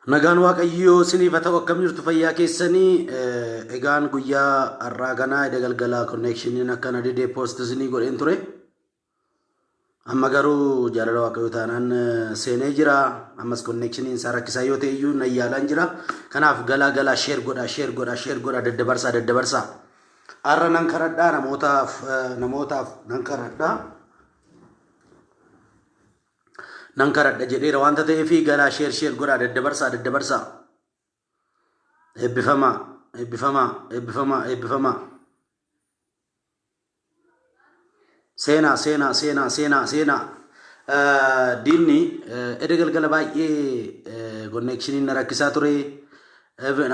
Nagaan Waaqayyoo isiniif haa ta'u akkam jirtu fayyaa keessanii egaan guyyaa har'aa kanaa eda galgalaa konneekshiniin akkana didee poost isinii godheen ture. Amma garuu jaalala Waaqayyoo taanaan seenee jira. Ammas konneekshiniin isaa rakkisaa yoo ta'e iyyuu nan yaalaan jira. Kanaaf galaa galaa sheer godhaa sheer godhaa sheer godhaa daddabarsaa daddabarsaa. Har'a nan kadhadhaa namootaaf namootaaf nan kadhadhaa. Nan kadhadha jedheera waanta ta'eef galaa sheer sheer godhaa daddabarsaa daddabarsaa. Eebbifamaa eebbifamaa eebbifamaa eebbifamaa. Seenaa seenaa seenaa seenaa seenaa. Diinni eda galgala baay'ee konneekshiniin na rakkisaa ture.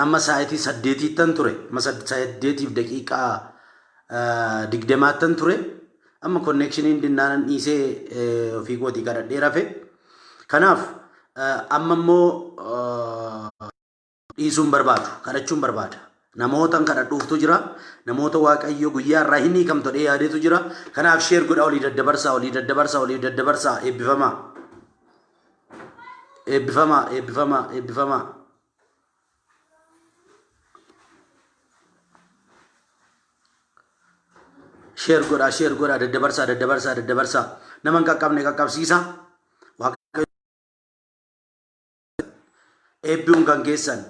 Amma sa'aatii saddeetiittan ture. Amma 8:20ttan ture. Amma konneekshiniin dinnaanan dhiisee ofii kootii kadhadhee rafe. Kanaaf amma immoo dhiisuun barbaadu, kadhachuun barbaada. Namootan kadhadhuuftu jira. Namoota Waaqayyo guyyaa irraa hin hiikamtu jedhee yaadetu jira. Kanaaf sheer godhaa olii daddabarsaa, olii daddabarsaa, olii daddabarsaa. Eebbifamaa. Eebbifamaa, eebbifamaa, eebbifamaa. Sheer godhaa, sheer godhaa, daddabarsaa, daddabarsaa, daddabarsaa. Nama hin qaqqabne qaqqabsiisa. Waaqayyo Eebbiun kan keessan.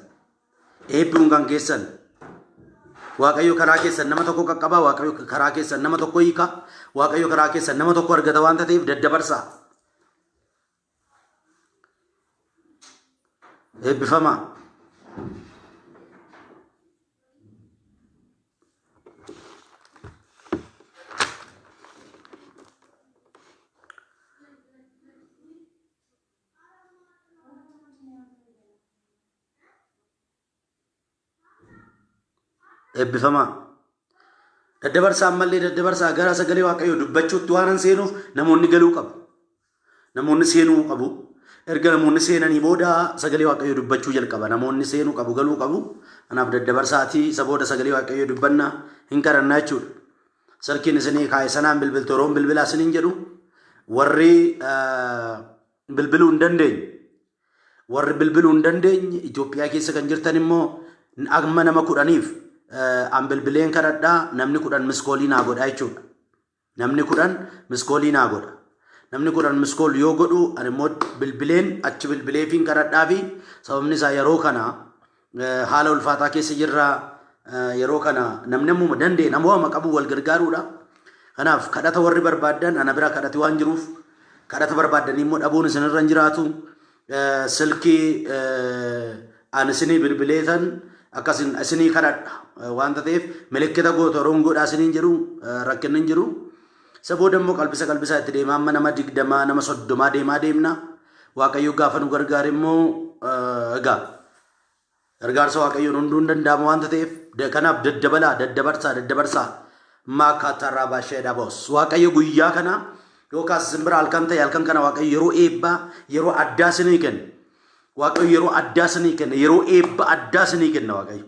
Eebbiun kan keessan. Waaqayyo karaa keessan nama tokko qaqqaba. Waaqayyo karaa keessan nama tokko hiika. Waaqayyo karaa keessan nama tokko argata waanta ta'eef daddabarsaa. Eebbifamaa. Eebbifamaa. Daddabarsaa ammallee daddabarsaa gara sagalee Waaqayyoo dubbachuutti waan hin seenuuf namoonni galuu qabu. Namoonni seenuu qabu. Erga namoonni seenanii booda sagalee Waaqayyoo dubbachuu jalqaba. Namoonni seenuu qabu galuu qabu. Kanaaf daddabarsaatii isa booda sagalee Waaqayyoo dubbanna hin kadhannaa jechuudha. Silkiin isinii kaa'e sanaan bilbiltu yeroon bilbilaa isiniin jedhu warri bilbiluu hin dandeenye warri bilbiluu hin dandeenye Itoophiyaa keessa kan jirtan immoo amma nama 10f an bilbileen kadhadhaa namni 10 miskoolii naa godhaa jechuudha. Namni 10 miskoolii naa godha. Namni 10 miskool yoo godhu ani immoo bilbileen achi bilbileefiin kadhadhaa fi sababni isaa yeroo kana haala ulfaataa keessa jirra. Yeroo kana namni ammuma danda'e namooma qabu wal gargaaruudha. Kanaaf kadhata warri barbaaddan ana bira kadhati waan jiruuf kadhata barbaaddanii immoo dhabuun isinirra hin jiraatu. Silkii ani isinii bilbileetan akkasin isinii kadhadha waanta ta'eef milikkita gootu yeroon godhaa isiniin jedhu rakkinni hin jiru. Isa booda immoo qalbisa qalbisaa itti deemaa amma nama 20 nama 30 deemaa deemna. Waaqayyo gaafa nu gargaare immoo egaa Gargaarsa Waaqayyoon hunduu hin danda'ama waanta ta'eef kanaaf daddabalaa daddabarsaa daddabarsaa maakaatarraa baashee dhaboos. Waaqayyo guyyaa kana yookaas isin bira halkan ta'e halkan kana Waaqayyo yeroo eebbaa yeroo addaa isinii kenna. Waaqayyo yeroo addaa isinii kenna yeroo eebba addaa isinii kenna Waaqayyo.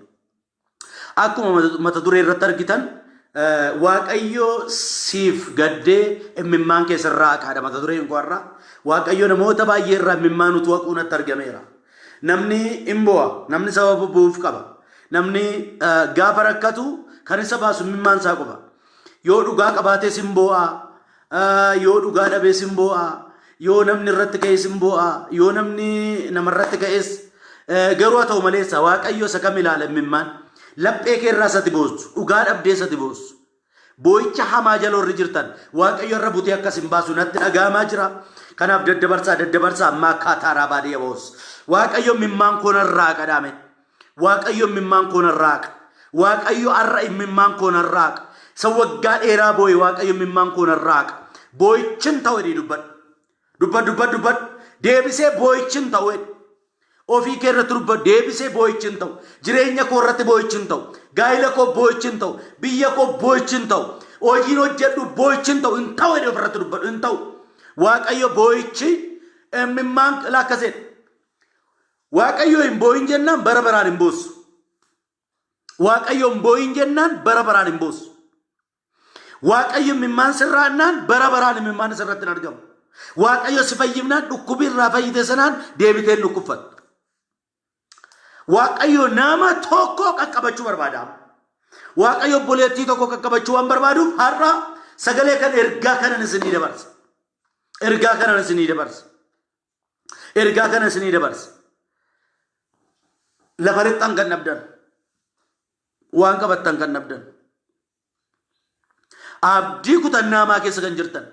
Akkuma mata duree irratti argitan Waaqayyo siif gaddee imimmaan kee sirraa haqaadha mata dureen koo har'a. Waaqayyo namoota baay'ee irraa imimmaan utuu haquu natti argameera. Namni in bo'a, namni sababa bo'uuf qaba. Namni gaafa rakkatu kan isa baasu imimmaan isaa qofa. Yoo dhugaa qabaates in boo'a, yoo dhugaa dhabees in boo'a, yoo namni irratti ka'es in boo'a, yoo namni namarratti ka'es garuu haa ta'u maleessa Waaqayyo isa kam ilaala imimmaan. Laphee kee irraa isatti boossu, dhugaa dhabdee isatti boossu. Boo'icha hamaa jala warri jirtan Waaqayyo irra butee akka isin baasu natti dhaga'amaa jira. Kanaaf daddabarsaa daddabarsaa ammaa akkaataa raabaa boos. Waaqayyo imimmaan koo narraa haqa dhaame. Waaqayyo imimmaan koo narraa haqa. Waaqayyo har'a imimmaan koo narraa haqa. Isa waggaa dheeraa boo'e Waaqayyo imimmaan koo narraa haqa. Boo'ichin ta'u jedhii dubbadhu. Dubbadhu dubbadhu dubbadhu. Deebisee boo'ichin ta'u jedhi. Ofii kee irratti dubbadhu. Deebisee boo'ichi hin ta'u. Jireenya koo irratti boo'ichi hin ta'u. Gaa'ila koo boo'ichi hin ta'u. Biyya koo boo'ichi hin ta'u. Hojiin hojjedhu boo'ichi hin ta'u. Hin ta'u jedhee ofirratti dubbadhu. Hin ta'u. Waaqayyo boo'ichi imimmaan akkas jedhe. Waaqayyo hin boo'in jennaan bara baraan hin boossu. Waaqayyo hin boo'in jennaan bara baraan hin boossu. Waaqayyo imimmaan sirraa hannaan bara baraan imimmaan sirratti hin argamu. Waaqayyo si fayyifnaan dhukkubi irraa fayyite sanaan deebitee hin dhukkubfattu. Waaqayyo nama tokko qaqqabachuu barbaada. Waaqayyo obboleettii tokko qaqqabachuu waan barbaaduuf har'a sagalee kan ergaa kanan isinii dabarsa. Ergaa kanan isinii dabarsa. Ergaa kana isinii dabarsa. Lafa rixxan kan dhabdan. Waan qabattan kan dhabdan. Abdii kutannaa hamaa keessa kan jirtan.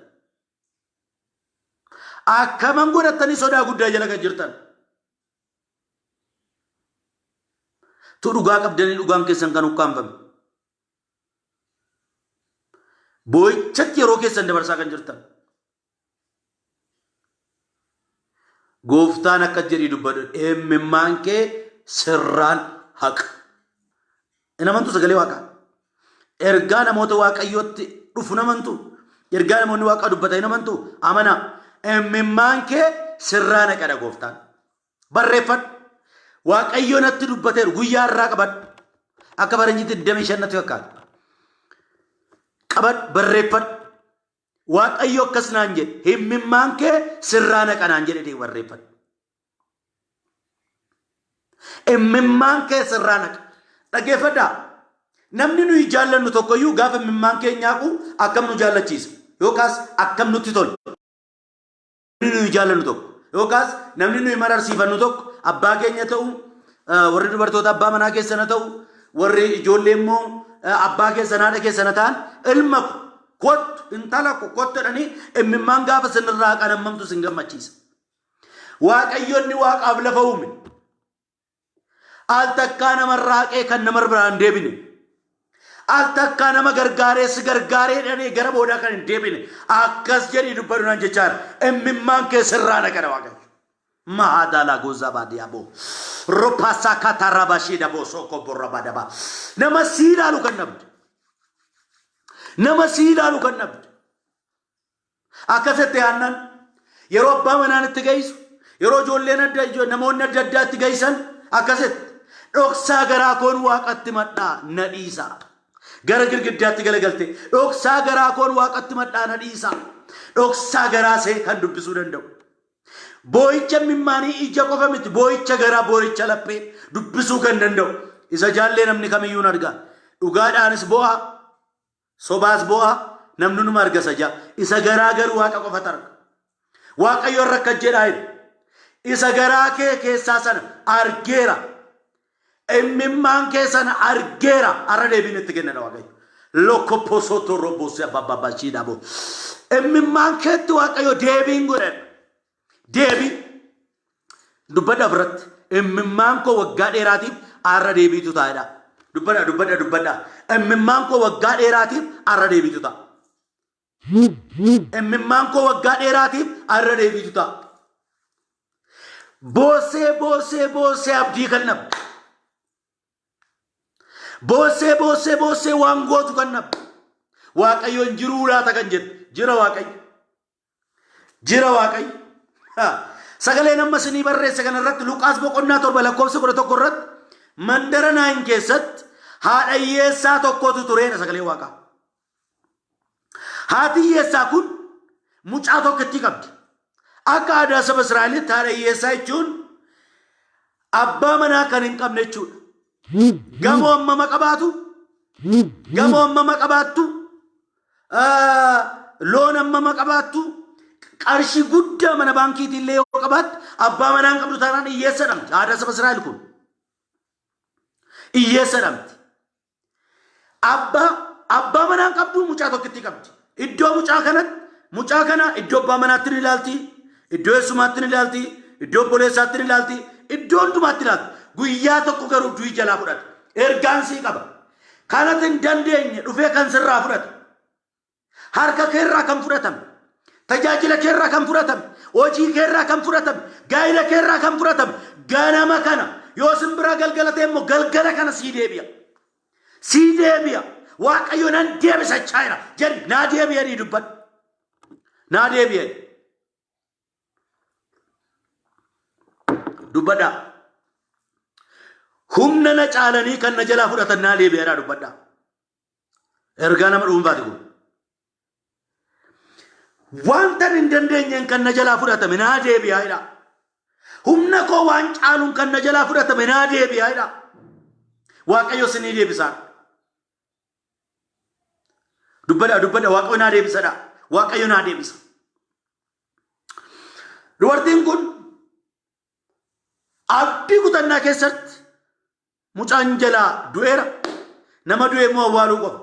Akkaman godhattanii sodaa guddaa jala kan jirtan. Tu dhugaa qabdanii dhugaan keessan kan ukkaanfame. Boo'ichatti yeroo keessan dabarsaa kan jirtan. Gooftaan akka jedhii dubbadhu imimmaan kee sirraan haqa. Hin amantu sagalee waaqaa. Ergaa namoota waaqayyootti dhufu hin amantu. Ergaa namoonni waaqaa dubbatan hin amantu. Amanaa. Imimmaan kee sirraan haqadha gooftaan. Barreeffadhu. Waaqayyo natti dubbateeru guyyaa irraa qabadhu. Akka faranjiitti 25 natti fakkaata. Qabadhu barreeffadhu. Waaqayyo akkas naan jedhe himmimmaan kee sirraa naqa naan jedhe jedhee barreeffadhu. Immimmaan kee sirraa naqa. Dhaggeeffadhaa. Namni nuyi jaallannu tokkoyyuu gaafa immimmaan keenya haqu akkam nu jaallachiisa yookaas akkam nutti tola. Namni nuyi jaallannu tokko yookaas namni nuyi mararsiifannu tokko abbaa keenya ta'u warri dubartoota abbaa manaa keessana ta'u warri ijoollee immoo abbaa keessan haadha keessana ta'an ilma ko kottu intala ko kottu jedhanii immimmaan gaafa sinirraa haqan hammamtu sin gammachiisa. Waaqayyo inni waaqaaf lafa uume Al takkaa namarraa haqee kan nama biraa hin deebine. Al takkaa nama gargaaree si gargaaree jedhanii gara boodaa kan hin deebine. Akkas jedhii dubbadhu naan jechaa jira. Immimmaan kee sirraa naqana Waaqayyo. Mahadala gozaba diabo. Ropasa kataraba shida bosoko borabadaba. Nama si ilaalu kan dhabde. Nama si ilaalu kan dhabde. Akkasitti aannan yeroo abbaa manaan itti ga'isu, yeroo ijoolleen adda namoonni adda addaa itti ga'isan akkasitti dhoksaa garaa koon waaqatti madhaa na dhiisaa. Gara girgiddaatti galagalte dhoksaa garaa koon waaqatti madhaa na dhiisaa. Dhoksaa garaa see kan dubbisuu danda'u. Boo'icha mimmaanii ija qofa miti boo'icha garaa boo'icha laphee dubbisuu kan danda'u. Isa jaallee namni kamiyyuu hin argaa. Dhugaadhaanis bo'aa Sobaas bo'aa namni numa arga isa jaa. Isa garaa garuu waaqa qofatu arga. Waaqayyo irra akkas jedhaa jira. Isa garaa kee keessaa sana argeera. Immimmaan kee sana argeera. Har'a deebiin itti kennana Waaqayyo. Lokkoposooto robosi ababbabashiidhabo. Immimmaan keetti Waaqayyo deebiin godhedha. Deebii. Dubbadha ofirratti. Immimmaan koo waggaa dheeraatiif har'a deebiitu taa'edha. Dubbadha dubbadha dubbadha. Immimmaan koo waggaa dheeraatiif har'a deebiitu ta'a. Immimmaan koo waggaa dheeraatiif har'a deebiitu ta'a. Boossee boossee boossee abdii kan dhabde. Boossee boossee boossee waan gootu kan dhabde. Waaqayyoon jiruu laata kan jettu jira Waaqayyo. Jira Waaqayyo. Ha. Sagaleen amma isinii barreesse kana irratti Luqaas boqonnaa 7 lakkoofsa 11 irratti mandara Naayin keessatti haadha hiyyeessaa tokkotu tureedha sagalee Waaqaa. Haati hiyyeessaa kun mucaa tokkittii qabdi. Akka aadaa saba Israa'elitti haadha hiyyeessaa jechuun abbaa manaa kan hin qabne jechuudha. Gamoo hammama qabaatu, gamoo hammama qabaattu, Loon hammama qabaattu qarshii guddaa mana baankiitii illee yoo qabaatte abbaa manaa hin qabdu taanaan hiyyeessa dhamti. Aadaa saba Israa'el kun. Hiyyeessa dhamti. Abbaa abbaa manaa hin qabdu mucaa tokkittii qabdi. Iddoo mucaa kanatti mucaa kana iddoo abbaa manaatti ni ilaalti, iddoo eessumaatti ni ilaalti, iddoo obboleessaatti ni ilaalti, iddoo hundumaatti ilaalti. Guyyaa tokko garuu du'i jalaa fudhata. Ergaan sii qaba. Kan ati hin dandeenye dhufee kan sirraa fudhate. Harka keerraa kan fudhatame. Tajaajila keerraa kan fudhatame. Hojii keerraa kan fudhatame. Gaa'ila keerraa kan fudhatame. Ganama kana yoo sin biraa galgala ta'e immoo galgala kana sii deebi'a. Sii deebi'a. Waaqayyo nan deebisachaa jira. Jedhi naa deebi'a jedhii dubbadhu. Naa deebi'a. Dubbadhaa. Humna na caalanii kan na jalaa fudhatan naa deebi'aadhaa dubbadhaa. Ergaa nama dhuunfaati kun. Wanta hin dandeenyeen kan na jalaa fudhatame naa deebi'aa jedhaa. Humna koo waan caaluun kan na jalaa fudhatame naa deebi'a jedha. Waaqayyo isinii deebisaa. Dubbadha dubbadha Waaqayyo naa deebisadha. Waaqayyo naa deebisa. Dubartiin kun abdii kutannaa keessatti mucaan jalaa du'eera. Nama du'e immoo awwaaluu qofa.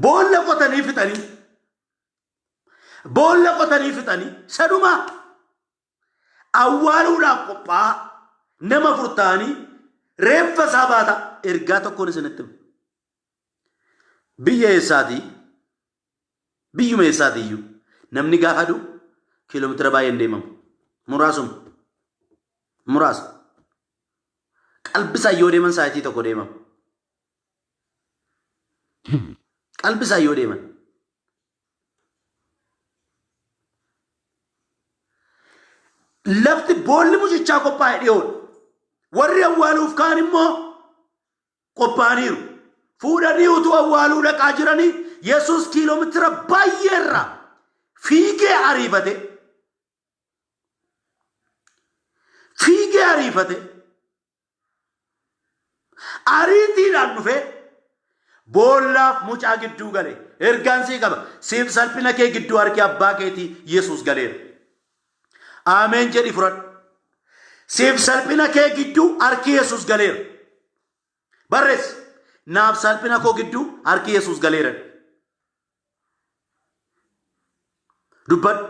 Boolla qotanii fixanii boolla qotanii fixanii sadumaa awwaaluudhaaf qophaa'aa nama afur ta'anii reeffa isaa baata ergaa tokkoon isinitti hima. Biyya eessaatii? Biyyuma eessaati iyyuu namni gaafa du'u kiiloomeetira baay'ee hin deemamu. Muraasuma. Muraasa. Qalbisaa yoo deeman sa'aatii tokko deemamu. Qalbisaa yoo deeman. Lafti boolli mucichaa qophaa'e dhiyoodha. Warri awwaaluuf kaan immoo qophaa'aniiru. Fuudhanii utuu awwaaluu dhaqaa jiranii Yesuus kiiloomeetira baay'ee irraa fiigee ariifate. Fiigee ariifate. Ariitiidhaan dhufee boollaaf mucaa gidduu gale. Ergaan sii qaba. Siif salphina kee gidduu harki abbaa keetii Yesuus galeera. Ameen jedhi fudhadhu. Siif salphina kee gidduu harki Yesuus galeera. Barreessi. Naaf salphina koo gidduu harki Yesuus galeera. Dubbadhu.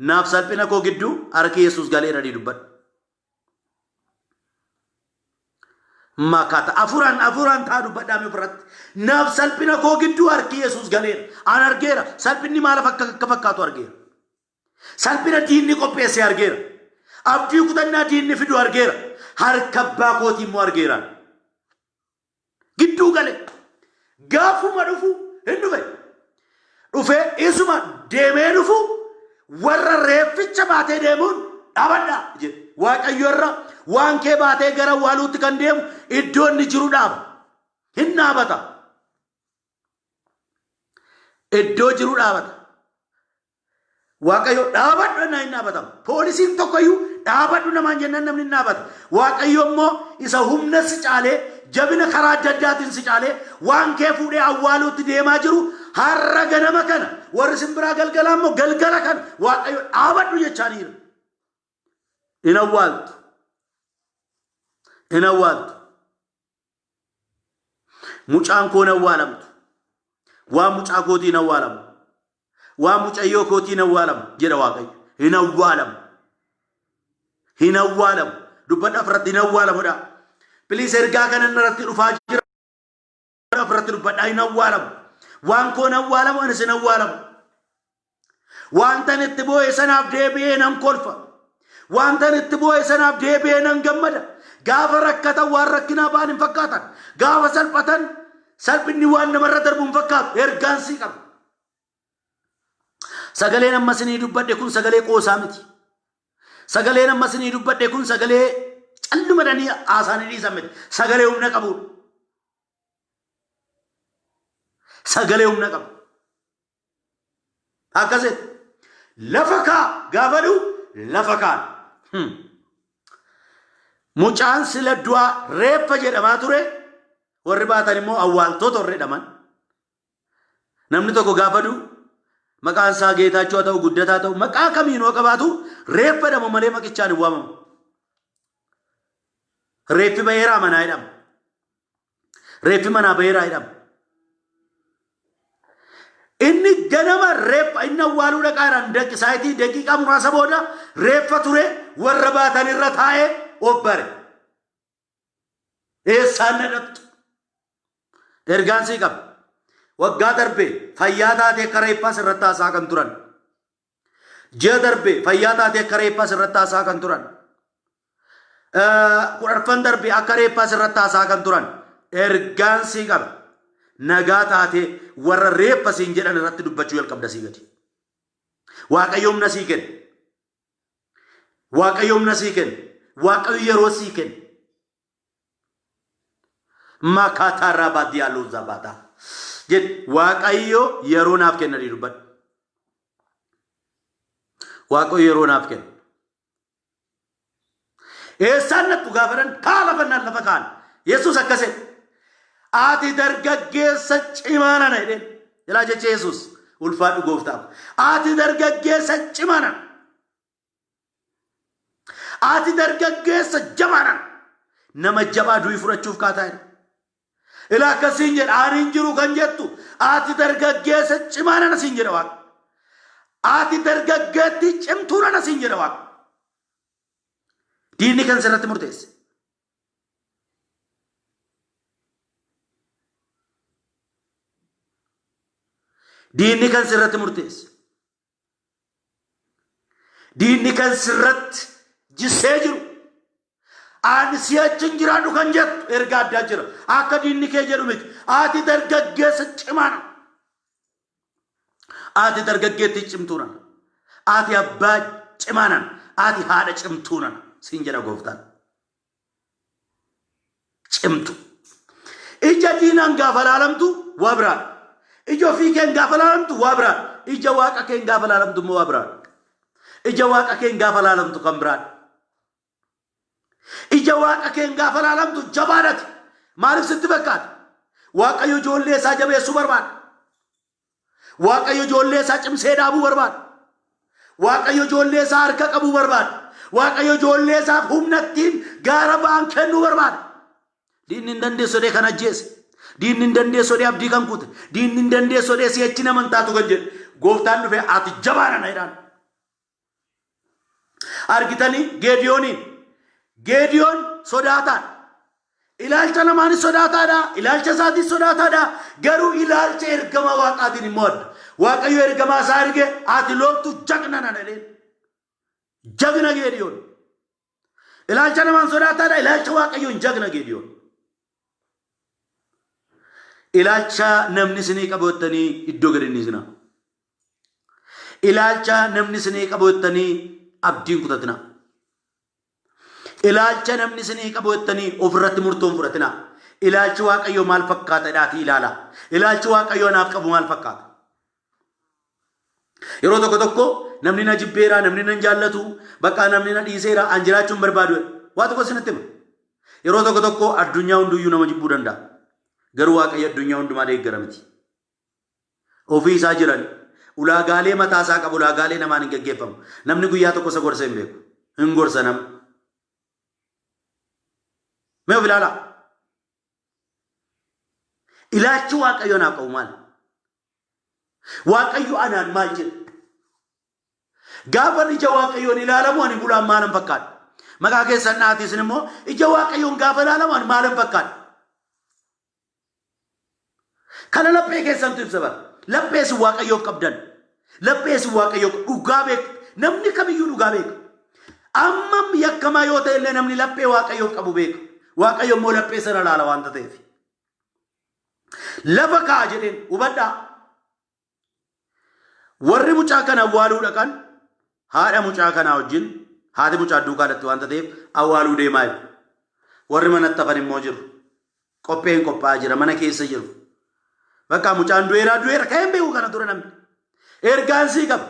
Naaf salphina koo gidduu harki Yesuus galeera dubbadhu. Makata afuraan afuraan taa dubbadhaa mee ofirratti. Naaf salphina koo gidduu harki Yesuus galeera. An argeera. Salphinni maal akka akka fakkaatu argeera. Salphina diinni qopheesse argeera. Abdii kutannaa diinni fidu argeera. Harka abbaa kootii immoo argeera. Gidduu gale. Gaafuma dhufu hin dhufe. Dhufee isuma deemee dhufu warra reefficha baatee deemuun dhaabadhaa jedhe. Waaqayyo irra waan kee baatee gara awwaaluutti kan deemu iddoo inni jiru dhaaba. Hin dhaabata. Iddoo jiru dhaabata. Waaqayyo dhaabadhu jennaan hin dhaabatama. Poolisiin tokkoyyuu dhaabadhu namaan jennaan namni hin dhaabata. Waaqayyo immoo isa humna si caalee jabina karaa adda addaatiin si caalee waan kee fuudhee awwaaluutti deemaa jiru har'a ganama kana warri simbiraa galgalaa immoo galgala kana Waaqayyo dhaabadhu jechaa jira. Hin awwaaltu. Hin awwaaltu. Mucaan koo hin awwaalamtu. Waan mucaa kootii hin awwaalamu. Waan mucayyoo kootii hin awwaalamu jedha Waaqayyo. Hin awwaalamu. Hin awwaalamu. Dubbadha ofirratti hin awwaalamudha. Please ergaa kana irratti dhufaa jira ofirratti dubbadhaa hin awwaalamu. Waan koo hin awwaalamu anis hin awwaalamu. Wantan itti boo'e sanaaf deebi'ee nan kolfa. Wantan itti boo'e sanaaf deebi'ee nan gammada. Gaafa rakkatan waan rakkinaa ba'an hin fakkaatan. Gaafa salphatan salphinni waan namarra darbu hin fakkaatu. Ergaan sii qaba. Sagaleen amma isinii dubbadhe kun sagalee qoosaa miti. Sagaleen amma isinii dubbadhe kun sagalee calluma dhanii haasaanii dhiisan miti. Sagalee humna qabudha. Sagalee humna qabu. Akkasitti lafa kaa gaafa du'u lafa kaan. Mucaan sila du'aa reeffa jedhamaa ture warri baatan immoo awwaaltoota warri jedhaman. Namni tokko gaafa du'u maqaan isaa Geetaachoo haa ta'u guddataa ta'u maqaa kamiinuu haa qabaatu reeffa jedhama malee maqichaan hin waamamu. Reeffi baheeraa manaa jedhama. Reeffi manaa baheeraa jedhama. Inni ganama reeffa inni awwaaluu dhaqaa jiran daqi saayitii daqiiqaa muraasa booda reeffa ture warra baatan irra taa'ee of bare. Eessaan na dhaqxu? Ergaan sii qaba. Waggaa darbe fayyaa taatee akka reeffaa sirratti haasaa kan turan. Ji'a darbe fayyaa taatee akka reeffaa sirratti haasaa kan turan. Kudharfan darbe akka reeffaa sirratti haasaa kan turan. Ergaan sii qaba. Nagaa taatee warra reeffa siin jedhan irratti dubbachuu jalqabda sii gadi. Waaqayyo humna sii kenna. Waaqayyo humna sii kenna. Waaqayyo yeroo sii kenna. Makaataa baadiyyaa luuzaa baataa. Jedhe Waaqayyo yeroo naaf kenna dubbadhu. Waaqayyo yeroo naaf kenna. Eessaan nattu gaafa jedhan kaa lafa naan lafa kaan. Yesuus akkas jedhe. Ati dargaggeessa cimaa nana jedheen. Ilaa jecha Yesuus ulfaadhu gooftaaf. Ati dargaggeessa cimaa nana. Ati dargaggeessa jabaa nana. Nama jabaa du'i fudhachuuf kaataa jedha. Ilaa akkasiin jedha ani hin jiru kan jettu ati dargaggeessa cimaa nana siin jedha waaqa. Ati dargaggeettii cimtuu nana siin jedha waaqa. Diinni kan sirratti murteesse. Diinni kan sirratti murteesse. Diinni kan sirratti jissee jiru. Ani si'achi hin jiraadhu kan jettu ergaa addaa jira. Akka diinni kee jedhu miti. Ati dargaggeessa cimaadha. Ati dargaggeettii cimtuu nana. Ati abbaa cimaa nana. Ati haadha cimtuu nana. Siin jedha gooftaan. Cimtu. Ija diinaan gaafa laalamtu waa biraadha. Ija ofii keen gaafa laalamtu waa biraadha. Ija waaqa keen gaafa laalamtu immoo waa biraadha. Ija waaqa keen gaafa laalamtu kan biraadha. Ija waaqa keen gaafa laalamtu jabaadhati. Maaliif sitti fakkaata? Waaqayyo ijoollee isaa jabeessuu barbaada. Waaqayyo ijoollee isaa cimsee dhaabuu barbaada. Waaqayyo ijoollee isaa harka qabuu barbaada. Waaqayyo ijoollee isaaf humna ittiin gaara ba'an kennuu barbaada. Diinni hin dandeessu jedhee kan ajjeese. Diinni hin dandeessu jedhee abdii kan kute. Diinni hin dandeessu jedhee si'achi nama hin taatu kan jedhe. Gooftaan dhufe ati jabaa nana jedhaan. Argitanii Geediyooniin. Geediyoon sodaataadha. Ilaalcha namaanis sodaataadha. Ilaalcha isaatis sodaataadha. Garuu ilaalcha ergamaa waaqaatiin immoo adda. Waaqayyo ergamaa isaa erge ati loltu jagna nana jedheen. Jagna Geediyoon. Ilaalcha namaan sodaataadha. Ilaalcha waaqayyoon jagna Geediyoon. Ilaalcha namni isinii qabu jettanii iddoo gadi hin dhiisinaa. Ilaalcha namni isinii qabu jettanii abdii hin kutatinaa. Ilaalcha namni isinii qabu jettanii ofirratti murtoo hin fudhatinaa. Ilaalchi Waaqayyoo maal fakkaata jedhaatii ilaalaa. Ilaalchi Waaqayyoo anaaf qabu maal fakkaata? Yeroo tokko tokko namni na jibbeera, namni na hin jaallatu, bakka namni na dhiiseera, an jiraachuu hin barbaadu. Waa tokko isinitti hima. Yeroo tokko tokko addunyaa hunduyyuu nama jibbuu danda'a. Garuu Waaqayyo addunyaa hundumaa deeggara miti. Ofii isaa jiran ulaagaalee mataa isaa qabu ulaagaalee namaan hin geggeeffamu. Namni guyyaa tokko isa gorsa hin beeku. Hin gorsa nama. Mee of ilaalaa. Ilaalchi Waaqayyo anaaf qabu maali? Waaqayyo anaan maal jedha? Gaafa ija Waaqayyoon ilaalamu ani bulaan maalan fakkaadha? Maqaa keessan dhaati isin immoo ija Waaqayyoon gaafa ilaalamu ani maalan fakkaadha? Kana laphee keessantu ibsa bara. Laphee isin Waaqayyoof qabdan. Laphee isin Waaqayyoof dhugaa beektu. Namni kamiyyuu dhugaa beeka. Ammam yakkamaa yoo ta'e illee namni laphee Waaqayyoof qabu beeka. Waaqayyo immoo laphee sana laala waanta ta'eef. Lafa kaa'a jedheen hubadhaa. Warri mucaa kana awwaaluu dhaqan haadha mucaa kanaa wajjin haati mucaa duukaa dhaqxi waanta ta'eef awwaaluu deemaa jiru. Warri manatti hafan immoo jiru. Qopheen qophaa'aa jira mana keessa jiru. Bakka mucaan du'eeraa du'eera ka'ee hin beeku kana dura namni. Ergaan sii qaba.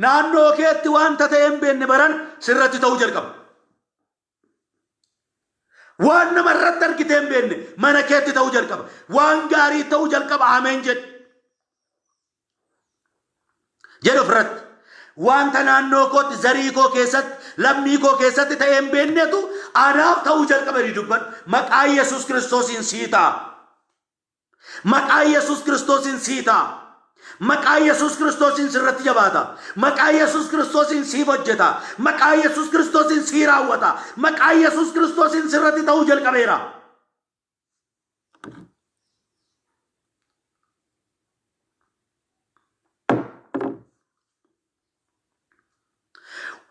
Naannoo keetti wanta ta'e hin beekne baran sirratti ta'uu jalqaba. Waan nama irratti argitee hin beekne mana keetti ta'uu jalqaba. Waan gaarii ta'uu jalqaba ameen jedhi. Jedhu ofirratti. Wanta naannoo kootti zarii koo keessatti lammii koo keessatti ta'ee hin beeknetu anaaf ta'uu jalqaba jedhi dubbadhu. Maqaa Yesuus Kiristoosiin sii ta'a. Maqaa Yesuus Kiristoosiin sii ta'a. Maqaa Yesuus Kiristoosiin sirratti jabaata. Maqaa Yesuus Kiristoosiin siif hojjeta. Maqaa Yesuus Kiristoosiin sii raawwata. Maqaa Yesuus Kiristoosiin sirratti ta'uu jalqabeera.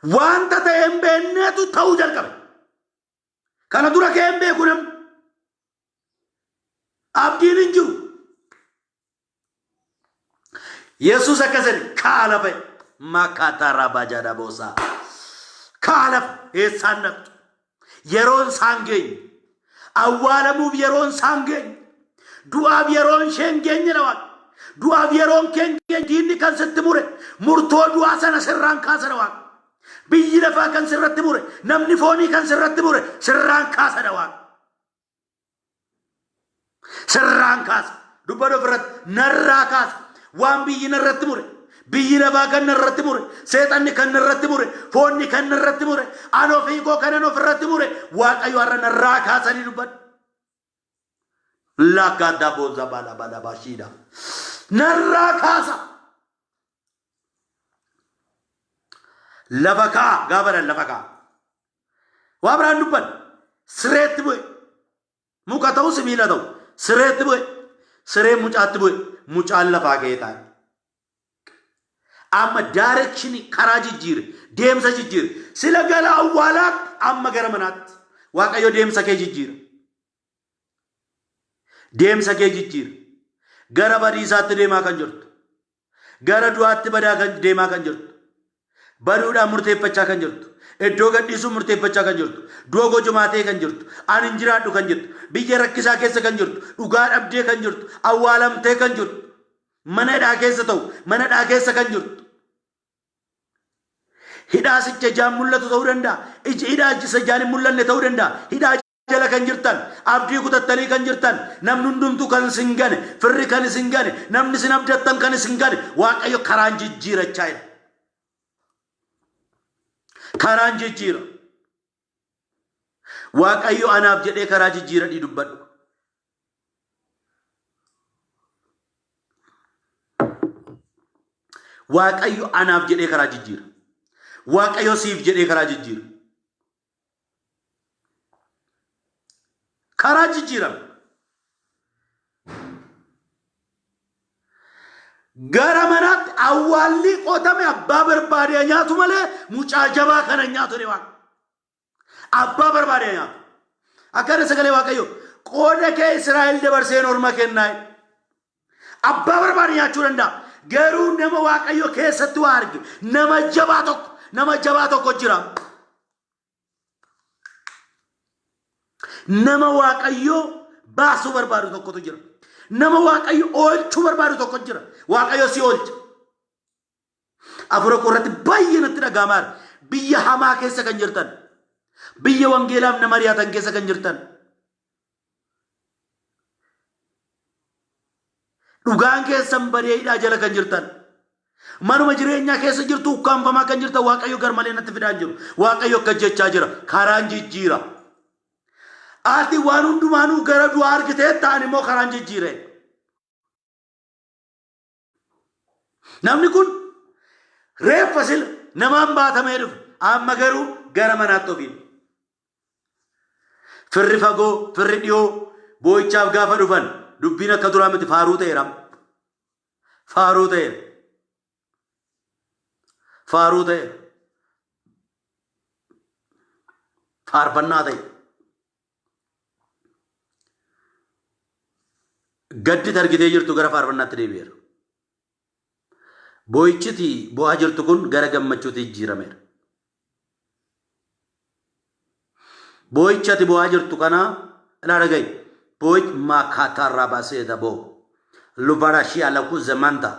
Wanta ta'e hin beeknetu ta'uu jalqabe. Kana dura kee hin beeku namni. Abdiin hin jiru. Yesuus akkas jedhe kaa lafa makaataa raabaa jaadhaa boosaa. Kaa lafa eessaan naqxu. Yeroon isaan geenye. Awwaalamuuf yeroon isaan geenye. Du'aaf yeroon isheen geenye dha waaqa. Du'aaf yeroon keen geenye diinni kan sitti mure murtoo du'aa sana sirraan kaasa dha waaqa. Biyyi lafaa kan sirratti mure, namni foonii kan sirratti mure, sirraan kaasa dha Waaqa. Sirraan kaasa. Dubbadhu ofirratti narraa kaasa. Waan biyyi narratti mure, biyyi lafaa kan narratti mure, seexanni kan narratti mure, foonni kan narratti mure, an ofii koo kanan ofirratti mure, Waaqayyo har'a narraa kaasanii dubbadhu. Laakkaaddaa booza bala bala bashiidha. Narraa kaasa. Lafa kaa gaafa dhan lafa kaa. Waa biraan dubban sireetti bu'e. Muka ta'u sibiila ta'u sireetti bu'e. Sireen mucaatti bu'e. Mucaan lafaa ka'ee taa'e. Amma daarekshinii karaa jijjiire deemsa jijjiire. Sila gara awwaalaatti amma gara manaatti. Waaqayyo deemsa kee jijjiira. Deemsa kee jijjiira. Gara badiisaatti deemaa kan jirtu. Gara du'aatti badaa kan deemaa kan jirtu. Baduudhaan murteeffachaa kan jirtu. Iddoo gadhiisuun murteeffachaa kan jirtu. Du'a gojomaatee kan jirtu. Ani hin jiraadhu kan jirtu. Biyya rakkisaa keessa kan jirtu. Dhugaa dhabdee kan jirtu. Awwaalamtee kan jirtu. Mana hidhaa keessa ta'u. Mana hidhaa keessa kan jirtu. Hidhaa sicha ijaan mul'atu ta'uu danda'a. Iji hidhaa isa ijaan hin mul'anne ta'uu danda'a. Hidhaa jala kan jirtan, abdii kutattanii kan jirtan, namni hundumtuu kan isin gane, firri kan isin gane, namni isin abdattan kan isin gane, Waaqayyo karaan jijjiirachaa jira. Karaan jijjiira. Waaqayyo anaaf jedhee karaa jijjiiradhii dubbadhu. Waaqayyo anaaf jedhee karaa jijjiira. Waaqayyo siif jedhee karaa jijjiira. Karaa jijjiirame. Gara manaatti awwaallii qotame abbaa barbaade nyaatu malee mucaa jabaa kana hin nyaatu jedhe Waaqni. Abbaa barbaade nyaatu. Akkana sagalee Waaqayyo qooda kee Israa'el dabarseen orma kennaa. Abbaa barbaade nyaachuu danda'a. Garuu nama Waaqayyo keessatti waa arge nama jabaa tokko nama jabaa tokko jira. Nama Waaqayyo baasuu barbaadu tokkotu jira. Nama Waaqayyo oolchuu barbaadu tokko jira. Waaqayyo si oolcha. Afura koo irratti baay'ee natti dhaga'amaa jira. Biyya hamaa keessa kan jirtan, biyya wangeelaaf nama ari'atan keessa kan jirtan, dhugaan keessan badee hidhaa jala kan jirtan, manuma jireenyaa keessa jirtu ukkaamfamaa kan jirtan Waaqayyo garmalee natti fidaan jiru. Waaqayyo akka jechaa jira. Karaan jijjiira. Ati waan hundumaanuu gara du'aa argitee ta'an immoo karaan jijjiire. Namni kun reeffa sila namaan baatamee dhufe amma garuu gara manaatti ofiin. Firri fagoo, firri dhiyoo boo'ichaaf gaafa dhufan dubbiin akka duraa miti faaruu ta'eera. Faaruu ta'eera. Faaruu ta'eera. Faarfannaa ta'e. Gaddi targitee jirtu gara faarfannaatti deebi'eera. Boo'ichiti bo'aa jirtu kun gara gammachuutti jijjiirameera. Boo'icha ati bo'aa jirtu kana ilaa dhaga'i. Boo'ichi maakaataarraa baaseeta boo. Lubara shii alakuu zemanta.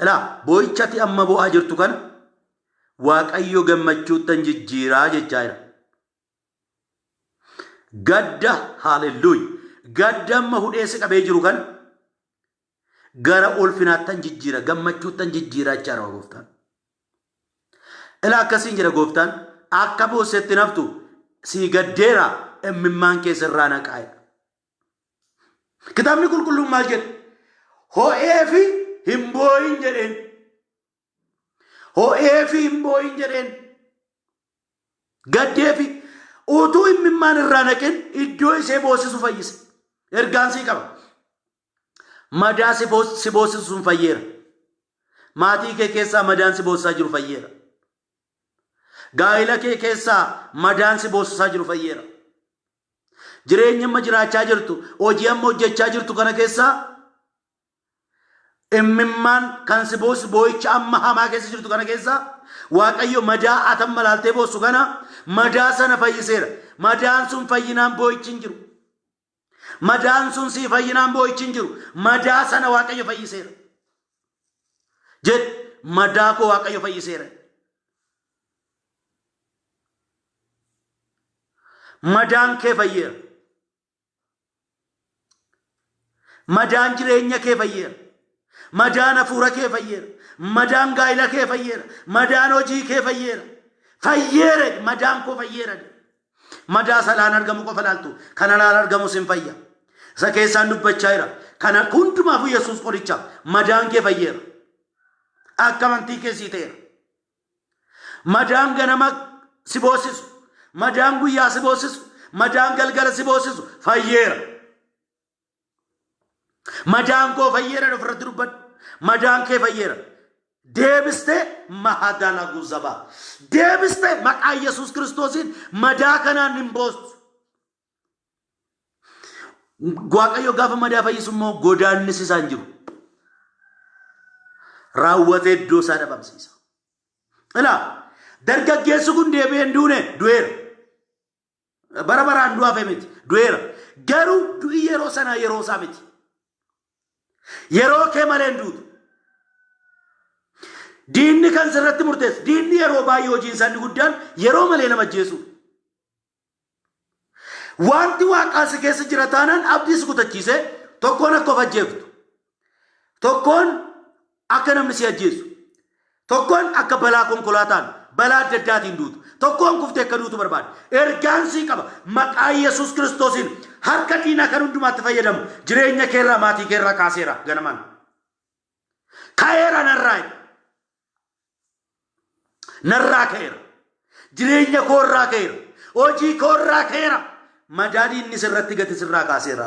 Ilaa boo'icha ati amma bo'aa jirtu kana Waaqayyo gammachuuttan jijjiiraa jechaa jira. Gadda haalelluuy gadda amma hudhee si qabee jiru kan gara ulfinaattan jijjiira gammachuuttan jijjiira jechaa jira gooftaan. Ilaa akkasiin jedha gooftaan akka boossetti naftu sii gaddeera immimmaan kee sirraa naqaa jedha. Kitaabni qulqulluun maal jedha? Ho'ee fi hin boo'in jedheen. Ho'ee fi hin boo'in jedheen. Gaddeefi utuu immimmaan irraa naqin iddoo ishee boosisu fayyise. Ergaan sii qaba. Madaa si boosisu sun fayyeera. Maatii kee keessaa madaan si boosisaa jiru fayyeera. Gaa'ila kee keessaa madaan si boosisaa jiru fayyeera. Jireenya amma jiraachaa jirtu, hojii amma hojjechaa jirtu kana keessaa Immimmaan kan si boossu boo'icha amma hamaa keessa jirtu kana keessa Waaqayyo madaa ati amma laaltee boossu kana madaa sana fayyiseera. Madaan sun fayyinaan boo'ichi hin jiru. Madaan sun sii fayyinaan boo'ichi hin jiru. Madaa sana Waaqayyo fayyiseera. Jedhi madaa koo Waaqayyo fayyiseera. Madaan kee fayyeera. Madaan jireenya kee fayyeera. Madaan hafuura kee fayyeera. Madaan gaa'ila kee fayyeera. Madaan hojii kee fayyeera. Fayyeera madaan koo fayyeera. Madaa salaan argamu qofa laaltu. Kan alaan argamus hin fayya. Isa keessaan dubbachaa jira. Kana hundumaafuu Yesuus qoricha. Madaan kee fayyeera. Akka amantii kee sii ta'eera. Madaan ganama si boosisu, madaan guyyaa si boosisu, madaan galgala si boosisu fayyeera. Madaan koo fayyeera ofirratti dubbadhu. Madaan kee fayyeera. Deebistee mahadala guzabaa. Deebistee maqaa Yesuus Kiristoosiin madaa kanaan hin boostu. Waaqayyo gaafa madaa fayyisu immoo godaannisi isaa hin jiru. Raawwatee iddoo isaa dhabamsiisa. Ilaa dargaggeessi kun deebi'ee hin duune du'eera. Bara baraan du'aa hafe miti du'eera. Garuu du'i yeroo sanaa yeroo isaa miti. Yeroo kee malee hin duutu. Diinni kan sirratti murteessu. Diinni yeroo baay'ee hojiin isaa inni guddaan yeroo malee nama ajjeesuudha. Wanti waaqaa si keessa jira taanaan abdii si kutachiisee tokkoon akka of ajjeeftu, tokkoon akka namni si ajjeesu, tokkoon akka balaa konkolaataan balaa adda addaatiin duutu, tokkoon kuftee akka duutu barbaada. Ergaan sii qaba maqaa Yesuus Kiristoosiin harka diinaa kan hundumaatti fayyadamu jireenya keerraa maatii keerraa kaaseera ganamaan. Ka'eera narraa. Narraa ka'eera. Jireenya koo irraa ka'eera. Hojii koo irraa ka'eera. Madaa diinni sirratti gati sirraa kaaseera.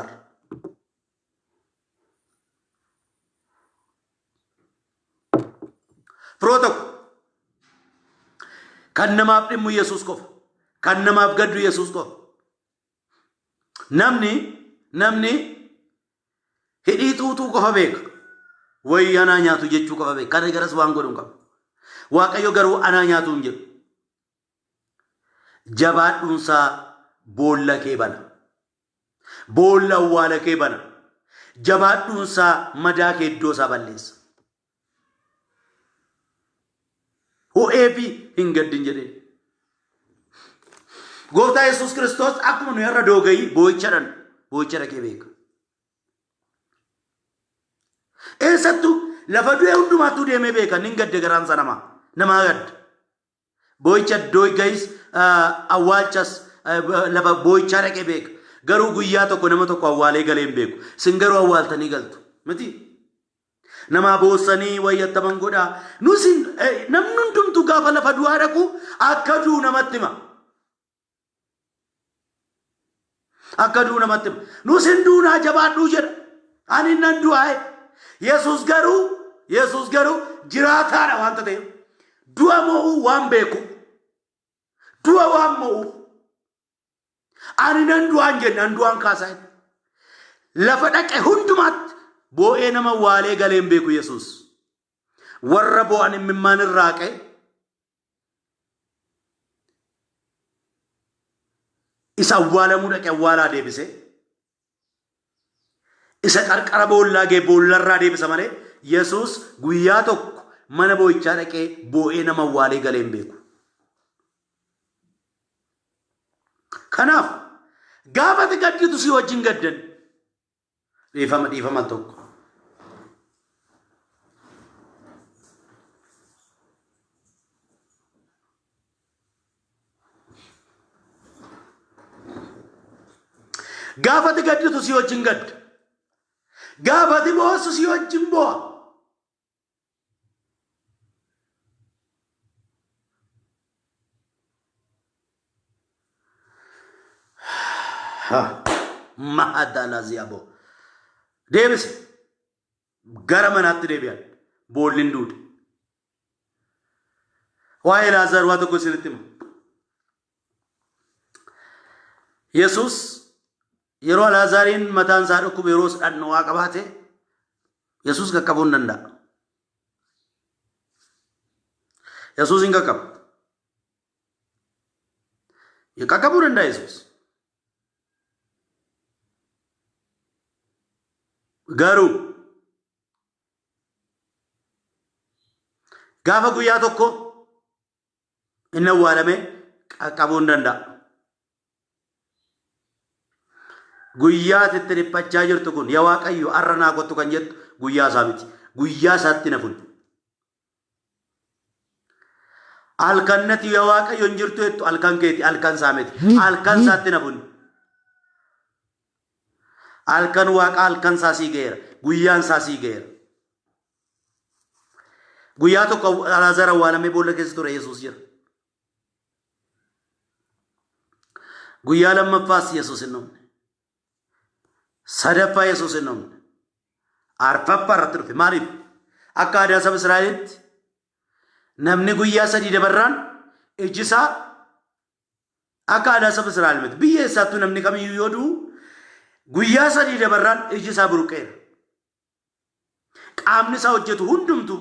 Firoo tokko kan namaaf dhimmu Yesuus qofa. Kan namaaf gaddu Yesuus qofa. Namni namni hidhii xuuxuu qofa beeka. Wayii anaa nyaatu jechuu qofa beeka. Kana garas waan godhu hin qabu. Waaqayyo garuu anaa nyaatu hin jedhu. Jabaadhuunsaa boolla kee bana. Boolla awwaala kee bana. Jabaadhuunsaa madaa kee iddoo isaa balleessa. Ho'eefi hin gaddin jedheen. Gooftaa Yesuus Kiristoos akkuma nuyi har'a doogayii boo'icha dhan boo'icha dhaqee beeka. Eessattuu lafa du'e hundumaattuu deemee beeka nin gadde garaan isaa namaa namaa gadda. Boo'icha doogayis awwaalchas lafa boo'ichaa dhaqee beeka. Garuu guyyaa tokko nama tokko awwaalee galee hin beeku. Isin garuu awwaaltanii galtu. Miti? Namaa boossanii wayyattaman godhaa. Nus namni hundumtuu gaafa lafa du'aa dhaqu akka du'u namatti hima. Akka du'u namatti hima. Nus hin duunaa jabaadhuu jedha. Ani nan du'aa. Yesuus garuu Yesuus garuu jiraataadha waanta ta'eef du'a mo'uu waan beeku du'a waan mo'uuf Ani nan du'aan jenne an du'aan kaasaa jedhe. Lafa dhaqe hundumaatti boo'ee nama waalee galee hin beeku Yesuus. Warra boo'an immimmaan irraa qa'e isa awwaalamuu dhaqe awwaalaa deebise. Isa qarqara boollaa ga'e boollarraa deebisa malee Yesuus guyyaa tokko mana boo'ichaa dhaqee boo'ee nama awwaalee galee hin beeku. Kanaaf gaafa ati gadditu si wajjin gaddan. Dhiifama dhiifama al tokko. Gaafa ati gadditu si wajjin gadda. Gaafa ati boossu si wajjin boo'a. Mahadalaziabo. Deebise. Gara manaatti deebi'an. Boolli hin duude. Waa'ee Laazaar waa tokko isinitti hima. Yesuus yeroo Alaazaariin mataan isaa dhukkube yeroo dhannoo qabaate Yesuus qaqqabuu hin danda'a. Yesuus hin qaqqabu. Qaqqabuu danda'a Yesuus. Garuu gaafa guyyaa tokko inni awwaalame qaqqabuu hin danda'a. Guyyaa ati itti dhiphachaa jirtu kun yaa Waaqayyo har'a naa kottu kan jettu guyyaa isaa miti. Guyyaa isaatti na furi. Halkan nati yaa Waaqayyo hin jirtu jettu halkan keeti halkan isaa miti. Halkan isaatti na furi. Halkan Waaqa halkan isaa sii ga'eera. Guyyaan isaa sii ga'eera. Guyyaa tokko Alaazaar awwaalamee boolla keessa ture Yesuus jira. Guyyaa lammaffaas Yesuus hin dhumne. Sadaffaa Yesuus hin dhumne. Arfaffaa irratti dhufe. Maaliif? Akka aadaa saba Israa'elitti namni guyyaa sadii dabarraan iji isaa akka aadaa saba Israa'el miti. Biyya eessaattuu namni kamiyyuu yoo du'u guyyaa sadii dabarraan iji isaa buruqeera. Qaamni isaa hojjetu hundumtuu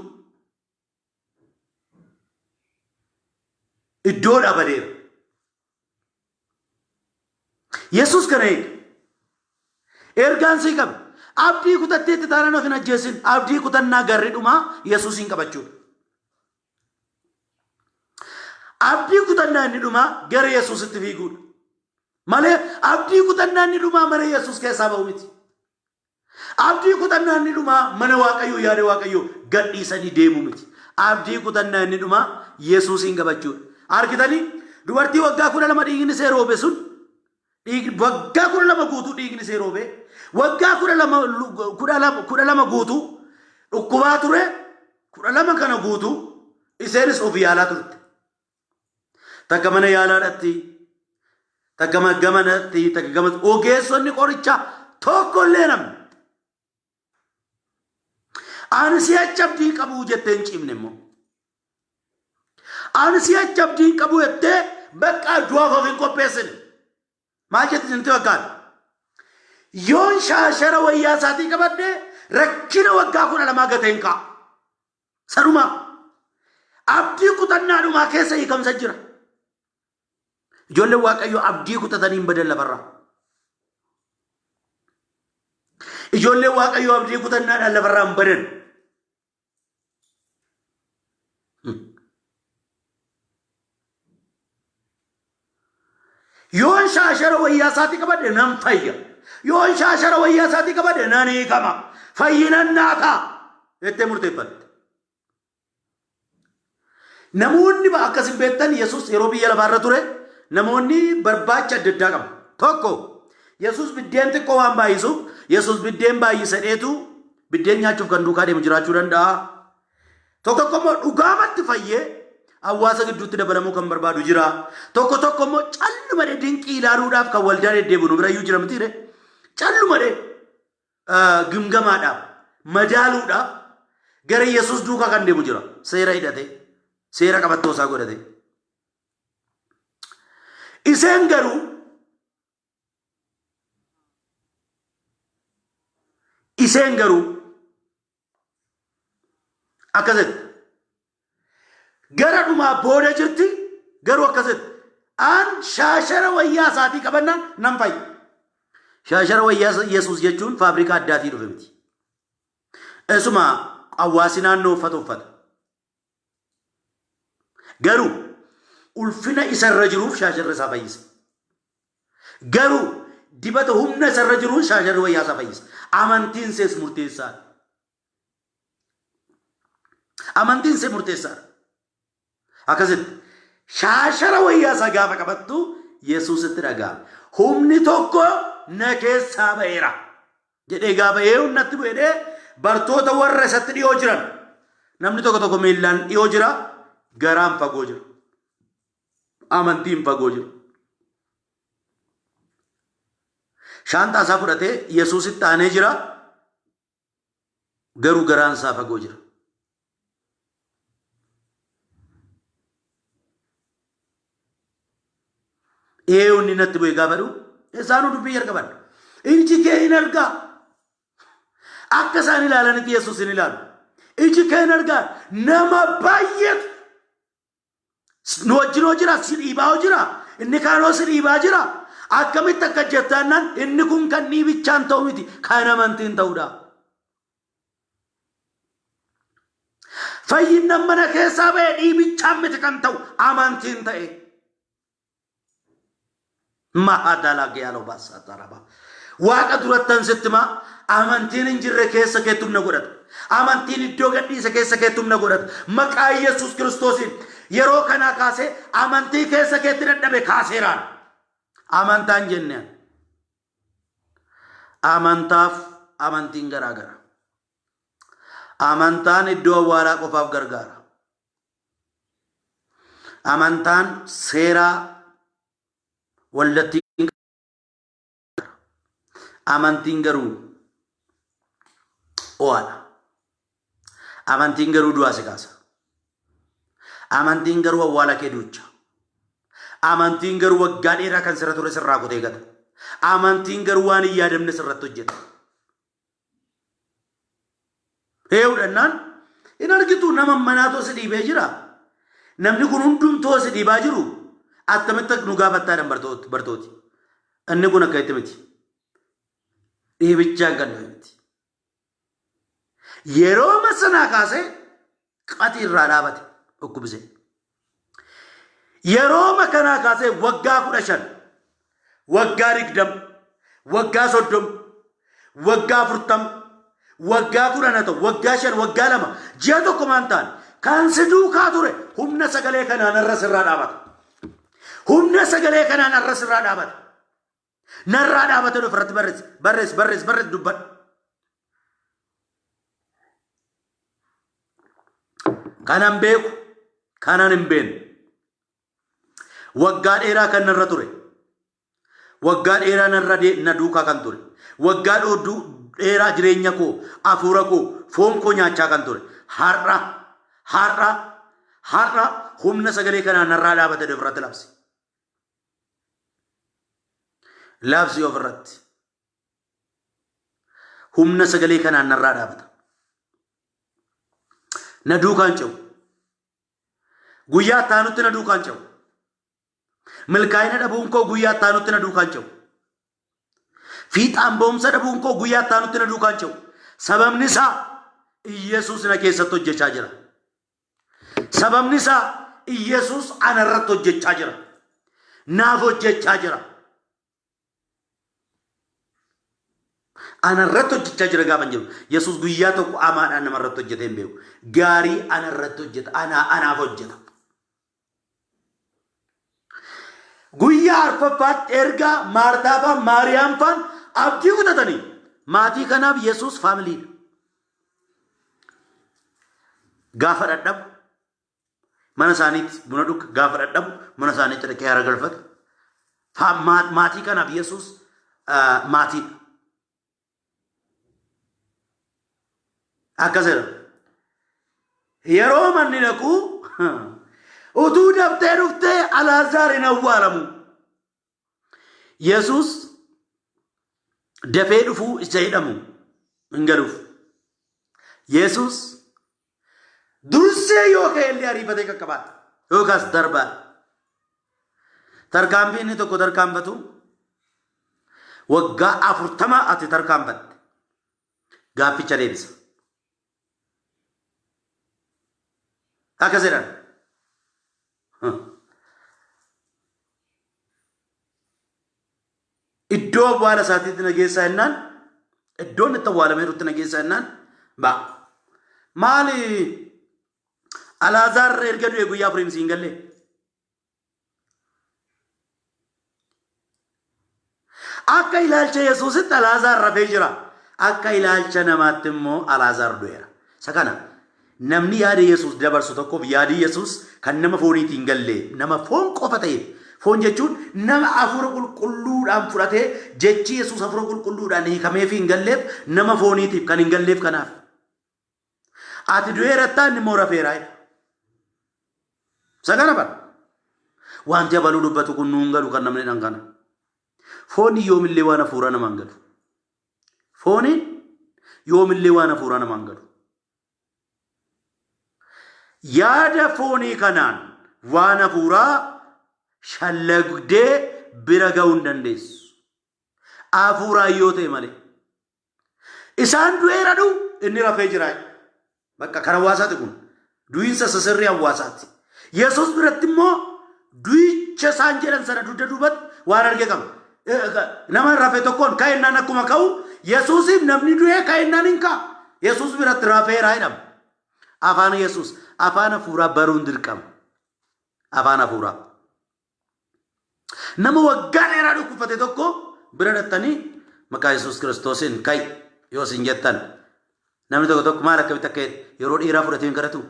iddoo dhabadeera. Yesuus kana eega. Ergaan sii qabe. Abdii kutatteetti taanaan of hin ajjeesin. Abdii kutannaa garri dhumaa Yesuusiin qabachuudha. Abdii kutannaa inni dhumaa gara Yesuusitti fiiguudha. Malee abdii kutannaa inni dhumaa mana Yesuus keessaa ba'u miti. Abdii kutannaa inni dhumaa mana Waaqayyoo yaada Waaqayyoo gadhiisanii deemuu miti. Abdii kutannaa inni dhumaa Yesuusiin qabachuudha. Argitanii dubartii waggaa 12 dhiigni ishee roobe sun waggaa 12 guutuu dhiigni ishee roobe waggaa 12 12 guutuu dhukkubaa ture 12 kana guutuu isheenis of yaalaa turte. Takka mana yaalaa dhatti, takka gama dhatti, takka gama ogeessonni qorichaa tokko illee namni. Ani si'achi abdii qabu jettee hin ciimne immoo. Ani si'achi abdii hin qabu jettee bakka du'aaf of hin qopheessine. Maal jetti isinitti fakkaata? Yoon shaashara wayyaa isaatii qabadhe rakkina waggaa 12 gateen ka'a. Sanumaa abdii kutannaa dhumaa keessa hiikamsa jira. Ijoolleen Waaqayyoo abdii kutatanii hin badan lafarraa. Ijoolleen Waaqayyoo abdii kutannaadhaan lafarraa hin badan. Yoon shaashara wayyaa isaatii qabadhe nan fayya. Yoon shaashara wayyaa isaatii qabadhe nan hiikama. Fayyinan naa ta'a jettee murteeffatte. Namoonni akkas hin beektan Yesuus yeroo biyya lafaarra ture namoonni barbaacha adda addaa qabu. Tokko Yesuus biddeen xiqqoo waan baay'isuuf Yesuus biddeen baay'isa dheetu biddeen nyaachuuf kan duukaa deemu jiraachuu danda'a. Tokko tokko immoo dhugaamatti fayyee hawaasa gidduutti dabalamuu kan barbaadu jira. Tokko tokko immoo callumadhee dinqii ilaaluudhaaf kan waldaa deddeebi'u nu birayyuu jira mitiire. Callumadhee gimgamaadhaaf madaaluudhaaf gara Yesuus duukaa kan deemu jira. Seera hidhatee seera qabattoo isaa godhatee. Iseen garuu iseen garuu Akkasitti. Gara dhumaa booda jirti garuu akkasitti. An shaashara wayyaa isaatii qabannaan nan fayya. Shaashara wayyaa Yesuus jechuun faabrikaa addaatii dhufe miti. Isuma hawaasi naannoo uffata uffata. Garuu ulfina isarra jiruuf shaasharri isaa fayyisa. Garuu dibata humna isarra jiruun shaasharri wayyaa isaa fayyisa. Amantiin sees murteessaadha. Amantiin see murteessaadha. Akkasitti shaashara wayyaa isaa gaafa qabattu Yesuusitti dhaga'ame. Humni tokko na keessaa ba'eera. Jedhee gaafa eeyyuun natti bu'e jedhee bartoota warra isatti dhiyoo jiran namni tokko tokko miillaan dhiyoo jira garaan fagoo jira amantiin fagoo jira. Shaanxaa isaa fudhatee Yesuusitti aanee jira garuu garaan isaa fagoo jira. Eeyyoonni natti bu'e gaafa dhufu isaanuu dubbii jalqaban. Iji kee hin argaa. Akka isaan ilaalanitti Yesuus hin ilaalu. Iji kee hin argaa. Nama baay'eetu nu wajjin hoo jira, si dhiibaa hoo jira, inni kaanoo si dhiibaa jira. Akkamitti akka jettaannaan inni kun kan dhiibichaan ta'u miti, kan amantiin ta'udha. Fayyinnan mana keessaa ba'e dhiibichaan miti kan ta'u amantiin ta'e. Mahadala giyalo basataraba. Waaqa durattan sitti himaa amantiin hin jirre keessa keetti humna godhata. Amantiin iddoo gadhiise keessa keetti humna godhata. Maqaa Yesuus Kiristoosiin yeroo kanaa kaasee amantii keessa keetti dadhabe kaaseeraan. Amantaan jenneen. Amantaaf amantiin garaa gara. Amantaan iddoo awwaalaa qofaaf gargaara. Amantaan seeraa waldattii Amantiin garuu o'aadha. Amantiin garuu du'aa si kaasa. Amantiin garuu awwaala kee duucha. Amantiin garuu waggaa dheeraa kan sirra ture sirraa kutee gata. Amantiin garuu waan hin yaadamne sirratti hojjeta. Eewudhannaan hin argitu nama manaatoo si dhiibee jira. Namni kun hundumtoo si dhiibaa jiru attamitti akka nu gaafattaa jedhan bartooti. Inni kun akka itti miti. Dhiibichaan kan dhufe miti. Yeroo sanaa kaasee qaxii irraa dhaabate dhukkubise. Yeroo kanaa kaasee waggaa 15, waggaa 20, waggaa 30, waggaa 40, waggaa 10 haa ta'u, waggaa 5, waggaa 2, ji'a tokko maan ta'an kan si duukaa ture humna sagalee kanaan irra sirraa dhaabata. Humna sagalee kanaan irra sirraa dhaabata. Narraa dhaabate ofirratti barreessi, barreessi, barreessi, barreessi dubbadhu. Kanan beeku, kanan hin beekne. Waggaa dheeraa kan narra ture. Waggaa dheeraa narra na duukaa kan ture. Waggaa dheeraa jireenya koo, hafuura koo, foon koo nyaachaa kan ture. Har'a, har'a, har'a humna sagalee kanaan narraa dhaabate ofirratti labsi. Labsi ofirratti. Humna sagalee kanaan narraa dhaabata. Na duukaan ce'u. Guyyaa itti na duukaan ce'u. Milkaa'ina dhabuun koo guyyaa itti aanutti na duukaan ce'u. Fiixaan ba'umsa dhabuun koo guyyaa itti aanutti na duukaan ce'u. Sababni isaa Iyyasuus na keessatti hojjechaa jira. Sababni isaa Iyyasuus ana irratti hojjechaa jira. Naaf hojjechaa jira. Ana irratti hojjechaa jira gaafa hin jiru. Yesuus guyyaa tokko amaadhaan nama irratti hojjetee hin beeku. Gaarii ana irratti hojjeta. Ana anaaf hojjeta. Guyyaa arfaffaatti erga Maartaa faan Maariyaam faan abdii kutatanii maatii kanaaf Yesuus faamiliidha. Gaafa dhadhabu mana isaaniitti buna dhuga gaafa dhadhabu mana isaaniitti dhaqee hara galfata. Maatii kanaaf Yesuus maatiidha. Akkas jedha. Yeroo manni dhaqu utuu daftee dhuftee Alaazaar hin awwaalamu. Yesuus dafee dhufuu isa jedhamu hin galuuf. Yesuus dursee yoo ka'e illee ariifatee qaqqabaadha. Yookaas darbaadha. Tarkaanfii inni tokko tarkaanfatu waggaa 40 ati tarkaanfatte gaafficha deebisa. Akkas jedhan. Iddoo awwaala isaatiitti na geessaa jennaan iddoon itti awwaalameerutti na geessaa jennaan ba'a. Maali Alaazaar erga du'e guyyaa afuriin siin gallee? Akka ilaalcha Yesuusitti Alaazaar rafee jira. Akka ilaalcha namaatti immoo Alaazaar du'eera. Isa kana namni yaada Yesuus dabarsu tokkoof yaadi Yesuus kan nama fooniitiin galle nama foon qofa ta'eef foon jechuun nama hafuura qulqulluudhaan fudhatee jechi Yesuus hafuura qulqulluudhaan hiikameef hin galleef nama fooniitiif kan hin galleef kanaaf. Ati du'eerattaa inni immoo rafeeraa jedha. Isa kana bara. Wanti abaluu dubbatu kun nuun galu kan namni dhan kana. Foonni yoomillee waan hafuuraa namaan galu. Fooniin yoomillee waan hafuuraa namaan galu. Yaada foonii kanaan waan hafuuraa shallagdee bira ga'uu hin dandeessu. Hafuuraan yoo ta'e malee. Isaan du'eera dhuu inni rafee jira. Bakka kan hawaasaati kun. Du'iinsa isa sirrii hawaasaati. Yesuus biratti immoo du'icha isaan jedhan sana dugda duubatti waan arge qaba. Nama rafe tokkoon ka'ennaan akkuma ka'u Yesuusiif namni du'ee ka'ennaan hin ka'a. Yesuus biratti rafeera jedhama. Afaan Yesuus afaan hafuuraa baruun dirqama. Afaan hafuuraa. Nama waggaa dheeraa dhukkubfate tokko bira dhattanii maqaa Yesuus Kiristoosiin ka'i yoo isin jettan namni tokko tokko maal akkamitti akka jedhe yeroo dheeraa fudhatee hin kadhatu.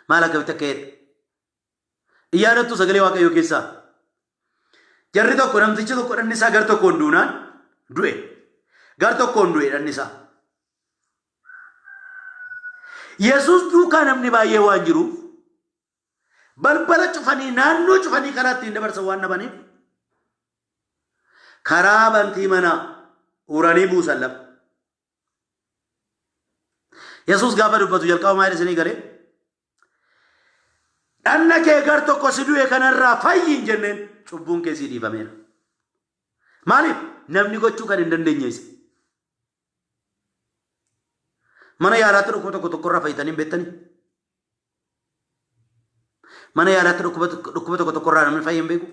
Maal akkamitti akka jedhe. Hin yaadattu sagalee Waaqayyoo keessaa. Jarri tokko namtichi tokko dhanni isaa gar tokkoon duunaan du'e. Gar tokkoon du'e dhanni isaa. Yesuus duukaa namni baay'ee waan jiruuf balbala cufanii naannoo cufanii karaa ittiin dabarsan waan dhabaniif karaa bantii manaa uranii buusan lafa. Yesuus gaafa dubbatu jalqaba maal isinii galee? Dhanna kee gar tokko si du'e kanarraa fayyi hin jenneen cubbuun kee sii dhiifameera. Maaliif? Namni gochuu kan hin dandeenye isa. Mana yaalaatti dhukkuba tokko tokkorraa fayyitanii hin beektanii? Mana yaalaatti dhukkuba dhukkuba tokko tokkorraa namni fayyee hin beeku?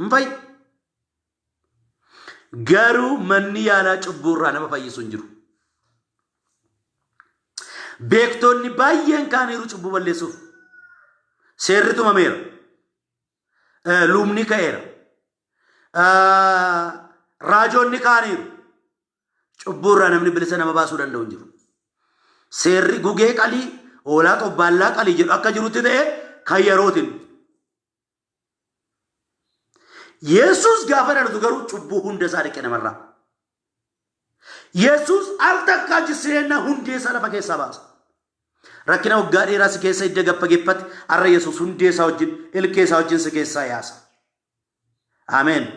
Hin fayyu. Garuu manni yaalaa cubbuurraa nama fayyisu hin jiru. Beektonni baay'een kaaniiru cubbuu balleessuuf. Seerri tumameera. Lubni ka'eera. Raajonni kaaniiru. Cubbuurraa namni bilisa nama baasuu danda'u hin jiru. Seerri gugee qalii, hoolaa xobbaallaa qalii jedhu akka jirutti ta'e kan yerootiin. Yesuus gaafa dhalatu garuu cubbuu hunda isaa dhiqe namarraa. Yesuus al takkaa jireenya hundee isaa lafa keessaa baasa. Rakkina waggaa dheeraa si keessa hidda gaffageeffate har'a Yesuus hundee isaa wajjin ilkee isaa wajjin si keessaa yaasa. Ameen.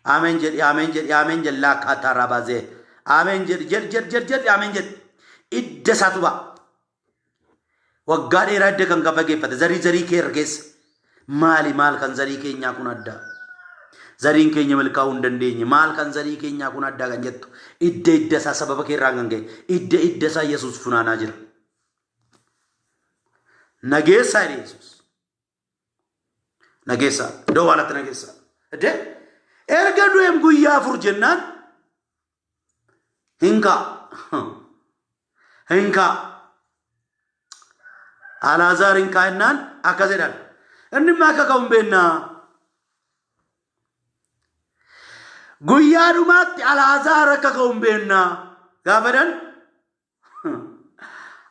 Ameen jedhi, ameen jedhi, ameen jedhi laakkaataa rabaazee. Ameen jedhi, jedhi, jedhi, jedhi, jedhi, ameen jedhi. Idda isaatu ba'a. Waggaa dheeraa idda kan gaffageeffate zarii zarii kee irra keessa. Maali maal kan zarii keenyaa kun addaa? Zariin keenya milkaa'uu hin dandeenye. Maal kan zarii keenyaa kun addaa kan jettu. Idda idda isaa sababa kee irraan kan ka'e. Idda idda isaa Yesuus funaanaa jira. Nageessaa jedhe Yesuus. Nageessaa. Iddoo awwaalatti nageessaa. Iddee erga du'eem guyyaa afur jennaan hin ka'a. Hin ka'a. Alaazaar hin ka'a jennaan akkas jedhan. Inni immoo akka ka'u hin beennaa. Guyyaa dhumaatti Alaazaar akka ka'u hin beennaa. Gaafa jedhan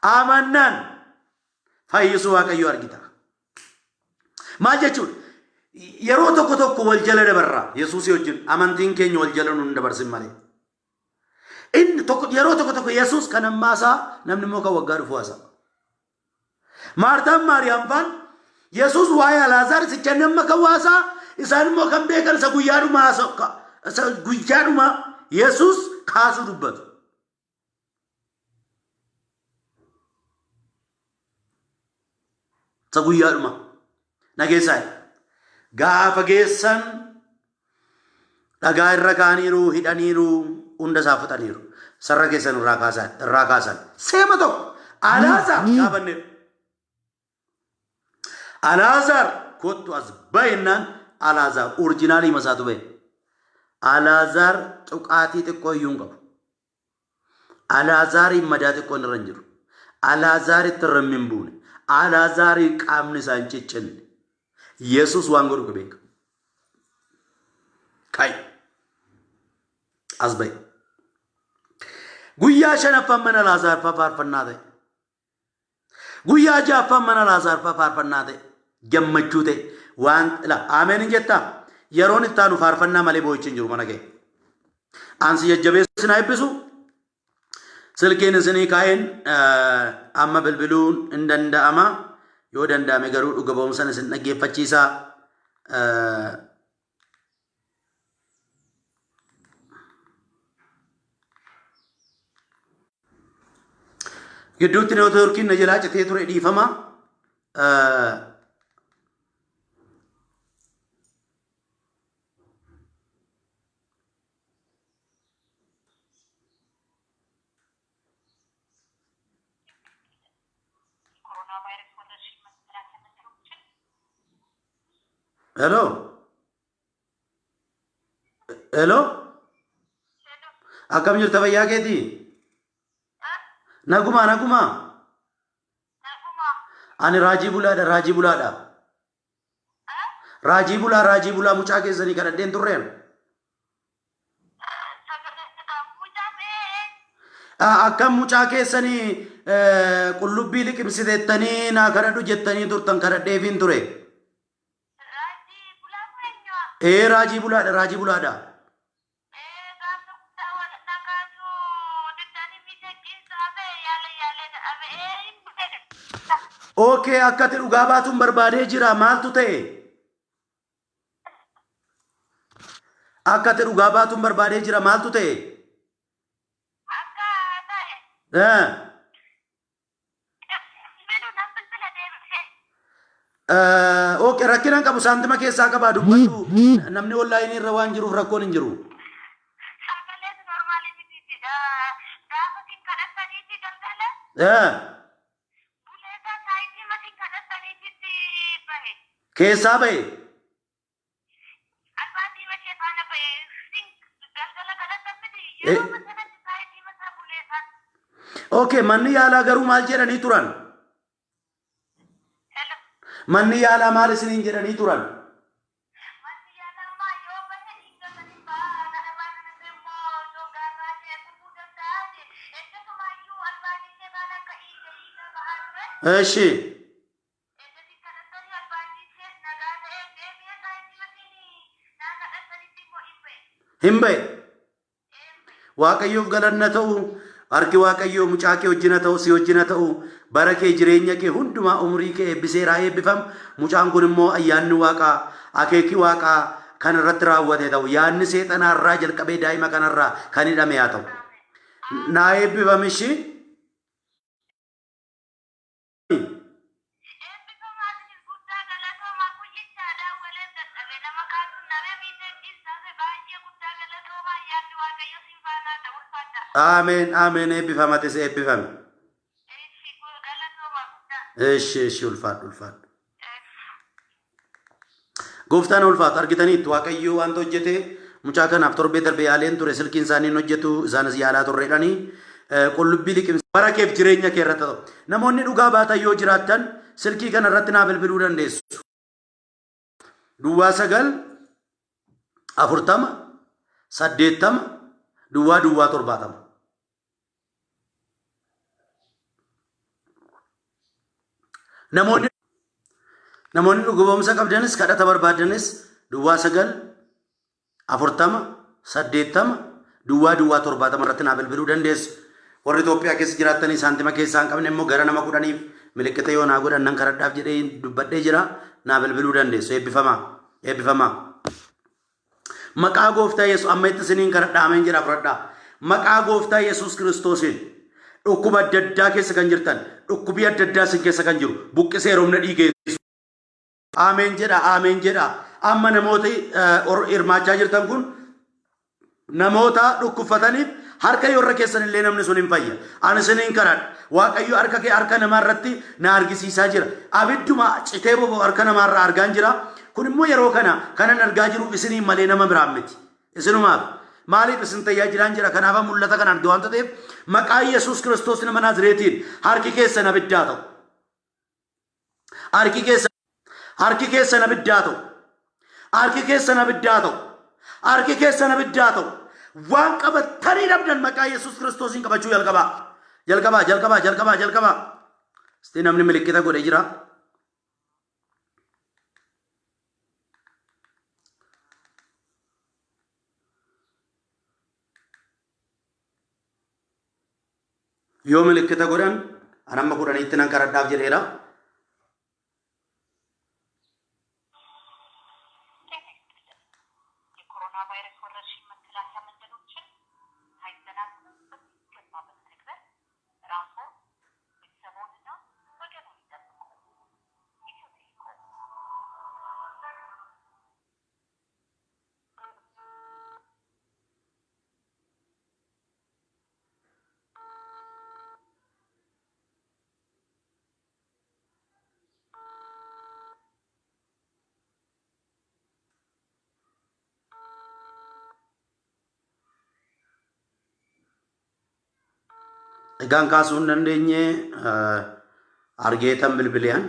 Amannaan fayyisuu Waaqayyoo argita. Maal jechuudha? Yeroo tokko tokko wal jala dabarra Yesuusii wajjin amantiin keenya wal jala nun dabarsin malee. Inni tokko yeroo tokko tokko Yesuus kan ammaa isaa namni immoo kan waggaa dhufu haasa'a. Maartaan Maariyaam faan Yesuus waa'ee Alaazaar isicha nama kan waasaa isaan immoo kan beekan isa guyyaa dhumaa haasa'u isa guyyaa dhumaa Yesuus kaasuu dubbatu. Isa guyyaadhuma. Nageessaa. Gaafa geessan dhagaa irra kaaniiru, hidhaniiru, hunda isaa fixaniiru. Sarara keessan irraa kaasan, irraa kaasan. Seema tokko Alaazaar gaafanneef. Alaazaar kottu as ba'innaan Alaazaar orijinaalii masaatu ba'e. Alaazaar tuqaatii xiqqoo iyyuu hin qabu. Alaazaariin madaa xiqqoon irra hin jiru. Alaazaaritti irra hin buune. Alaazaariin qaamni isaa hin ciccinne. Yesuus waan godhu beeka. Ka'i. As ba'i. Guyyaa shanaffaan mana Alaazaar faarfannaa ta'e. Guyyaa ja'affaan mana Alaazaar faarfannaa ta'e. Gammachuu ta'e. Waan la ameen hin jettaa? Yeroon itti aanu faarfannaa malee boo'ichi hin jiru mana kee. Ansi jajjabeessu sin eebbisu. Silkiin isinii kaa'een amma bilbiluun hin danda'ama. Yoo danda'ame garuu dhuga ba'umsan isin dhaggeeffachiisa. Gidduutti neetwoorkiin na jalaa citee ture dhiifama. Hello. Hello? Akkam jirta fayyaa keetii? Nagumaa nagumaa. Ani Raajii Bulaadha Raajii Bulaadha. Raajii Bulaa Raajii Bulaa mucaa keessanii kadhadheen turreen. Akkam mucaa keessanii qullubbii liqimsiteettanii naa kadhadhu jettanii turtan kadhadheefiin ture. Ee Raajii Bulaadha Raajii Bulaadha. Okay akkati dhugaa baatuun barbaadee jira maaltu ta'e? Akkati dhugaa baatuun barbaadee jira maaltu ta'e? Akka ta'e. Eh. Bilbilu nan bilbila deebisee. Okay, rakkina hin qabu saantima keessaa qabaa dubbadhu. Namni onlaayinii irra waan jiruuf rakkoon hin jiru. Sagaleen normaalii mitiiti. Gaafa isin kadhattaniiti galgala buleesaa saayitii isin kadhattaniititti bahe. Keessaa bahe. Albaatii ishee faana bahe. Isin galgala kadhattan miti yeroo sanatti saayitii masaa buleesaan. Okay, manni yaalaa garuu maal jedhanii turan? Hello. Manni yaalaa maal isiniin jedhanii turan? Manni yaalaa yoo bahe dhiiga sanii ba'a. Kanarraa kan hafe immoo gogaarraa ishee gubuu danda'a. Eeggatumaayyuu albaatii ishee faana akka dhiiga dhiiga bahaa ture. Eshi. Eeggati kadhattanii albaatii ishees nagaa ta'ee deebi'ee saayitii matiin naa kadhattanitti immoo hin ba'e. Hin bahe. Waaqayyoof galanna ta'u, harki Waaqayyoo mucaa kee wajjina ta'u, si wajjina ta'u, bara kee jireenya kee hundumaa umurii kee eebbiseeraa eebbifam. Mucaan kun immoo ayyaanni Waaqaa, akeeki Waaqaa kan irratti raawwate ta'u, yaadni seexanaa irraa jalqabee daa'ima kanarraa kan hidhame haa ta'u. Naa eebbifam ishii. Eebbifamaa isinis guddaa galatoomaa guyyichaa daawwaleen dadhabe nama kaasuun nabee miiseejjiin saafe baay'ee guddaa galatoomaa ayyaanni Waaqayyo sin faanaa ta'u ulfaadha. Ameen ameen eebbifamatis eebbifami. Eessi galatoomaa guddaa. Eshi eshi ulfaadhu ulfaadhu. Gooftaan ulfaatu argitaniittu Waaqayyo wanta hojjete mucaa kanaaf torbee darbe yaaleen ture silkiin isaanii hin hojjetu isaanis yaalaa turreedhani qullubbii liqimsa bara keef jireenya kee irratti ta'u. Namoonni dhugaa baatan yoo jiraattan silkii kana irratti naa bilbiluu dandeessu. Duwwaa 9 40 80 duwwaa duwwaa 70. Namoonni namoonni dhugoomsa qabdanis kadhata barbaadanis duwwaa 9 40 80 duwwaa duwwaa 70 irratti naa bilbiluu dandeessu. Warri Itoophiyaa keessa jiraattanii saantima keessaa hin qabne immoo gara nama 10f milikkita yoo naa godhan nan kadhadhaaf jedhee dubbadhee jira naa bilbiluu dandeessu. Eebbifamaa. Eebbifamaa. Maqaa gooftaa Yesuus amma itti isiniin kadhadha ameen jedhaa fudhadhaa. Maqaa gooftaa Yesuus Kiristoosiin dhukkuba adda addaa keessa kan jirtan dhukkubii adda addaa isin keessa kan jiru buqqisee humna dhiiga Yesuus. Ameen jedha ameen jedha. Amma namoota hirmaachaa jirtan kun namoota dhukkubfataniif harka yoo irra keessan illee namni sun hin fayya. Ani isiniin kadhadha. Waaqayyo harka kee harka namaa irratti na argisiisaa jira. Abidduma citee boba'u harka namaa irraa argaan jira. Kun immoo yeroo kana kanan argaa jiru isiniin malee nama biraan miti. Isinumaaf. Maaliif isin tajaajilaan jira? Kanaaf mul'ata kana arge waanta ta'eef maqaa Yesuus Kiristoos nama Naazreetiin harki keessan abiddaa ta'u. Harki keessan harki keessan abiddaa ta'u. Harki keessan abiddaa ta'u. Harki keessan abiddaa ta'u. Waan qabattanii dhabdan maqaa Yesuus Kiristoosiin qabachuu jalqabaa. Jalqabaa, jalqabaa, jalqabaa, jalqabaa. Isti namni milikkita godhe jira. Yoo milikkita godhan an amma 10tti nan kadhadhaaf jedheera. Egaan kaasuu hin dandeenye argeetan bilbilean.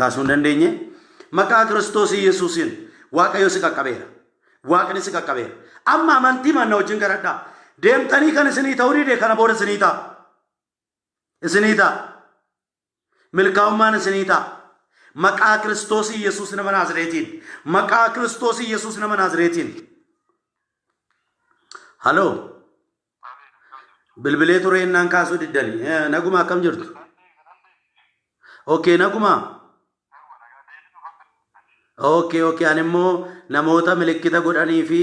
Kaasuu hin dandeenye. Maqaa Kiristoos Yesuusiin Waaqayyo si qaqqabeera. Waaqni si qaqqabeera. Amma amantii manna wajjin kadhadhaa. Deemtanii kan isinii ta'uu dide kana booda isinii ta'a. Isinii ta'a. Milkaa'ummaan isinii ta'a. Maqaa Kiristoos Yesuus nama Naazreetiin. Maqaa Kiristoos Yesuus nama Naazreetiin. Haloo. Bilbilee ture innaan kaasuu diddani. Naguma akkam jirtu? Okay, naguma. Okay, okay. Ani immoo namoota milikkita godhanii fi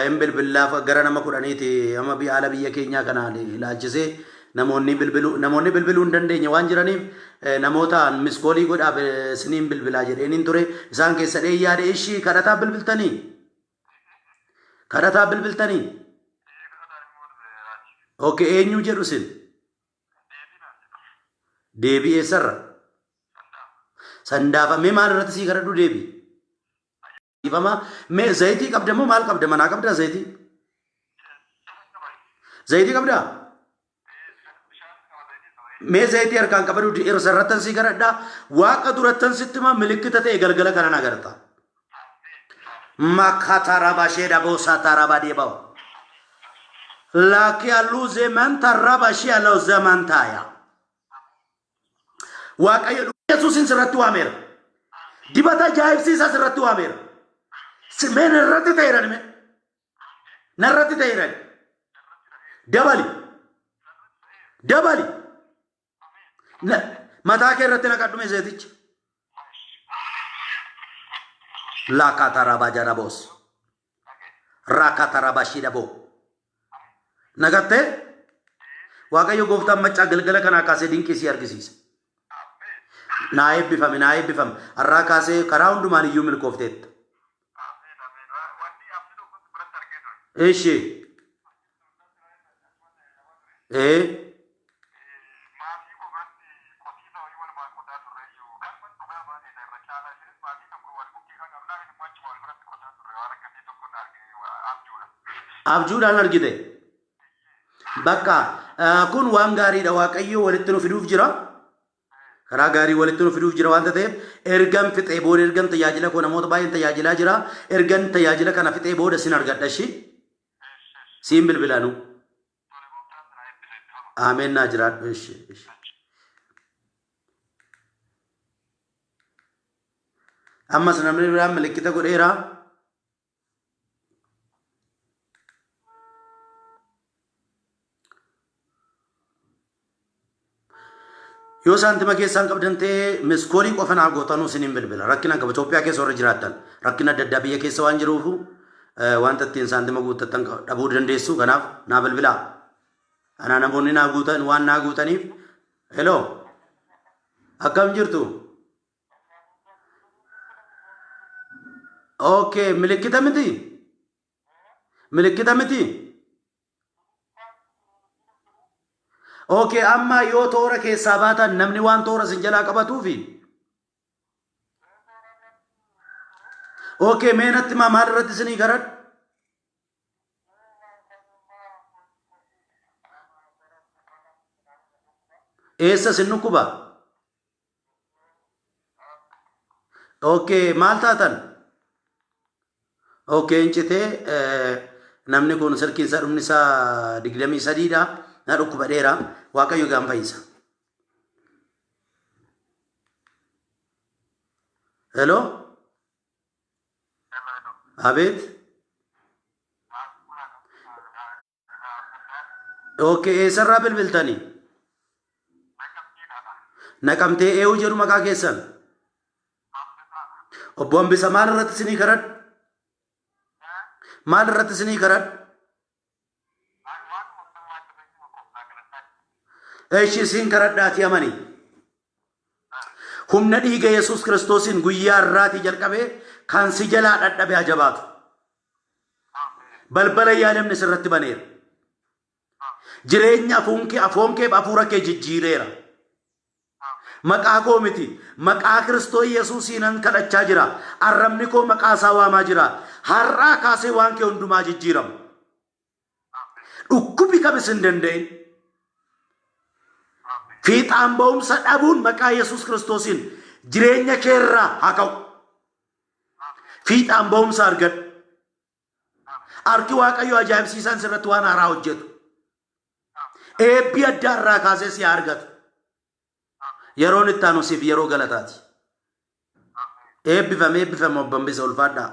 hin bilbillaaf gara nama 10ti amma biyya haala biyya keenyaa kana ilaalchisee namoonni bilbiluu hin dandeenye waan jiraniif namootaan missed callii godhaaf isiniin bilbilaa jedheeniin ture isaan keessa dhee yaade. Ishii kadhataa bilbiltanii, kadhataa bilbiltanii. Okay, eenyu jedhu isin? Deebii eessarra? Sandaafa. Mee maal irratti sii kadhadhu deebii? Ifama. Mee zayitii qabda moo maal qabda? Manaa qabda zayitii? Zayitii qabdaa? Mee zayitii harkaan qabadhu, irrattan sii kadhadhaa. Waaqa durattan sitti himaa, milikkita ta'e galgala kana agarta. Makataraba shedabo sataraba debao. Laakiyalu zemantaraba shialo zemantaya. Waaqayyo Yesuusin sirratti waameera. Dibata ajaa'ibsiisaa sirratti waameera. Mee narratti ta'eera mee. Narratti ta'eera. Dabali. Dabali. Mataa kee irratti naqadhu mee zayiticha. Laakataraba jaraboos. Raakataraba shidaboo. Naqattee Waaqayyo gooftaan maccaa galgala kanaa kaasee dinqii si argisiisa. Naa eebbifame, naa eebbifame. Har'aa kaasee karaa hundumaan iyyuu milkoofteetta. Ishi. Ee. Maatii koo biratti qotiisa wayii walumaan qotaa turreeyyuu kan dhugaa baay'eedha irra caalaa isinis maatii tokko wal bukkee kan qabnaa immoo achuma wal biratti qotaa turre waan akkasii tokko na arge abjuudha. Abjuudhaan argite. Bakka kun waan gaariidha. Waaqayyo walitti nu fiduuf jira. Karaa gaarii walitti nu fiduuf jira waanta ta'eef, ergan fixee booda, ergan tajaajila koo, namoota baay'een tajaajilaa jira. Ergan tajaajila kana fixee booda sin argadha ishii. Siin bilbilanu. Ameen, naa jiraadhu ishii. Ishii. Ammas namni biraan milikkita godheera. Yoo saantima keessaan qabdan ta'ee missed callii qofa naa gootanuu isiniin bilbila. Rakkina qaba. Itoophiyaa keessa warra jiraattan rakkina adda addaa biyya keessa waan jiruufu wanta ittiin saantima guuttattan dhabuu dandeessu. Kanaaf naa bilbilaa. Anaa namoonni naa guutan waan naa guutaniif. Hello. Akkam jirtu? Okay, milikkita miti? Milikkita miti? Okay, amma yoo toora keessaa baatan namni waan toora isin jalaa qabatuufi. Okay, mee natti himaa, maal irratti isinii kadhadhu? Eessa isin dhukkuba? Okay, maal taatan? Okay, incitee namni kun silkiin isaa dhumni isaa 23dha. Na dhukkuba dheeraa. Waaqayyo gaan fayyisa. Hello? Abeet? Okay, eessarraa bilbiltanii? Naqamtee. Eewu jedhu maqaa keessan? Obbo Hambisa, maal irratti isinii kadhadhu? Maal irratti isinii kadhadhu? Eshi, isin kadhadhaatii amanii. Humna dhiiga Yesuus Kiristoosiin guyyaa irraatii jalqabee kan si jalaa dhadhabe haa jabaatu. Balbala yaadamne sirratti baneera. Jireenya afuun kee, afoon kee, hafuura kee jijjiireera. Maqaa koo miti, maqaa Kiristoos Yesuusiinan kadhachaa jira. Arrabni koo maqaa isaa waamaa jira. Har'aa kaasee waan kee hundumaa jijjiiramu. Dhukkubi kamis hin danda'in. Fiixaan ba'umsa dhabuun maqaa Yesuus Kiristoosiin jireenya keerraa haa ka'u. Fiixaan ba'umsa argadhu. Harki Waaqayyoo ajaa'ibsiisaan sirratti waan haaraa hojjetu. Eebbi addaa irraa kaasee si haa argatu. Yeroon itti aanu siif yeroo galataati. Eebbifame eebbifame obbo Hambisa ulfaadhaa.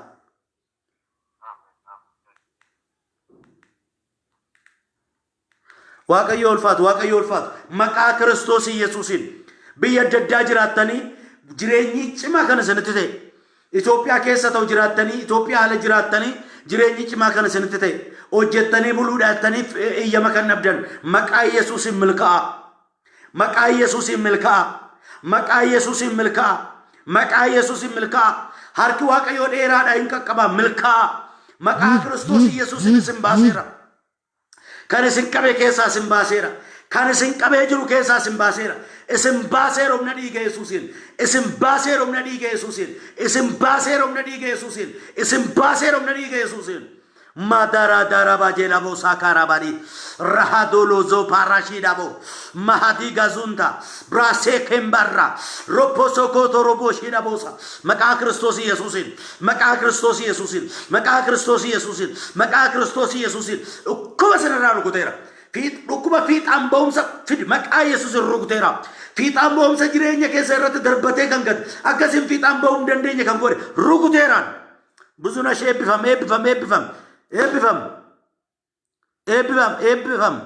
Waaqayyo ulfaatu, Waaqayyo ulfaatu. Maqaa Kiristoos Yesuusiin biyya adda addaa jiraattanii jireenyi cimaa kana isinitti ta'e. Itoophiyaa keessa ta'u jiraattanii, Itoophiyaa ala jiraattanii jireenyi cimaa kana isinitti ta'e. Hojjettanii buluudhaattanii iyyama kan dhabdan maqaa Yesuusiin milkaa'aa. Maqaa Yesuusiin milkaa'aa. Maqaa Yesuusiin milkaa'aa. Maqaa Yesuusiin milkaa'aa. Harki Waaqayyoo dheeraadha hin qaqqabaa milkaa'aa. Maqaa Kiristoos Yesuusiin isin baaseera. Kan isin qabe keessaa isin baaseera. Kan isin qabee jiru keessaa isin baaseera. Isin baaseera humna dhiiga Yesuusiin. Isin baaseera humna dhiiga Yesuusiin. Isin baaseera humna dhiiga Yesuusiin. Isin baaseera humna dhiiga Yesuusiin. Madara daraba jelabo sakarabadi rahadolo parashidabo mahadi gazunta brase kembarra roposo koto robo shidabosa maqaa Kiristoos Yesuusiin Maqaa Kiristoos Yesuusiin, maqaa Kiristoos Yesuusiin, maqaa Kiristoos Yesuusiin dhukkuba sinirraa rukuteera. Dhukkuba fiixaan ba'umsa fidi maqaa Yesuusiin rukuteera. Fiixaan ba'umsa jireenya keessa irratti darbatee kan gate akkasiin fiixaan ba'uu hin dandeenye kan godhe rukuteeraan. Buzunash eebbifam, eebbifam, eebbifam, eebbifam, eebbifam, eebbifam.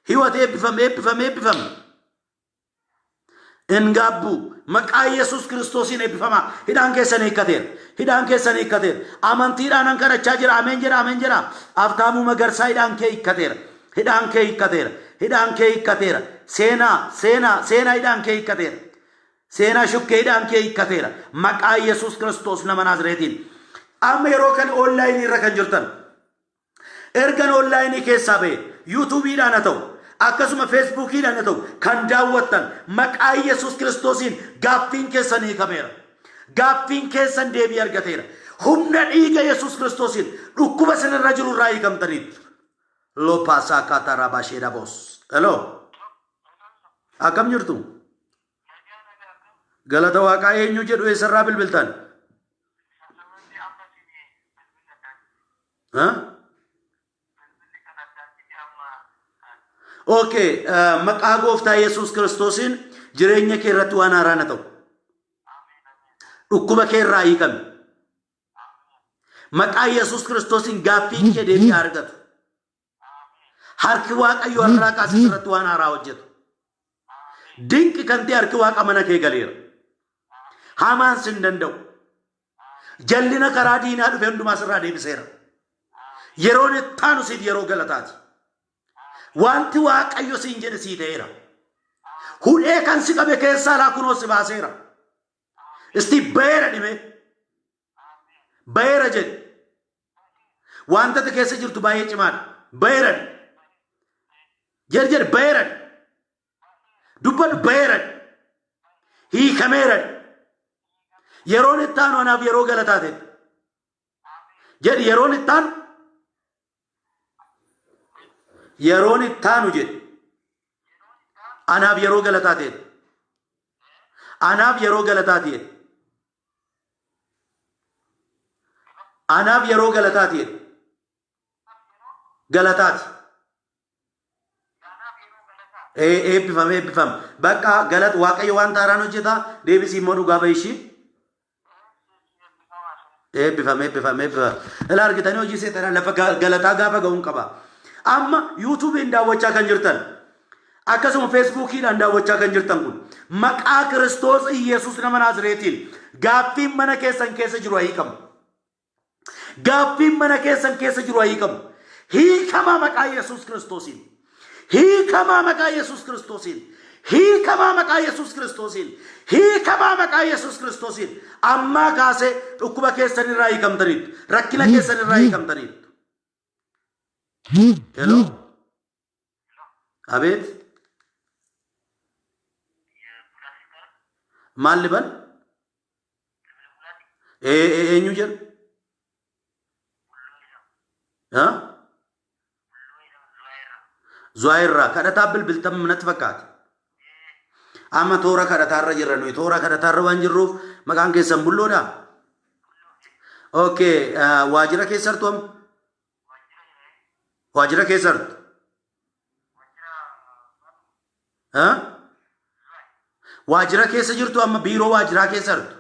Hiwat eebbifam, eebbifam, eebbifam. Hin gaabbu. Maqaa Yesuus Kiristoosiin eebbifamaa. Hidhaan keessan hiikkateera. Hidhaan keessan hiikkateera. Amantiidhaan an kadhachaa jira. Ameen jedha. Ameen jedha. Aftaamuu Magarsaa hidhaan kee hiikkateera. Hidhaan kee hiikkateera. Hidhaan kee hiikkateera. Seenaa, seenaa, seenaa hidhaan kee hiikkateera. Seenaa shukkee hidhaan kee hiikkateera. Maqaa Yesuus Kiristoos nama Naazreetiin. Amma yeroo kan onlaayinii irra kan jirtan. Ergan onlaayinii keessaa ba'e yuutuubiidhaan haa ta'u akkasuma feesbuukiidhaan haa ta'u kan daawwattan maqaa Yesuus Kiristoosiin gaaffiin keessan hiikameera. Gaaffiin keessan deebii argateera. Humna dhiiga Yesuus Kiristoosiin dhukkuba isinirra jiru irraa hiikamtaniittu. Lopaasaa kaataraa baasheedha boos. Hello. Akkam jirtu? Galata Waaqaa eenyu jedhu eessarraa bilbiltan? Ha? Okay, maqaa gooftaa Yesuus Kiristoosiin jireenya kee irratti waan haaraan haa ta'u. Dhukkuba kee irraa hiikami. Maqaa Yesuus Kiristoosiin gaaffiin kee deebii haa argatu. Harki Waaqayyo har'aa kaasee sirratti waan haaraa hojjetu. Dinqi kan ta'e harki Waaqa mana kee galeera. Hamaan sin danda'u. Jallina karaa diinaa dhufe hundumaa sirraa deebiseera. Yeroon ittaanu siif yeroo galataati. Wanti Waaqayyo siin jedhe sii ta'eera. Hudhee kan si qabe keessaa laa kunoo si baaseera. Isti baheera dhimee. Baheera jedhe. Wanta ati keessa jirtu baay'ee cimaadha. Baheera jedhe. Jedhi jedhi baheera jedhe. Dubbadhu baheera jedhe. Hiikameera jedhe. Yeroon itti aanu anaaf yeroo galataa ta'e. Jedhi yeroon itti aanu yeroon itti aanu jedhi. Anaaf yeroo galataa ta'e. Anaaf yeroo galataa ta'e. Anaaf yeroo galataati jedhe. Galataati. Eebbifame eebbifame. Bakka galata Waaqayyo waan taaraan hojjeta deebisii immoo dhugaa ba'ishii. Eebbifame eebbifame eebbifame. Ilaa argitanii hojii seexanaa lafa galataa gaafa ga'uun qaba. Amma yuutuubiin daawwachaa kan jirtan Akkasuma Feesbuukiidhaan daawwachaa kan jirtan kun maqaa Kiristoos Iyyasuus nama Naazreetiin gaaffiin mana keessan keessa jiru haa hiikamu. Gaaffiin mana keessan keessa jiru haa hiikamu. Hiikamaa maqaa Yesuus Kiristoosiin. Hiikamaa maqaa Yesuus Kiristoosiin. Hiikamaa maqaa Yesuus Kiristoosiin. Hiikamaa maqaa Yesuus Kiristoosiin. Ammaa kaasee dhukkuba keessan irraa hiikamtaniittu. Rakkina keessan irraa hiikamtaniittu. Hello. Abeet. Maal liban? Eenyu jedhu? Ha? Zuwaa irraa kadhataa bilbiltan natti fakkaata. Amma toora kadhataarra jirra nuyi toora kadhataarra waan jirruuf maqaan keessan bulloodha. Okay, waajjira keessa jirtu amma? Waajjira keessa jirtu? Ha? Waajjira keessa jirtu amma biiroo waajjiraa keessa jirtu?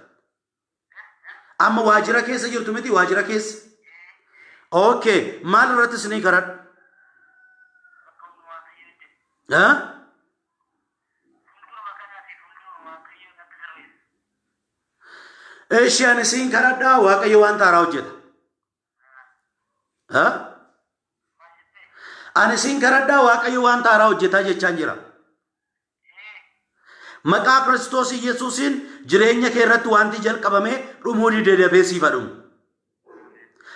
Amma waajjira keessa jirtu miti waajjira keessa? Okay, maal irratti isinii kadhadhu? Ha? Eshi ani siin kadhadhaa Waaqayyo waan taaraa hojjeta. Ha? Ani siin kadhadhaa Waaqayyo waan taaraa hojjetaa jechaan jira. Maqaa Kiristoos Yesuusiin jireenya kee irratti wanti jalqabame dhumuu dide dafee siif haa dhumu.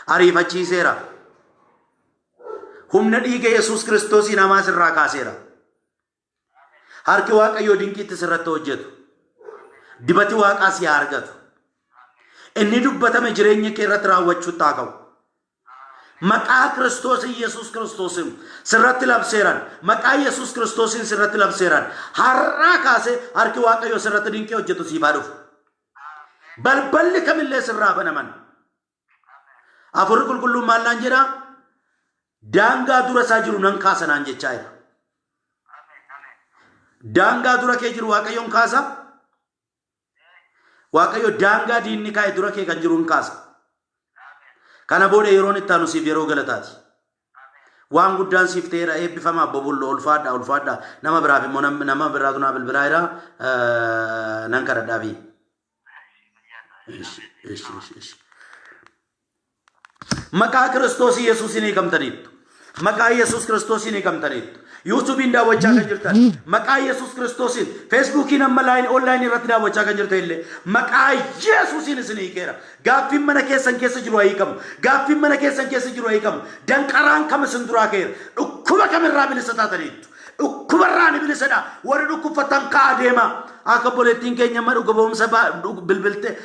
Ariifachiiseera. Humna dhiiga Yesuus Kiristoosiin hamaa sirraa kaaseera. Harki Waaqayyoo dinqiitti sirratti hojjetu. Dibati Waaqaa si haa argatu. Inni dubbatame jireenya kee irratti raawwachuutti haa ka'u. Maqaa Kiristoos Iyyasuus Kiristoosiin sirratti labseeran. Maqaa Yesuus Kiristoosiin sirratti labseeran. Har'aa kaasee harki Waaqayyoo sirratti dinqii hojjetu siif haa dhufu. Balballi kamillee sirraa banaman. Hafuurri qulqulluun maal naan jedhaa? Daangaa dura isaa jiru nan kaasa naan jechaa jira. Daangaa dura kee jiru Waaqayyoon kaasa. Waaqayyo daangaa diinni kaa'e dura kee kan jiru hin kaasa. Kana booda yeroon itti aanu siif yeroo galataati. Waan guddaan siif ta'eera eebbifama abbo Bullo ulfaadha ulfaadha nama biraaf immoo nama biraatu naa bilbilaa jira nan kadhadhaafi. Ishi, ishi, ishi, ishi. Maqaa Kiristoos Yesuusiin hiikamtaniittu. Maqaa Yesuus Kiristoosiin hiikamtaniittu. Yuutuubiin daawwachaa kan jirtan maqaa Yesuus Kiristoosiin Feesbuukiin amma laayin onlaayinii irratti daawwachaa kan jirtan illee maqaa Yesuusiin isin hiikeera. Gaaffiin mana keessan keessa jiru haa hiikamu. Gaaffiin mana keessan keessa jiru haa hiikamu. Danqaraan kam isin duraa ka'eera. Dhukkuba kamirraa bilisa taataniittu. Dhukkubarraa ni bilisadha. Warri dhukkubfattan ka'aa deemaa. Akka obboleettiin keenya amma dhuga ba'umsa bilbiltee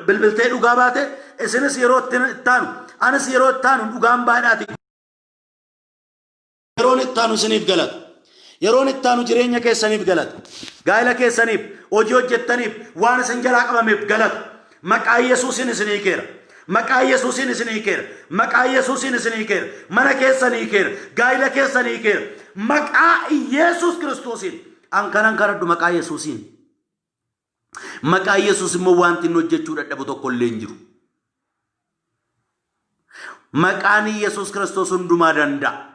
bilbiltee dhugaa baate isinis yeroo itti aanu anis yeroo itti aanu dhugaan baadhaati. Yeroon itti aanu isiniif galata. Yeroon itti aanu jireenya keessaniif galata. Gaa'ela keessaniif, hojii hojjettaniif, waan isin jalaa qabameef galata. Maqaa Yesuusiin isin hiikeera. Maqaa Yesuusiin isin hiikeera. Maqaa Yesuusiin isin hiikeera. Mana keessan hiikeera. Gaa'ila keessan hiikeera. Maqaa Yesuus Kiristoosiin. An kanan kadhadhu maqaa Yesuusiin. Maqaa Yesuus immoo wanti inni hojjechuu dadhabu tokko illee hin jiru. Maqaan Yesuus Kiristoos hundumaa danda'a.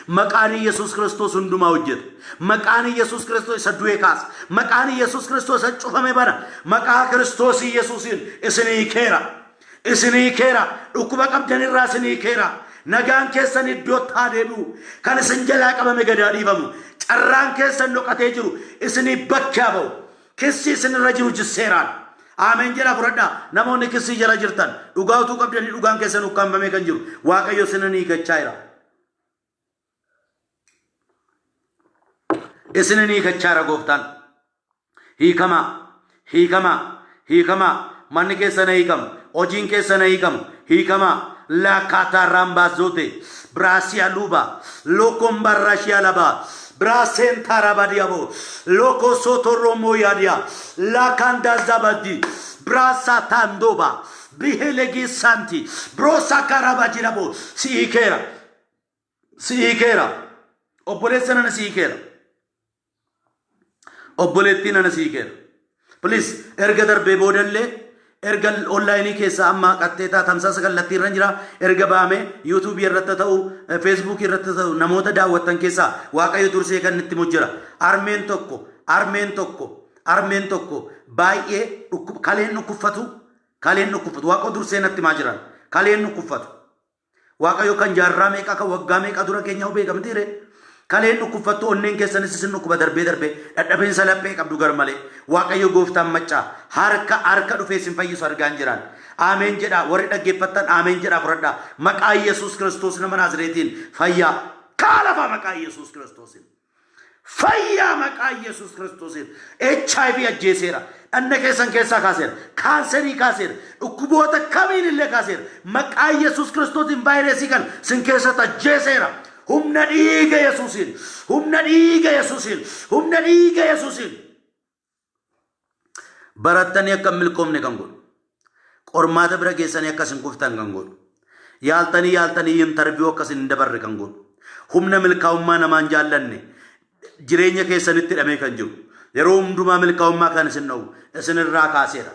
Maqaan Yesuus Kiristoos hundumaa hojjeta. Maqaan Yesuus Kiristoos isa du'e kaasa. Maqaan Yesuus Kiristoos isa cufame bana. Maqaa Kiristoos Yesuusiin isin hiikeera. Isin hiikeera. Dhukkuba qabdan irraa isin hiikeera. Nagaan keessan iddootti haa deebi'u. Kan isin jalaa qabame gad haa dhiifamu. Carraan keessan dhokatee jiru isinii bakkee haa ba'u. Kissii isinirra jiru jisseeraan. Aameen jedhaa fudhadhaa. Namoonni kissii jala jirtan dhugaa utuu qabdanii dhugaan keessan ukkaamfamee kan jiru Waaqayyo isinan hiikachaa jira. Isinin hiikachaa jira gooftaan. Hiikamaa, hiikamaa, hiikamaa. Manni keessan hiikamu, hojiin keessan hiikamu, hiikamaa. Laakaataa raambaazote, biraasiyaa luba, lokombarrashiyaa laba, biraaseentarabadiyabo, lokosotoromooyaadiya, laakandaazabadi, biraasaataandoba, bihelegisanti, broosakarabajirabo, si hiikeera, si hiikeera, obboleessa nana si hiikeera. Obboleettii nana sii keera. Please erga darbee boodallee erga onlaayinii keessaa amma qaxxeetaa tamsaasa kallattii irra jira erga baamee yuutuubii irratti ta'u feesbuukii irratti ta'u namoota daawwattan keessaa waaqayyo dursee kan itti mujjira. Armeen tokko armeen tokko armeen tokko baay'ee kaleen dhukkubfatu kaleen dhukkubfatu waaqa dursee natti himaa jiran kaleen dhukkubfatu. Waaqayyo kan jaarraa meeqa kan waggaa meeqa dura keenya beeka miti ree? Kaleen dhukkubfattu onneen keessanis isin dhukkuba darbee darbee dhadhabinsa laphee qabdu gar malee. Waaqayyo gooftaan maccaa harka harka dhufee isin fayyisu argaan jiraan. Aameen jedhaa warri dhaggeeffattan aameen jedhaa fudhadhaa. Maqaa Yesuus Kiristoos nama Naazreetiin fayyaa. Kaa lafaa maqaa Yesuus Kiristoosiin. Fayyaa maqaa Yesuus Kiristoosiin. HIV ajjeeseera. Dhanna keessan keessaa kaaseera. Kaanserii kaaseera. Dhukkuboota kamiin illee kaaseera. Maqaa Yesuus Kiristoosiin vaayirasii kan sin keessatti ajjeeseera. Humna dhiiga Yesuusiin, humna dhiiga Yesuusiin, humna dhiiga Yesuusiin. Barattanii akka hin milkoomne kan godhu. Qormaata bira geessanii akka isin kuftan kan godhu. Yaaltanii yaaltanii interview akka isin hin dabarre kan godhu. Humna milkaa'ummaa namaan jaallanne jireenya keessanitti hidhamee kan jiru. Yeroo hundumaa milkaa'ummaa kan isin dhowwu isinirraa kaaseera.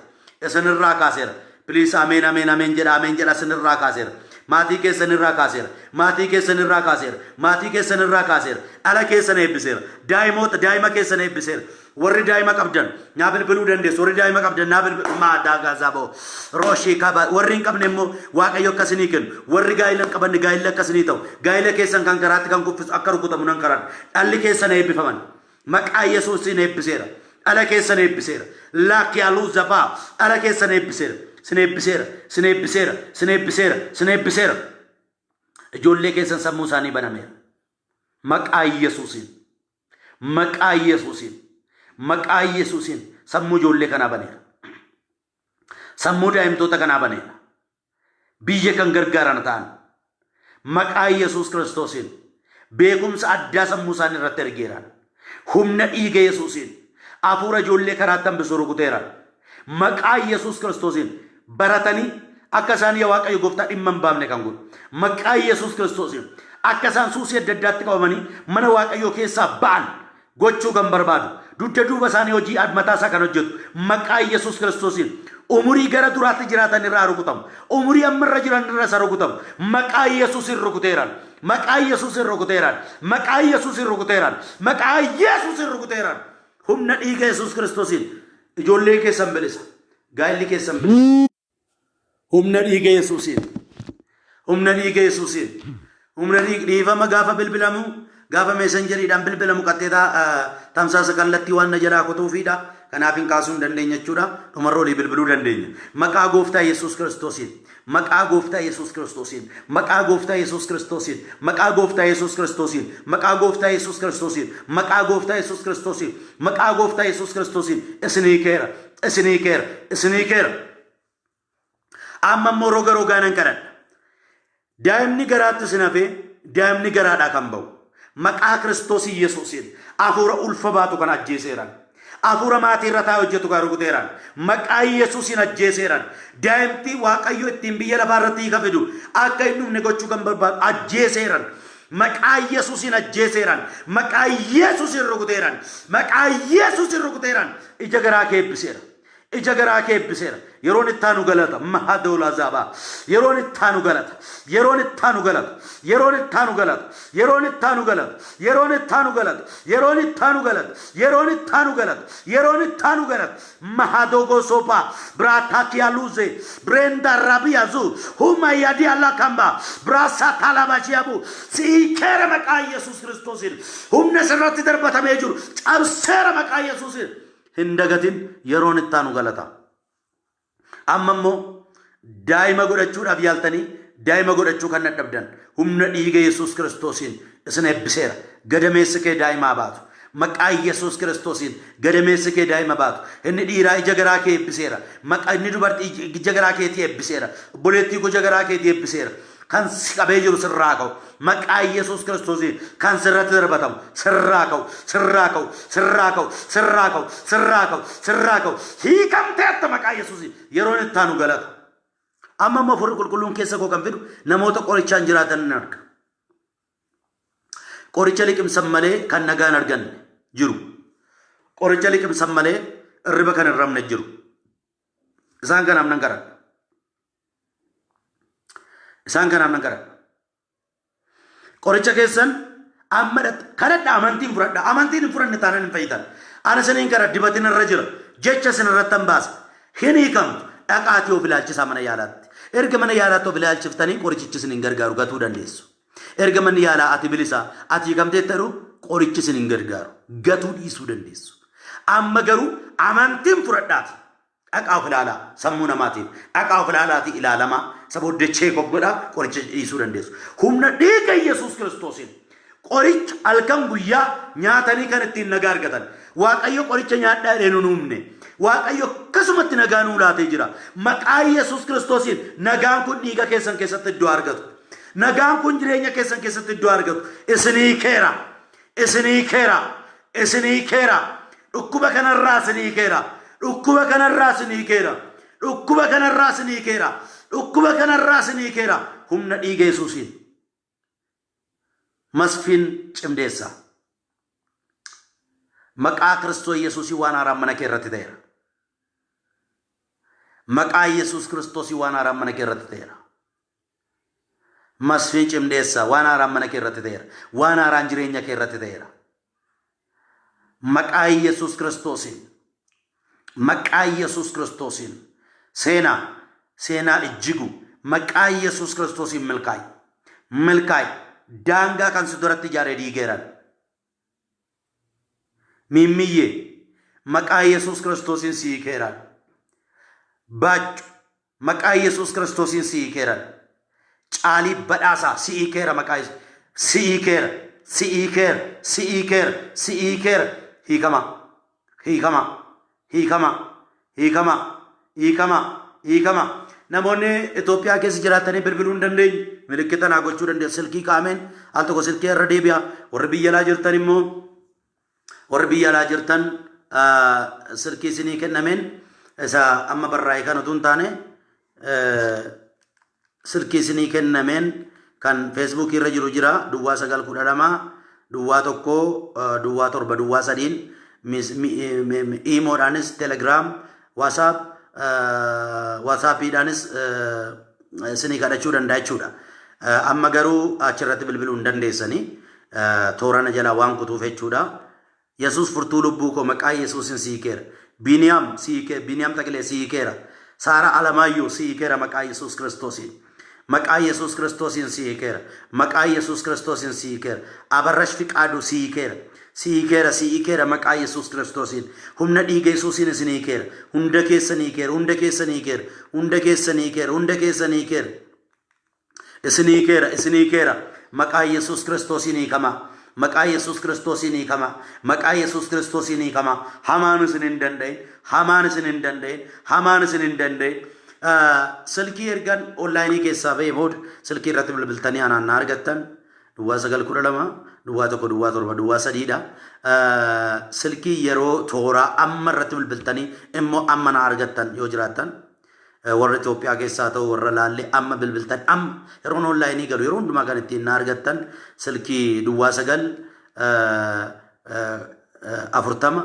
Isinirraa kaaseera. Please, ameen, ameen, ameen jedha, ameen jedha. Isinirraa kaaseera. Maatii keessanirraa kaaseera. Maatii keessanirraa kaaseera. Maatii keessanirraa kaaseera. Dhala keessan eebbiseera. Daa'imoota daa'ima keessan eebbiseera. Warri daa'ima qabdan naa bilbiluu dandeessu. Warri daa'ima qabdan naa bilbiluu maadaa gaazaa ba'u. Rooshii kaba. Warri hin qabne immoo Waaqayyo akka isinii kennu. Warri gaa'ila hin qabanne gaa'illi akka isinii ta'u. Gaa'ila keessan kan karaatti kan kuffisu akka rukutamu nan karadha. Dhalli keessan eebbifaman. Maqaa Yesuusiin eebbiseera. Dhala keessan eebbiseera. Laakiyaaluu zafaa. Dhala keessan eebbiseera. Sin eebbiseera. Sin eebbiseera. Sin eebbiseera. Sin eebbiseera. Ijoollee keessan sammuu isaanii banameera. Maqaa Yesuusiin. Maqaa Yesuusiin. Maqaa Yesuusiin sammuu ijoollee kanaa baneera. Sammuu daa'imtoota kanaa baneera. Biyya kan gargaaran ta'an. Maqaa Yesuus Kiristoosiin beekumsa addaa sammuu isaanii irratti ergeera. Humna dhiiga Yesuusiin hafuura ijoollee karaatti hambisuu rukuteera. Maqaa Yesuus Kiristoosiin baratanii akka isaan yaa Waaqayyo gooftaa dhimma hin baafne kan godhu. Maqaa Yesuus Kiristoosiin akka isaan suusii adda addaatti qabamanii mana Waaqayyoo keessaa ba'an gochuu kan barbaadu, dugda duuba isaanii hojii mataa isaa kan hojjetu, maqaa Yesuus Kiristoosiin umurii gara duraatti jiraatan irraa rukutamu. Umurii amma irra jiran irra isa rukutamu. Maqaa Yesuusiin rukuteeraan. Maqaa Yesuusiin rukuteeraan. Maqaa Yesuusiin rukuteeraan. Maqaa Yesuusiin rukuteeraan. Humna dhiiga Yesuus Kiristoosiin ijoolleen keessan bilisa. Gaa'illi keessan bilisa. Humna dhiiga Yesuusiin. Humna dhiiga Yesuusiin. Humna dhiifama gaafa bilbilamu, gaafa meesenjeriidhaan bilbilamu qaxxeetaa tamsaasa kallattii waan na jalaa kutuufiidha. Kanaaf hin kaasuu hin dandeenya jechuudha. Dhumarra olii bilbiluu dandeenya. Maqaa gooftaa Yesuus Kiristoosiin. Maqaa gooftaa Yesuus Kiristoosiin. Maqaa gooftaa Yesuus Kiristoosiin. Maqaa gooftaa Yesuus Kiristoosiin. Maqaa gooftaa Yesuus Kiristoosiin. Maqaa gooftaa Yesuus Kiristoosiin. Maqaa gooftaa Yesuus Kiristoosiin. Isinii keera. Isinii keera. Isinii keera. Amma immoo roga rogaa nan kadhadha. Daa'imni garaatti isin hafee daa'imni garaadhaa kan ba'u. Maqaa Kiristoos Yesuusiin hafuura ulfa baatu kan ajjeeseeran. Hafuura maatii irra taa'ee hojjetu kan rukuteeran. Maqaa Yesuusiin ajjeeseeran. Daa'imti Waaqayyo ittiin biyya lafaa irratti hiika fidu akka hin dhufne gochuu kan barbaadu ajjeeseeran. Maqaa Yesuusiin ajjeeseeran. Maqaa Yesuusiin rukuteeran. Maqaa Yesuusiin rukuteeran. Ija garaa kee eebbiseera. Ija garaa kee eebbiseera. Yeroon itti aanu galata. Mahadoolaa zaabaa. Yeroon itti aanu galata. Yeroon itti aanu galata. Yeroon itti aanu galata. Yeroon itti aanu galata. Yeroon itti aanu galata. Yeroon itti aanu galata. Yeroon itti aanu galata. Yeroon itti aanu galata. Mahadogo sopa. Braatakiyaluze. Brenda rabiyazu. Huma yadi alakamba. Brasa talabashiyabu. Siikeera maqaa Yesuus Kiristoosiin. Humna sirratti darbatamee jiru. Cabseera maqaa Yesuusiin. Hin dagatin, yeroon itti aanu galata. Amma immoo daa'ima godhachuudhaaf yaaltanii daa'ima godhachuu kan dadhabdan humna dhiiga Yesuus Kiristoosiin isin eebbiseera. Gadameessi kee daa'imaa baatu. Maqaa Yesuus Kiristoosiin gadameessi kee daa'ima baatu. Inni dhiiraa ija garaa kee eebbiseera. Maqaa inni dubartii ija garaa keetii eebbiseera. Obboleettii koo ija garaa keetii eebbiseera. Kan si qabee jiru sirraa ka'u. Maqaa Yesuus Kiristoosiin kan sirratti darbatamu sirraa ka'u, sirraa ka'u, sirraa ka'u, sirraa ka'u, sirraa ka'u, sirraa ka'u. Hiikamteetta maqaa Yesuusiin. Yeroon itti aanu galata. Amma immoo Hafuurri Qulqulluun keessa koo kan fidu namoota qorichaan jiraatan nan arga. Qoricha liqimsan malee kan nagaa hin arganne jiru. Qoricha liqimsan malee irriba kan hin rafne jiru. Isaan kanaaf nan kadhadha. Isaan kanaaf nan kadhadha. Qoricha keessan amma kadhadha, amantiin fudhadha. Amantiin hin fudhanne taanaan hin fayyitan. Ani isiniin kadha, dibatin irra jira. Jecha isin irratti hin baasa. Hin hiikamtu. Dhaqaatii of ilaalchisaa mana yaalaatti. Erga mana yaalaatti of ilaalchiftanii qorichichi isin hin gargaaru, gatuu dandeessu. Erga manni yaalaa ati bilisa, ati hiikamteetta jedhu qorichi isin hin gargaaru. Gatuu dhiisuu dandeessu. Amma garuu amantiin fudhadhaati. Dhaqaa of ilaalaa sammuu namaatiin. Dhaqaa of ilaalaatii ilaalamaa. Isa booddee check of godhaa, qoricha dhiisuu dandeessu. Humna dhiiga Yesuus Kiristoosiin qoricha halkan guyyaa nyaatanii kan ittiin nagaa argatan. Waaqayyo qoricha nyaadhaa jedhee nu uumne. Waaqayyo akkasumatti nagaa nuu laatee jira. Maqaa Yesuus Kiristoosiin nagaan kun dhiiga keessan keessatti iddoo argatu. Nagaan kun jireenya keessan keessatti iddoo argatu. Isinii keera. Isinii keera. Isinii keera. Dhukkuba kanarraa isinii keera. Dhukkuba kanarraa isinii keera. Dhukkuba kanarraa isinii keera. Dhukkuba kanarraa isinii keera. Humna dhiiga Yesuusiin. Masfiin Cimdeessaa. Maqaa Kiristoos Yesuusii waan haaraan mana kee irratti ta'eera. Maqaa Yesuus Kiristoosii waan haaraan mana kee irratti ta'eera. Masfiin Cimdeessaa waan haaraan mana kee irratti ta'eera. Waan haaraan jireenya kee irratti ta'eera. Maqaa Yesuus Kiristoosiin. Maqaa Yesuus Kiristoosiin. Seenaa seenaa ijjigu maqaa Yesuus Kiristoosiin milkaa'i. Milkaa'i. Daangaa kan si duratti ijaare diigeeran. Miimmiyyee maqaa Yesuus Kiristoosiin si hiikeeran. Baaccu maqaa Yesuus Kiristoosiin si hiikeeran. Caalii badhaasaa si hiikeera maqaa Yesuus. Si hiikeera. Si hiikeera. Si hiikeera. Si hiikeera. Hiikamaa. Hiikamaa. Hiikamaa. Hiikamaa. Hiikamaa. Hiikamaa. Namoonni Itoophiyaa keessa jiraatanii bilbiluu hin dandeenye milikkita naa gochuu dandeessu. Silkii kaa'ameen al tokko silkii irra deebi'a. Warri biyya alaa jirtan immoo warri biyya alaa jirtan silkii isinii kennameen isa amma barraa'e kan utuu hin taane silkii isinii kennameen kan feesbuukii irra jiru jira duwwaa 9 12 duwwaa 1 duwwaa 7 duwwaa 3n iimoodhaanis telegiraam waasaap waasaappiidhaanis isinii kadhachuu danda'a jechuudha. Amma garuu achirratti bilbiluu hin dandeessanii toorana jalaa waan kutuuf jechuudha. Yesuus furtuu lubbuu koo maqaa Yesuusin si hiikeera. Biiniyaam si hiikee Biiniyaam Takilee si hiikeera. Saaraa Alamaayyoo si hiikeera maqaa Yesuus Kiristoosiin. Maqaa Yesuus Kiristoosiin si hiikeera. Maqaa Yesuus Kiristoosiin si hiikeera. Abarrash Fiqaaduu si hiikeera. Si hiikeera si hiikeera maqaa Yesuus Kiristoosiin. Humna dhiiga Yesuusiin isin hiikeera. Hunda keessan hiikeera. Hunda keessan hiikeera. Hunda keessan hiikeera. Hunda keessan hiikeera. Isin hiikeera, isin hiikeera. Maqaa Yesuus Kiristoosiin hiikamaa. Maqaa Yesuus Kiristoosiin hiikamaa. Maqaa Yesuus Kiristoosiin hiikamaa. Hamaan isin hin danda'in. Hamaan isin hin danda'in. Hamaan isin hin danda'in. Silkii ergan onlaayinii keessaa ba'ee booda silkii irratti bilbiltanii anaan na argattan duwwaa 9 12 duwwaa 1 duwwaa 7 duwwaa 3 dha. Silkii yeroo tooraa amma irratti bilbiltanii immoo amma na argattan yoo jiraattan Warra Itoophiyaa keessaa ta'u warra laallee amma bilbiltan amma yeroon onlaayinii galu yeroo hundumaa kan ittiin na argattan silkii duwwaa 9 40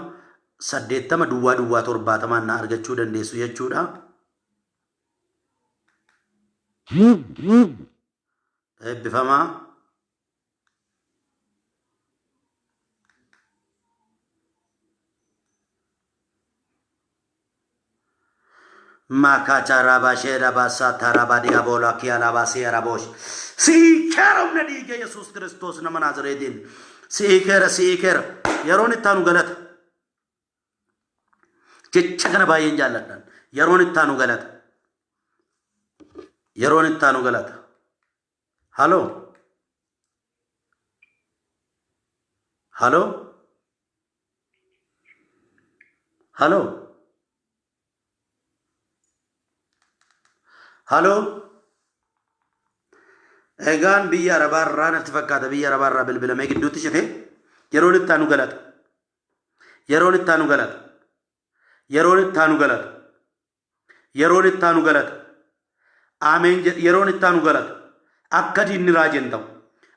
80 duwwaa duwwaa 70 na argachuu dandeessu jechuudha. Eebbifamaa. Maakaacha raabaa shee rabaa saataa raabaa diyaaboola kiyaa laabaa siya raboosh. Si'ii keera humna dhiiga Yesuus Kiristoos nama Naazireetiin. Si'ii keera si'ii keera. Yeroon itti aanu galata. Jecha kana baay'een jaalladhan. Yeroon itti aanu galata. Yeroon itti aanu galata. Haloo. Haloo. Haloo. Haloo. Egaan biyya Arabaa irraa natti fakkaata biyya Arabaa irraa bilbilamee gidduutti cite yeroon itti aanu galata. Yeroon itti aanu galata. Yeroon itti aanu galata. Yeroon itti aanu galata. Ameen jedhi yeroon itti aanu galata. Akka diinni raaje hin ta'u.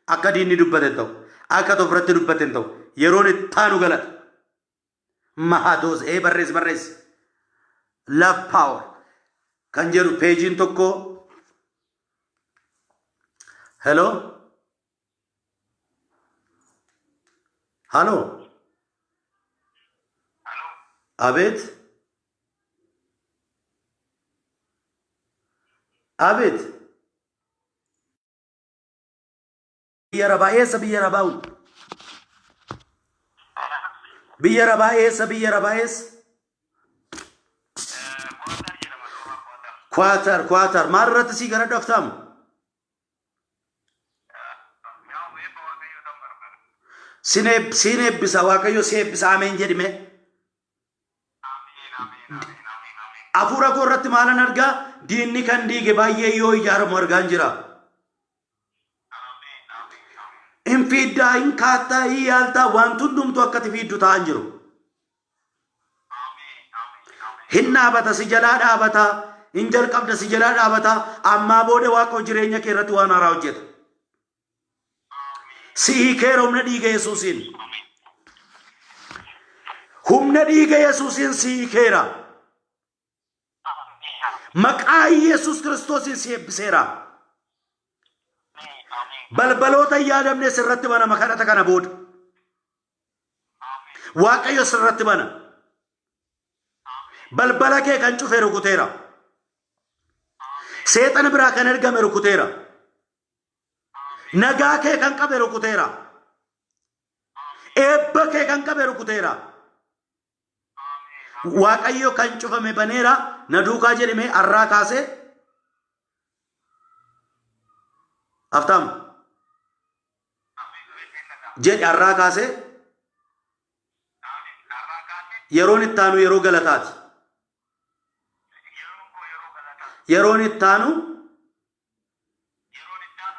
Akka diinni dubbate hin ta'u. Akka tofratti dubbate hin ta'u. Yeroon itti aanu galata. Mahadoos ee barreessi barreessi. Love power kan jedhu peejiin tokko. Hello. Hello. Abeet. Abeet. Biyya Arabaa eessa biyya Arabaa kun? Biyya Arabaa eessa biyya Arabaa eessa? Kwaatar Kwaatar maal irratti sii gara dhaftaamu? Siin eebbisa Waaqayyo si eebbisa ameen jedhime. Hafuura koo irratti maalan argaa? Diinni kan diige baay'ee yoo ijaaramu argaan jira. Hin fiiddaa, hin kaattaa, hin yaaltaa wanti hundumtuu akka ati fiiddu ta'an jiru. Hin dhaabata si jalaa dhaabata, hin jalqabda si jalaa dhaabata, ammaa booda Waaqayyo jireenya kee irratti waan haaraa hojjeta. Si hiikeera humna dhiiga Yesuusiin. Humna dhiiga Yesuusiin si hiikeera. Maqaa Yesuus Kiristoosiin si eebbiseera. Balbaloota hin yaadamne sirratti banama kadhata kana booda. Waaqayyo sirratti bana. Balbala kee kan cufe rukuteera. Seexana biraa kan ergame rukuteera. Nagaa kee kan qabe rukuteera. Eebba kee kan qabe rukuteera. Waaqayyo kan cufame baneera. Na duukaa jedhime arraa kaasee. Aftaam. Jedhi arraa kaasee. Yeroon itti aanu yeroo galataati. Yeroon itti aanu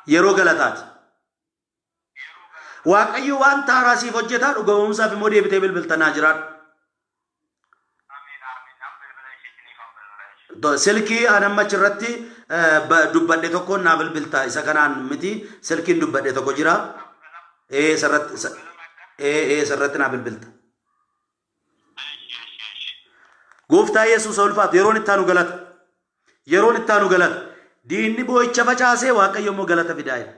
yeroo galataati. Waaqayyo waan taaraa siif hojjetaa dhugamoomsaaf immoo deebitee bilbilta naa jiraadhu. Silkii an amma achirratti dubbadhe tokkoon naa bilbilta isa kanaan miti silkiin dubbadhe tokko jira. Ee isarratti ee ee isarratti naa bilbilta. Gooftaa Yesuus haa ulfaatu yeroon itti aanu galata. Yeroon itti aanu galata. Diinni boo'icha facaasee Waaqayyo immoo galata fidaa jira.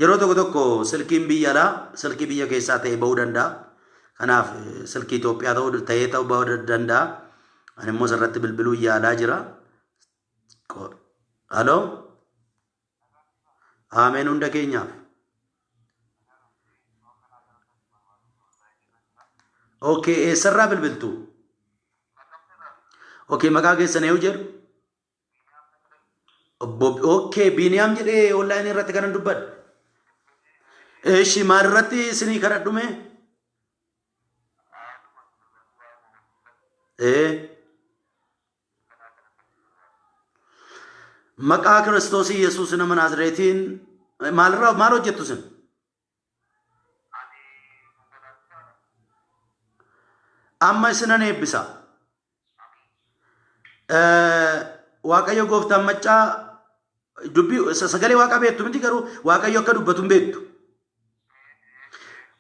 Yeroo tokko tokko silkiin biyya alaa silkii biyya keessaa ta'ee ba'uu danda'a. Kanaaf silkii Itoophiyaa ta'uu ta'ee ta'uu ba'uu danda'a. Ani immoo isarratti bilbiluu yaalaa jira. Aloo? Ameen hunda keenyaaf. Okay, eessarraa bilbiltu? Okay, maqaa keessan eenyu jedhu? Obbo Okay, Biiniyaam jedhee online irratti kanan dubbadhe. Eshi maal irratti isinii kadhadhume? Ee. Maqaa Kiristoos Yesuus nama Naazreetiin maalirraa maal hojjettu isin? Amma isinan eebbisa. Waaqayyo gooftaan maccaa dubbii sagalee waaqaa beektu miti garuu Waaqayyo akka dubbatu hin beektu.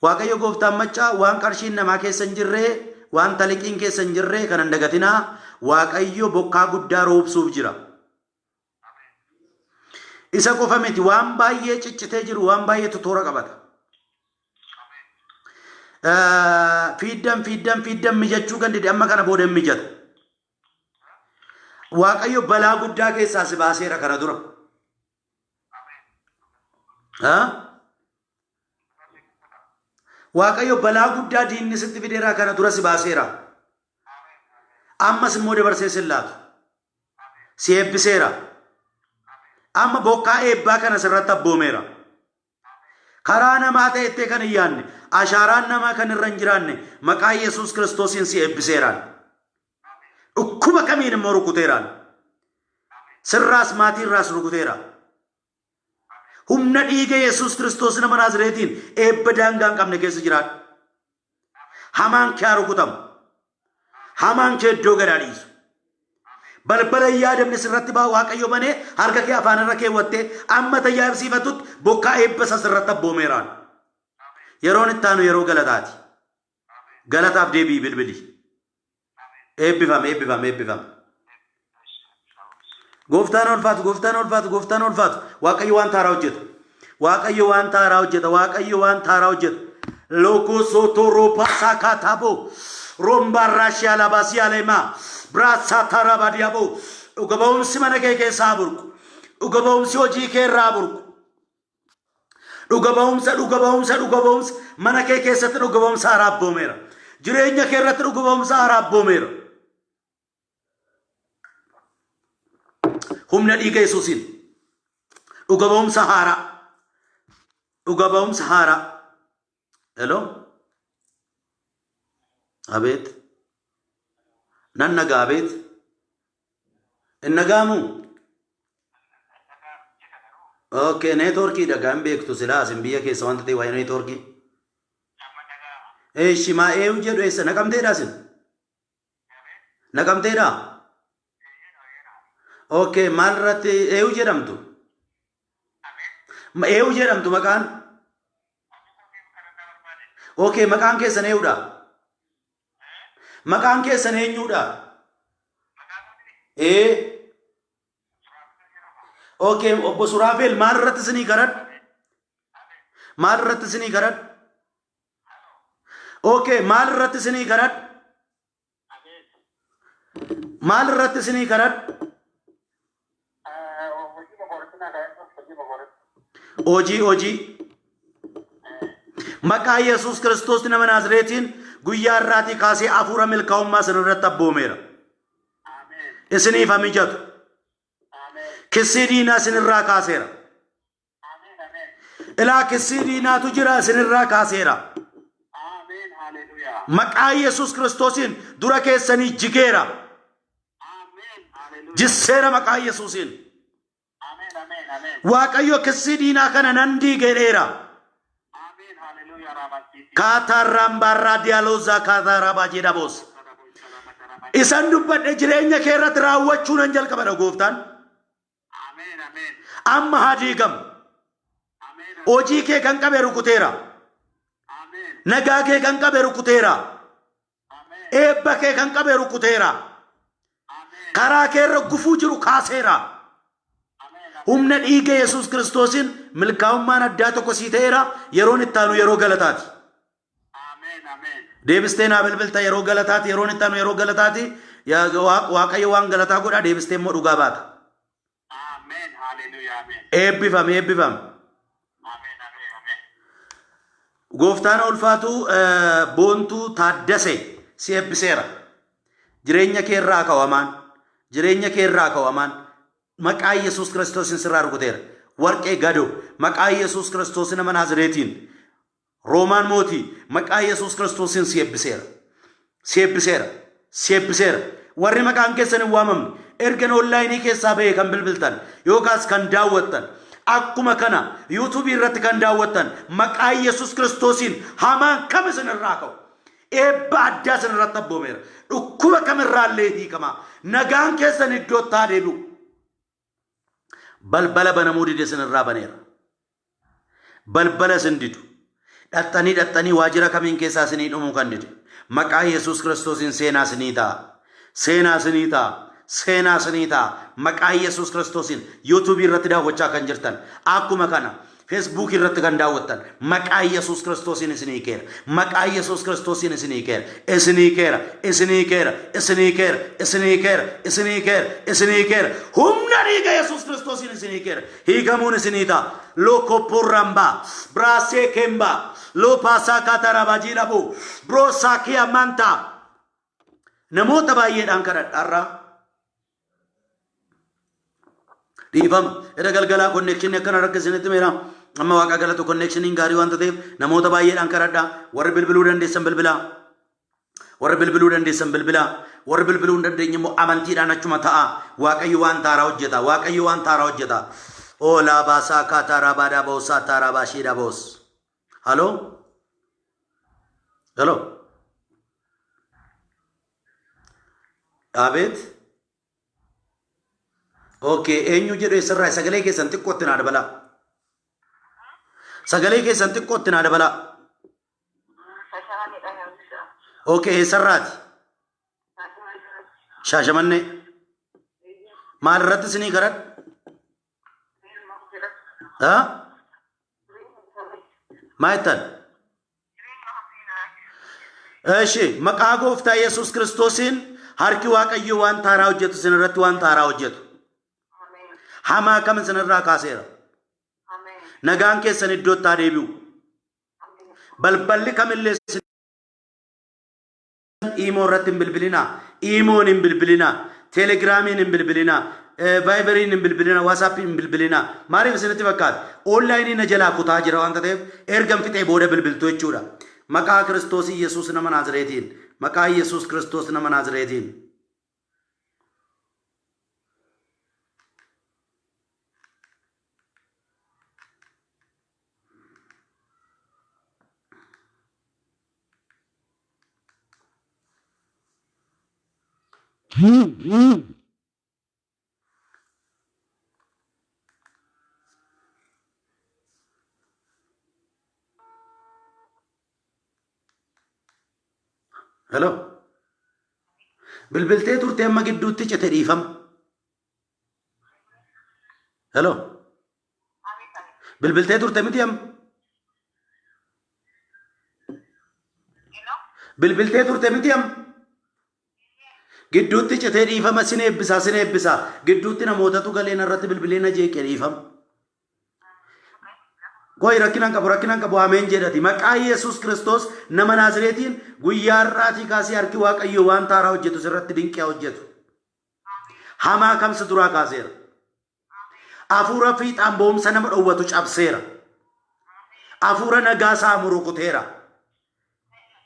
Waaqayyo gooftaan maccaa waan qarshiin namaa keessa hin jirree, waan taliqiin keessa hin jirree kana hin dagatinaa. Waaqayyo bokkaa guddaa roobsuuf jira. Isa qofa miti waan baay'ee ciccitee jiru waan baay'eetu toora qabata. Fiiddan fiiddan fiiddan mijachuu kan dide amma kana booda hin mijata. Waaqayyo balaa guddaa keessaa si baaseera kana dura. Waaqayyo balaa guddaa diinni sitti fideera kana dura si baaseera. Ammas immoo dabarsee sin laatu. Si eebbiseera. Amma bokkaa eebbaa kana sirratti abboomeera. Karaa namaa ta'ettee kan hin yaadne, ashaaraan namaa kan irra hin jiraanne, maqaa Yesuus Kiristoosiin si eebbiseeraan. Dhukkuba kamiin immoo rukuteeraan. Sirraas maatiirraas rukuteera. Humna dhiiga Yesuus Kiristoos nama Naazreetiin eebba daangaa hin qabne keessa jiraadhu. Hamaan kee haa rukutamu. Hamaan kee iddoo gadaa dhiisu. Balbala hin yaadamne sirratti baa Waaqayyo banee harka kee afaan irra keewwattee amma tajaajilsiifatutti bokkaa eebba isa sirratti abboomeeraan. Yeroon itti aanu yeroo galataati. Galataaf deebi'i bilbili. Eebbifame eebbifame eebbifame. Gooftaan ulfaatu gooftaan ulfaatu gooftaan ulfaatu Waaqayyo waan taaraa hojjeta. Waaqayyo waan taaraa hojjeta. Waaqayyo waan taaraa hojjeta. Lookoo sootoo roopaa saakaataaboo rombaa raashiyaa labaasii aleemaa biraasaa taaraa baadiyaaboo dhuga ba'umsi mana kee keessaa burqu. Dhuga ba'umsi hojii kee irraa burqu. Dhuga ba'umsa, dhuga ba'umsa, dhuga ba'umsa mana kee keessatti dhuga ba'umsa haaraa abboomeera. Jireenya kee irratti dhuga ba'umsa haaraa abboomeera. Humna dhiiga Yesuusiin dhuga ba'umsa haaraa. Dhuga ba'umsa haaraa. Hello? Abeet. Nan nagaa abeet. Hin nagaamu? Okay, neetwoorkii dhagaa hin beektu silaa isin biyya keessa wanta ta'e waa'ee neetwoorkii. Amma dhaga'ama. Eeshi maa eeyu jedhu eessa naqamteedha isin? Naqamteedha? Okay, maal irratti eeyu jedhamtu? Eeyu jedhamtu maqaan? Okay, maqaan keessan eeyudha? Maqaan keessan eenyudha? Ee. Okay, obbo Suraafeel maal irratti isinii kadhadhu? Maal irratti isinii kadhadhu? Okay, maal irratti isinii kadhadhu? Maal irratti isinii kadhadhu? Hojii hojii. Maqaa Yesuus Kiristoos nama Naazreetiin guyyaa irraatii kaasee hafuura milkaa'ummaa isin irratti abboomeera. Isiniif haa mijatu. Kissii diinaa isinirraa kaaseera. Ilaa kissii diinaatu jira isinirraa kaaseera. Maqaa Yesuus Kiristoosiin dura keessanii jigeera. Jisseera maqaa Yesuusiin. Waaqayyo kissii diinaa kana nan diigeedheera. Kaataarraan baarraa diyaaloozaa kaataaraa baajee dhaboos. Isan dubbadhe jireenya kee irratti raawwachuu nan jalqabadha gooftaan. Amma haa diigamu. Hojii kee kan qabe rukuteera. Nagaa kee kan qabe rukuteera. Eebba kee kan qabe rukuteera. Karaa kee irra gufuu jiru kaaseera. Humna dhiiga Yesuus Kiristoosiin milkaa'ummaan addaa tokko sii ta'eera. Yeroon itti aanu yeroo galataati. Deebistee naa bilbilta yeroo galataati. Yeroon itti aanu yeroo galataati. Waaqayyo waan galataa godha deebistee immoo dhugaa baata. Eebbifami eebbifami. Gooftaan ulfaatu Boontuu Taaddase si eebbiseera. Jireenya kee irraa ka'u hamaan. Jireenya kee irraa ka'u hamaan. Maqaa Yesuus Kiristoosiin sirraa rukuteera. Warqee Gadoo maqaa Yesuus Kiristoos nama Naazireetiin. Roomaan Mootii maqaa Yesuus Kiristoosiin si eebbiseera. Si eebbiseera. Si eebbiseera. Warri maqaan keessan hin waamamne ergan onlaayinii keessaa bahee kan bilbiltan yookaas kan daawwattan akkuma kana yuutuubii irratti kan daawwattan maqaa Yesuus Kiristoosiin hamaan kam isin irraa ka'u. Eebba addaa isin irratti abboomeera. Dhukkuba kamirraallee hiikamaa. Nagaan keessan iddootti haa deebi'u. Balbala banamuu dide isin irraa baneera. Balbala isin didu. Dhaxxanii dhaxxanii waajjira kamiin keessaa isinii dhumuu kan dide. Maqaa Yesuus Kiristoosiin seenaa isinii ta'a. Seenaa isinii ta'a. Seenaa isinii ta'a. Maqaa Yesuus Kiristoosiin yuutuubii irratti daawwachaa kan jirtan akkuma kana Feesbuukii irratti kan daawwattan maqaa Yesuus Kiristoosiin isinii keera. Maqaa Yesuus Kiristoosiin isinii keera. Isinii keera. Isinii keera. Isinii keera. Isinii keera. Isinii keera. Isinii keera. Humna dhiiga Yesuus Kiristoosiin isinii keera. Hiikamuun isinii ta'a. Lokoporramba. Braasee kemba. Lopaasaa katarabajilabo. Broosaa manta. Namoota baay'eedhaan kadhadhaarraa. Dhiifama. Era galgalaa konneekshinii akkana rakkisinitti meera. Amma waaqa galatu konneekshiniin gaarii waanta ta'eef namoota baay'eedhaan kadhadhaa. Warri bilbiluu dandeessan bilbilaa. Warri bilbiluu dandeessan bilbilaa. Warri bilbiluu hin dandeenye immoo amantiidhaan achuma ta'a. Waaqayyo waan taaraa hojjeta. Waaqayyo waan taaraa hojjeta. Oolaa baasaa kaataaraa baadaa boosaa taaraa baashiidhaa boos. Haloo? Haloo? Abeet? Okay, eenyu jedhu eessarraa sagalee keessan xiqqootti naa dabalaa. Sagalee keessan xiqqootti naa dabalaa. Okay, eessarraati? Shaashamannee. Maal irratti isinii kadhadhu? Ha? Maa jettan? Eshi, maqaa gooftaa Yesuus Kiristoosiin harki Waaqayyoo waan taaraa hojjetu isin irratti waan taaraa hojjetu. Hamaa kam isin irraa kaaseera. Nagaan keessan iddootti haa deebi'u. Balballi kamillee isin Iimoo irratti hin bilbilinaa. Iimoon hin bilbilinaa. Teelegiraamiin hin bilbilinaa. Vaayiberiin hin bilbilinaa. Waasaappiin hin bilbilinaa. Maaliif isinitti fakkaata? Oonlaayinii na jalaa kutaa jira waanta ta'eef ergan fixee booda bilbiltu jechuudha. Maqaa Kiristoos Yesuus nama Naazireetiin. Maqaa Yesuus Kiristoos nama Naazireetiin. Hello. Bilbiltee turte amma gidduutti cite dhiifama. Hello. Bilbiltee turte miti amma? Bilbiltee turte miti amma? Gidduutti citee dhiifama sin eebbisaa sin eebbisaa. Gidduutti namootatu galee narratti bilbilee na jeeqe dhiifama. Koi rakkinaan qabu rakkinaan qabu ameen jedhati. Maqaa Yesuus Kiristoos nama Naazireetiin guyyaa har'aatii kaasee harki Waaqayyoo waan taaraa hojjetu sirratti dinqiyaa hojjetu. Hamaa kamsi duraa kaaseera. Hafuura fiixaan ba'umsa nama dhowwatu cabseera. Hafuura nagaa saamu rukuteera.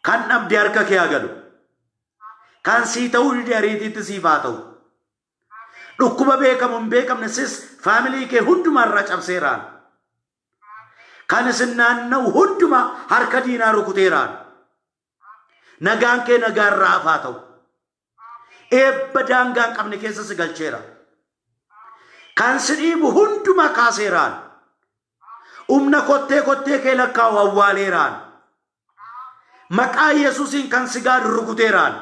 Kan dhabde harka kee haa galu. Kan sii ta'uu dide ariitiitti siif haa ta'u. Dhukkuba beekamu hin beekamne sis faamilii kee hundumaa irraa cabseeraan. Kan isin naanna'u hundumaa harka diinaa rukuteeraan. Nagaan kee nagaa irraa hafaa ta'u. Eebba daangaa hin qabne keessa si galcheera. Kan si dhiibu hundumaa kaaseeraan. Humna kottee kottee kee lakkaa'u awwaaleeraan. Maqaa Yesuusiin kan si gaadu rukuteeraan.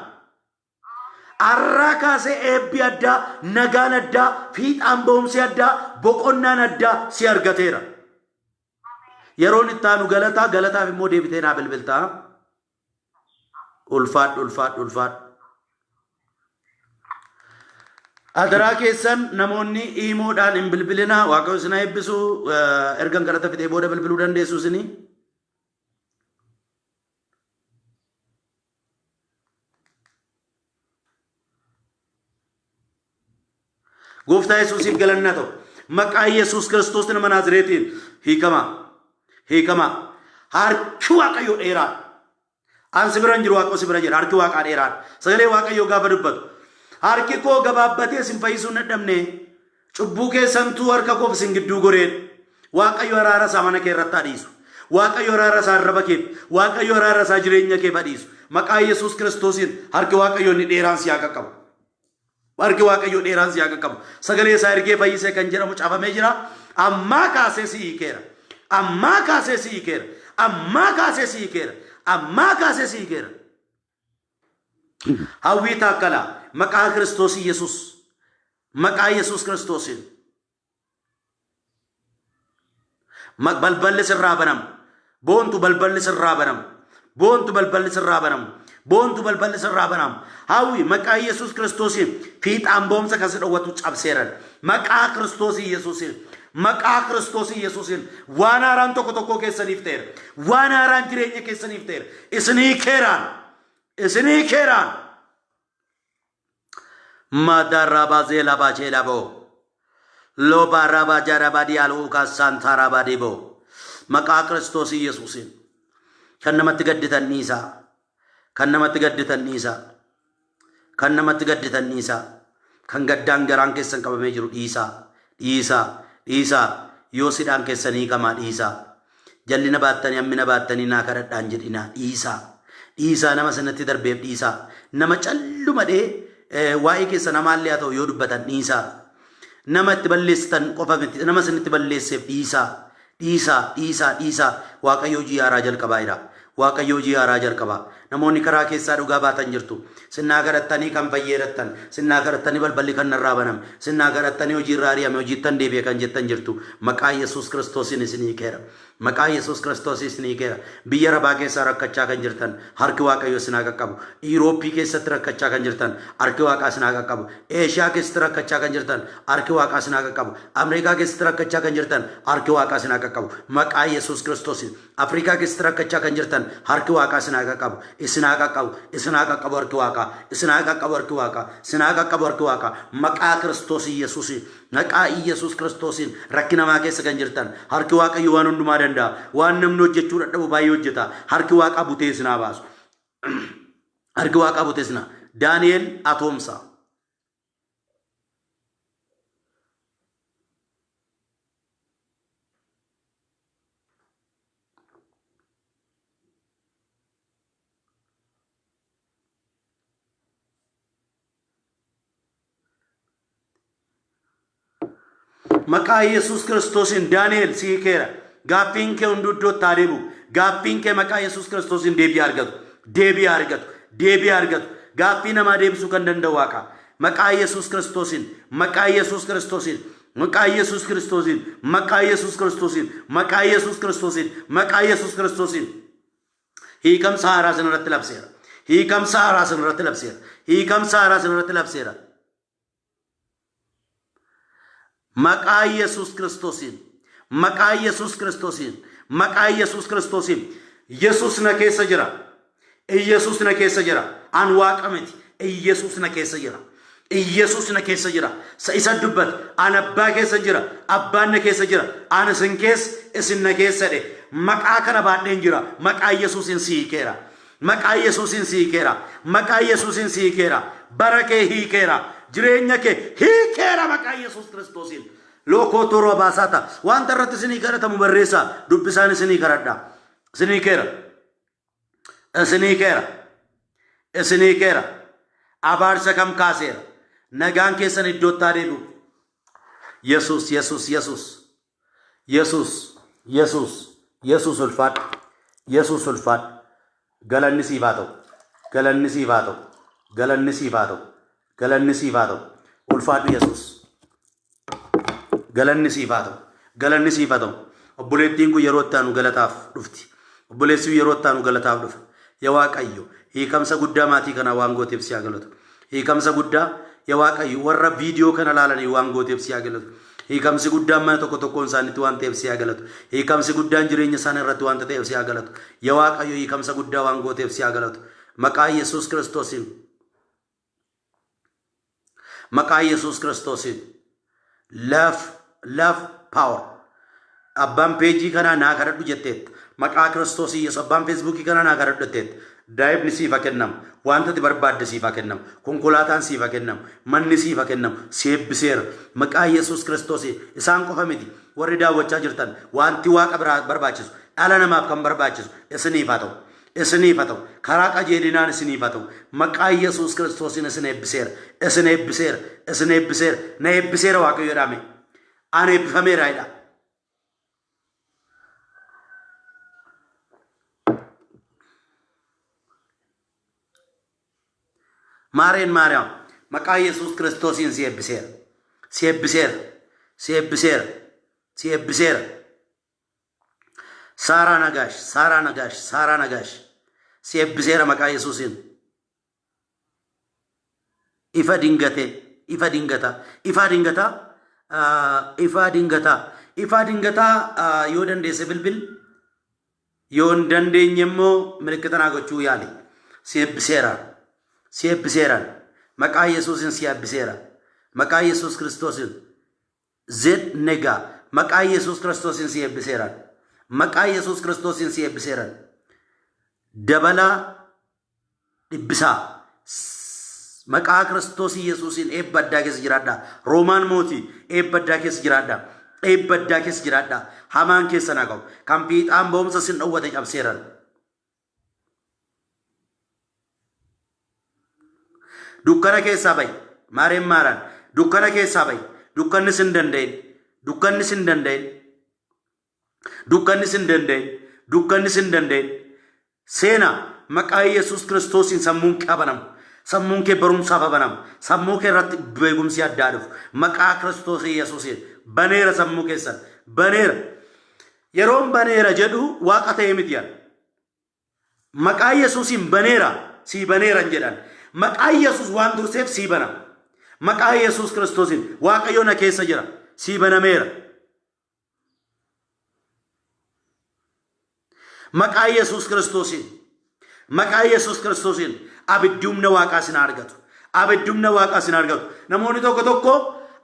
Arraa kaasee eebbi addaa, nagaan addaa, fiixaan ba'umsi addaa, boqonnaan addaa si argateera. Yeroon itti aanu galataa, galataaf immoo deebitee naa bilbiltaa. Ulfaadhu, ulfaadhu, ulfaadhu. Adaraa keessan namoonni iimoodhaan hin bilbilinaa. Waaqayyo isin haa eebbisu. Ergan galata fixee booda bilbiluu dandeessu isinii. Gooftaa Yesuusiif galanni haa ta'u. Maqaa Yesuus Kiristoos nama Naazireetiin hiikamaa. Hiikamaa. Harki Waaqayyoo dheeraadha. An si bira hin jiru Waaqayyo si bira jira. Harki Waaqaa dheeraadha. Sagalee Waaqayyoo gaafa dubbatu. Harki koo gabaabbatee isin fayyisuu hin dadhabne. Cubbuu keessantuu harka koof isin gidduu goreedha. Waaqayyo araara isaa mana kee irratti haa dhiisu. Waaqayyo araara isaa arraba keef, Waaqayyo araara isaa jireenya keef haa dhiisu. Maqaa Yesuus Kiristoosiin harki Waaqayyo inni dheeraan si haa qaqqabu. Harki Waaqayyoo dheeraan si haa qaqqabu. Sagalee isaa ergee fayyisee kan jedhamu caafamee jira. Ammaa kaasee si hiikeera. Ammaa kaasee si hiikeera. Ammaa kaasee si hiikeera. Ammaa kaasee si hiikeera. Hawwii Taakkalaa maqaa Kiristoos Yesuus maqaa Yesuus Kiristoosiin Balballi sirraa banamu. Boontu balballi sirraa banamu. Boontu balballi sirraa banamu. Boontu balballi sirraa banamu. Hawwi maqaa Yesuus Kiristoosiin fiixaan ba'umsa kan si dhowwatu cabseeran. Maqaa Kiristoos Yesuusiin. Maqaa Kiristoos Yesuusiin waan haaraan tokko tokkoo keessaniif ta'eera. Waan haaraan jireenya keessaniif ta'eera. Isinii keeraan. Isinii keeraan. Madarabazelabajelabo. Lobarabajarabadialuukasantarabadibo. Maqaa Kiristoos Yesuusiin. Kan namatti gadditan dhiisaa. Kan namatti gadditan dhiisaa. Kan namatti gadditan dhiisaa. Kan gaddaan garaan keessan qabamee jiru dhiisaa. Dhiisaa. Dhiisaa. Yoo sidhaan keessan hiikamaa dhiisaa. Jallina baattanii hammina baattanii naa kadhadhaan jedhinaa dhiisaa. Dhiisaa nama sanatti darbeef dhiisaa. Nama calluma dhee waa'ee keessa namaallee haa ta'u yoo dubbatan dhiisaa. Nama itti balleessitan qofa miti nama isinitti balleesseef dhiisaa. Dhiisaa dhiisaa dhiisaa Waaqayyo hojii haaraa jalqabaa jira. Waaqayyo hojii haaraa jalqaba. Namoonni karaa keessaa dhugaa baatan jirtu. Sinnaa kadhattanii kan fayyeerattan, sinnaa kadhattanii balballi kan narraa baname, sinnaa kadhattanii hojii irraa ari'ame hojiittan deebi'e kan jettan jirtu. Maqaa Yesuus Kiristoosiin isin hiikeera. Maqaa Yesuus Kiristoosiin isin hiikeera. Biyya Arabaa keessaa rakkachaa kan jirtan harki Waaqayyoo isin haa qaqqabu. Iirooppii keessatti rakkachaa kan jirtan harki Waaqaa isin haa qaqqabu. Eeshiyaa keessatti rakkachaa kan jirtan harki Waaqaa isin haa qaqqabu. Ameerikaa keessatti rakkachaa kan jirtan harki Waaqaa isin haa qaqqabu. Maqaa Yesuus Kiristoosiin. Afrikaa keessatti rakkachaa kan jirtan harki Waaqaa isin haa qaqqabu. Isin haa qaqqabu. Isin haa qaqqabu harki Waaqaa. Isin haa qaqqabu harki Waaqaa. Isin haa qaqqabu harki Waaqaa. Maqaa Kiristoos Iyyasuusiin. Maqaa Iyyasuus Kiristoosiin rakkina hamaa keessa kan jirtan harki Waaqayyo waan hundumaa danda'a. Waan namni hojjechuu dadhabu baay'ee hojjeta. Harki Waaqaa butee isin haa baasu. Harki Waaqaa butee isin haa. Daani'el Atoomsaa. Maqaa Yesuus Kiristoosiin Daani'el si hiikeera. Gaaffiin kee hunduu iddootti haa deebi'u. Gaaffiin kee maqaa Yesuus Kiristoosiin deebii haa argatu. Deebii haa argatu. Deebii haa argatu. Gaaffii namaa deebisuu kan danda'u Waaqa. Maqaa Yesuus Kiristoosiin, maqaa Yesuus Kiristoosiin, maqaa Yesuus Kiristoosiin, maqaa Yesuus Kiristoosiin, maqaa Yesuus Kiristoosiin, maqaa Yesuus Kiristoosiin. Hiikamsa haaraa isin irratti labseera. Hiikamsa haaraa isin irratti labseera. Hiikamsa haaraa isin irratti labseera. Maqaa Yesuus Kiristoosiin. Maqaa Yesuus Kiristoosiin. Maqaa Yesuus Kiristoosiin. Yesuus na keessa jira. Iyyasuus na keessa jira. An waaqa miti. Iyyasuus na keessa jira. Iyyasuus na keessa jira. Sa isa dubbate. An abbaa keessa jira. Abbaan na keessa jira. An isin keessa, isin na keessa dhe. Maqaa kana baadheen jira. Maqaa Yesuusiin si hiikeera. Maqaa Yesuusiin si hiikeera. Maqaa Yesuusiin si hiikeera. Bara kee hiikeera. Jireenya kee hiikeera maqaa Yesuus Kiristoosiin. Lookoo tooroo baasaata. Wanta irratti isinii kadhatamu barreessaa. Dubbisaan isinii kadhadha. Isinii keera. Isin hiikeera. Isin hiikeera. Abaarsa kam kaaseera. Nagaan keessan iddootti haa deebi'u. Yesuus, Yesuus, Yesuus. Yesuus, Yesuus, Yesuus ulfaadhu. Yesuus ulfaadhu. Galanni siif haa ta'u. Galanni siif haa ta'u. Galanni siif haa ta'u. Galanni siif haa ta'u. Ulfaadhu Yesuus. Galanni siif haa ta'u. Galanni siif haa ta'u. Obboleettiin kun yeroo itti aanu galataaf dhufti. Obboleessi kun yeroo itti aanu galataaf dhufa. Yaa Waaqayyo, hiikamsa guddaa maatii kanaa waan gooteef si haa galatu. Hiikamsa guddaa yaa Waaqayyo warra viidiyoo kana laalanii waan gooteef si haa galatu. Hiikamsi guddaan mana tokko tokkoon isaaniitti waan ta'eef si haa galatu. Hiikamsi guddaan jireenya isaanii irratti waan ta'eef si haa galatu. Yaa Waaqayyo hiikamsa guddaa waan gooteef si haa galatu. Maqaa Yesuus Kiristoosiin. Maqaa Yesuus Kiristoosiin. Love, love, power. Abbaan peejii kanaa naa kadhadhu jetteetta. Maqaa Kiristoos Yesuus abbaan feesbuukii kanaa naa kadhadhu jetteetta. Daa'imni siif haa kennamu. Wanta ati barbaadde siif haa kennamu. Konkolaataan siif haa kennamu. Manni siif haa kennamu. Si eebbiseera. Maqaa Yesuus Kiristoosiin. Isaan qofa miti. Warri daawwachaa jirtan wanti Waaqa biraa barbaachisu dhala namaaf kan barbaachisu isiniif haa ta'u. Isiniif haa ta'u. Karaa qajeelinaan isiniif haa ta'u. Maqaa Yesuus Kiristoosiin isin eebbiseera. Isin eebbiseera. Isin eebbiseera. Na eebbiseera Waaqayyo jedhame. Ani eebbifameera jedha. Maareen Maariyaam maqaa Yesuus Kiristoosiin si eebbiseera. Si eebbiseera. Si eebbiseera. Si eebbiseera. Saaraa Nagaash, Saaraa Nagaash, Saaraa Nagaash. Si eebbiseera maqaa Yesuusiin. Ifa dingatee, ifa dingataa, ifaa dingataa, ifaa dingataa, ifaa dingataa yoo dandeesse bilbil, yoo hin dandeenye immoo milikkita naa gochuu yaali. Si eebbiseera. Si eebbiseera. Maqaa Yesuusiin si eebbiseera. Maqaa Yesuus Kiristoosiin. Z Nega maqaa Yesuus Kiristoosiin si eebbiseera. Maqaa Yesuus Kiristoosiin si eebbiseera. Dabalaa dhibbisaa. Maqaa Kiristoos Yesuusiin eebba addaa keessa jiraadhaa. Roomaan mootii eebba addaa keessa jiraadhaa. Eebba addaa keessa jiraadhaa. Hamaan keessa naa qabu. Kan fiixaan ba'umsa sin dhowwate cabseeran. Dukkana keessaa ba'i. Maareen maaraan. Dukkana keessaa ba'i. Dukkanni sin danda'in. Dukkanni sin danda'in. Dukkanni sin danda'in. Dukkanni sin danda'in. Seenaa maqaa Yesuus Kiristoosiin sammuun kee abanamu. Sammuun kee barumsaaf abanamu. Sammuu kee irratti beekumsi addaa dhufu. Maqaa Kiristoos Yesuusiin baneera sammuu keessan. Baneera. Yeroon baneera jedhu waaqa ta'ee miti yaada. Maqaa Yesuusiin baneera sii baneera hin jedhan. Maqaa Yesuus waan durseef sii bana. Maqaa Yesuus Kiristoosiin Waaqayyo na keessa jira sii banameera. Maqaa Yesuus Kiristoosiin maqaa Yesuus Kiristoosiin abiddi humna Waaqaa sin haa argatu. Abiddi humna Waaqaa sin haa argatu. Namoonni tokko tokko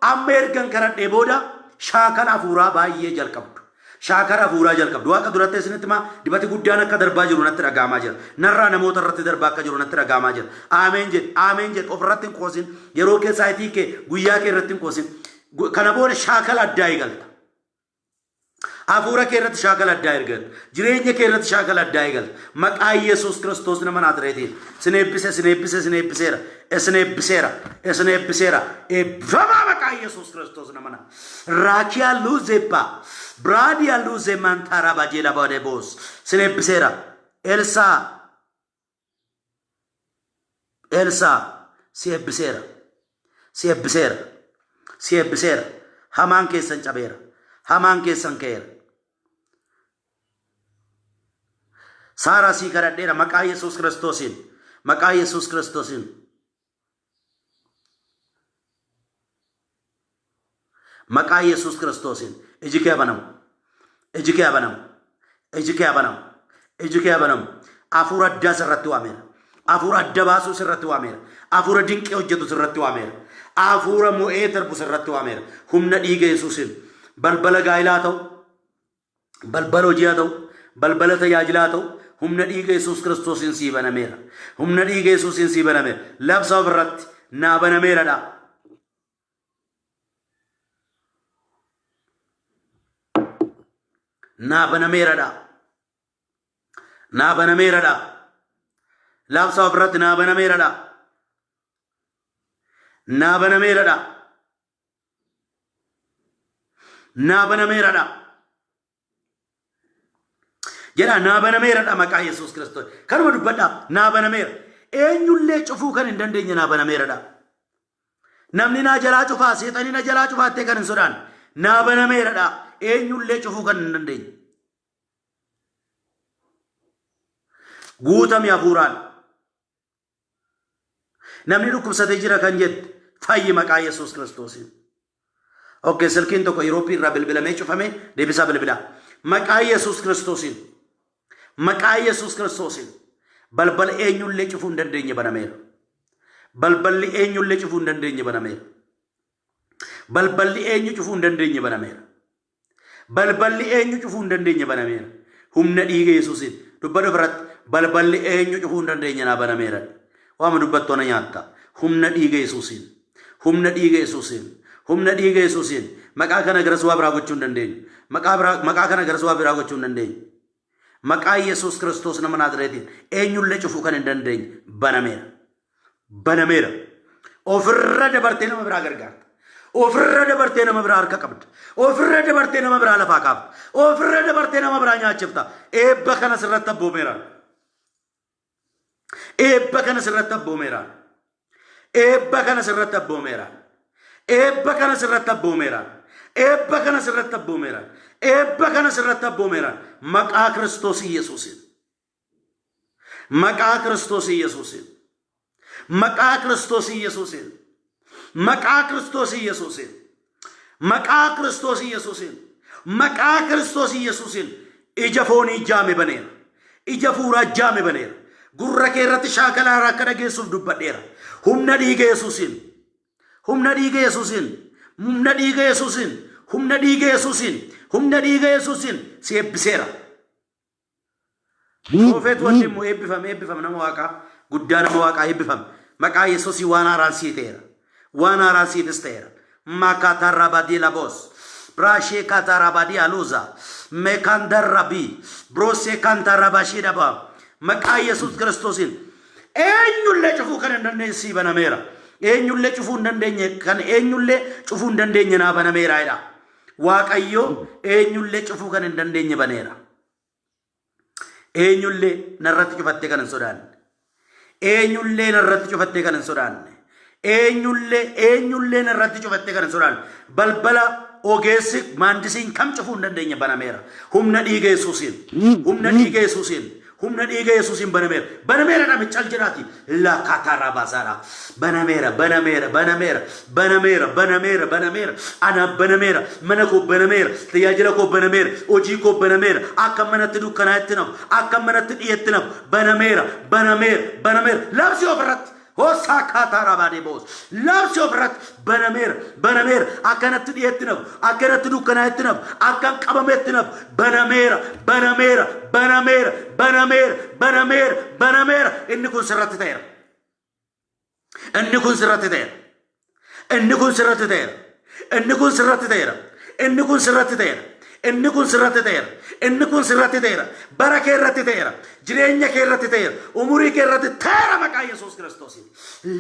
amma ergan kadhadhee booda shaakala hafuuraa baay'ee jalqabdu. Shaakala hafuuraa jalqabdu. Waaqa duratti isinitti himaa dibati guddaan akka darbaa jiru natti dhaga'amaa jira. Narraa namoota irratti darbaa akka jiru natti dhaga'amaa jira. Aameen jedhi, aameen jedhi of irratti hin qoosin. Yeroo kee saayitii kee guyyaa kee irratti hin qoosin. Kana booda shaakala addaa eegalta. Hafuura kee irratti shaakala addaa ergata. Jireenya kee irratti shaakala addaa eegalta. Maqaa Yesuus Kiristoos nama Naazreetiin. Sin eebbise, sin eebbise, sin eebbiseera. Isin eebbiseera, isin eebbiseera. Eebbifamaa maqaa Yesuus Kiristoos nama na. Raakiyaa Luuzebbaa. Biraadiyaa Luuzee Mantaaraa Bajeela Baadeboos. Sin eebbiseera. Elsaa Elsaa si eebbiseera. Si eebbiseera. Si eebbiseera. Hamaan keessan cabeera. Hamaan keessan ka'eera. Saaraa sii kadhadheera maqaa Yesuus Kiristoosiin. Maqaa Yesuus Kiristoosiin. Maqaa Yesuus Kiristoosiin iji kee banamu. Iji kee banamu. Iji kee banamu. Iji kee banamu. Hafuura addaa sirratti waameera. Hafuura adda baasuu sirratti waameera. Hafuura dinqii hojjetu sirratti waameera. Hafuura mo'ee darbu sirratti waameera. Humna dhiiga Yesuusiin balbala gaa'ilaa ta'u, balbala hojii haa ta'u, balbala tajaajilaa haa ta'u, humna dhiiga Yesuus Kiristoosiin sii banameera. Humna dhiiga Yesuusiin sii banameera. Labsa ofirratti naa banameeradha. Naa banameeradha. Naa banameeradha. Labsa ofirratti naa banameeradha. Naa banameeradha. Naa banameeradha. Jedhaa naa banameeradha maqaa Yesuus Kiristoos. Kanuma dubbadhaa naa banameera. Eenyullee cufuu kan hin dandeenye naa banameeradha. Namni naa jalaa cufaa seexanii na jalaa cufaattee kan hin sodaanne naa banameeradha. Eenyullee cufuu kan hin dandeenye. Guutami hafuuraan. Namni dhukkubsatee jira kan jette fayyi maqaa Yesuus Kiristoosiin. Okkee silkiin tokko Yurooppii irraa bilbilamee cufame deebisaa bilbilaa. Maqaa Yesuus Kiristoosiin. Maqaa Yesuus Kiristoosiin. Balbala eenyullee cufuu hin dandeenye banameera. Balballi eenyullee cufuu hin dandeenye banameera. Balballi eenyu cufuu hin dandeenye banameera. Balballi eenyu cufuu hin dandeenye banameera. Humna dhiiga Yesuusiin. Dubbadhu ofirratti. Balballi eenyu cufuu hin dandeenye naa banameera. Waama dubbattu ana nyaatta. Humna dhiiga Yesuusiin. Humna dhiiga Yesuusiin. Humna dhiiga Yesuusiin. Maqaa kana garas waa biraa gochuu hin dandeenyu. Maqaa biraa maqaa kana garas waa biraa gochuu hin dandeenyu. Maqaa Yesuus Kiristoos nama Naazreetiin eenyullee cufuu kan hin dandeenye banameera. Banameera. Ofirra dabartee nama biraa gargaarta. Ofirra dabartee nama biraa harka qabda. Ofirra dabartee nama biraa lafaa kaafta. Ofirra dabartee nama biraa nyaachifta. Eebba kana sirratti abboomeera. Eebba kana sirratti abboomeera. Eebba kana sirratti abboomeera. Eebba kana sirratti abboomeera. Eebba kana sirratti abboomeera. Eebba kana sirratti abboomeera. Maqaa Kiristoos Iyyasuusiin. Maqaa Kiristoos Iyyasuusiin. Maqaa Kiristoos Iyyasuusiin. Maqaa Kiristoos Iyyasuusiin. Maqaa Kiristoos Iyyasuusiin. Maqaa Kiristoos Iyyasuusiin. Ija foonii jaame baneera. Ija fuuraa jaame baneera. Gurra kee irratti shaakala haaraa akka dhageessuuf dubbadheera. Humna dhiiga Yesuusiin. Humna dhiiga Yesuusiin. Humna dhiiga Yesuusiin. Humna dhiiga Yesuusiin. Humna dhiiga Yesuusiin si eebbiseera. Proofeet Wandimmu eebbifame eebbifame nama waaqaa guddaa nama waaqaa eebbifame. Maqaa Yesuusii waan haaraan sii ta'eera. Waan haaraan siifis ta'eera. Makatarabadii laboos. Brashee katarabadii aluuza. Mekandarrabii. Brosee kantarabashii dhaba. Maqaa Yesuus Kiristoosiin. Eenyullee cufuu kan hin dandeenye sii banameera. Eenyullee cufuu hin dandeenye kan eenyullee cufuu hin dandeenye naa banameera jedha. Waaqayyo eenyullee cufuu kan hin dandeenye baneera. Eenyullee narratti cufattee kan hin sodaanne. Eenyullee narratti cufattee kan hin sodaanne. Eenyullee eenyullee narratti cufattee kan hin sodaanne. Balbala ogeessi maandisiin kam cufuu hin dandeenye banameera. Humna dhiiga Yesuusiin. Humna dhiiga Yesuusiin. Humna dhiiga Yesuusiin banameera. Banameera dhame cal jedhaati. Lakatara basaara. Banameera, banameera, banameera, banameera, banameera, banameera. Anaaf banameera, mana koo banameera, tajaajila koo banameera, hojii koo banameera. Akka manatti dukkanaa'etti nafu, akka manatti dhiyetti nafu. Banameera, banameera, banameera. Labsi ofirratti. Hoosaa kaataa rabaadee boos. Labsi ofirratti banameera, banameera. Akkanatti dhiyetti nafu, akkanatti dukkanaa'etti nafu, akkan qabametti nafu. Banameera, banameera, banameera, banameera, banameera, banameera. Inni kun sirratti ta'eera. Inni kun sirratti ta'eera. Inni kun sirratti ta'eera. Inni kun sirratti ta'eera. Inni kun sirratti ta'eera. Inni kun sirratti ta'eera. Inni kun sirratti ta'eera. Bara kee irratti ta'eera. Jireenya kee irratti ta'eera. Umurii kee irratti ta'eera maqaa Yesuus Kiristoosiin.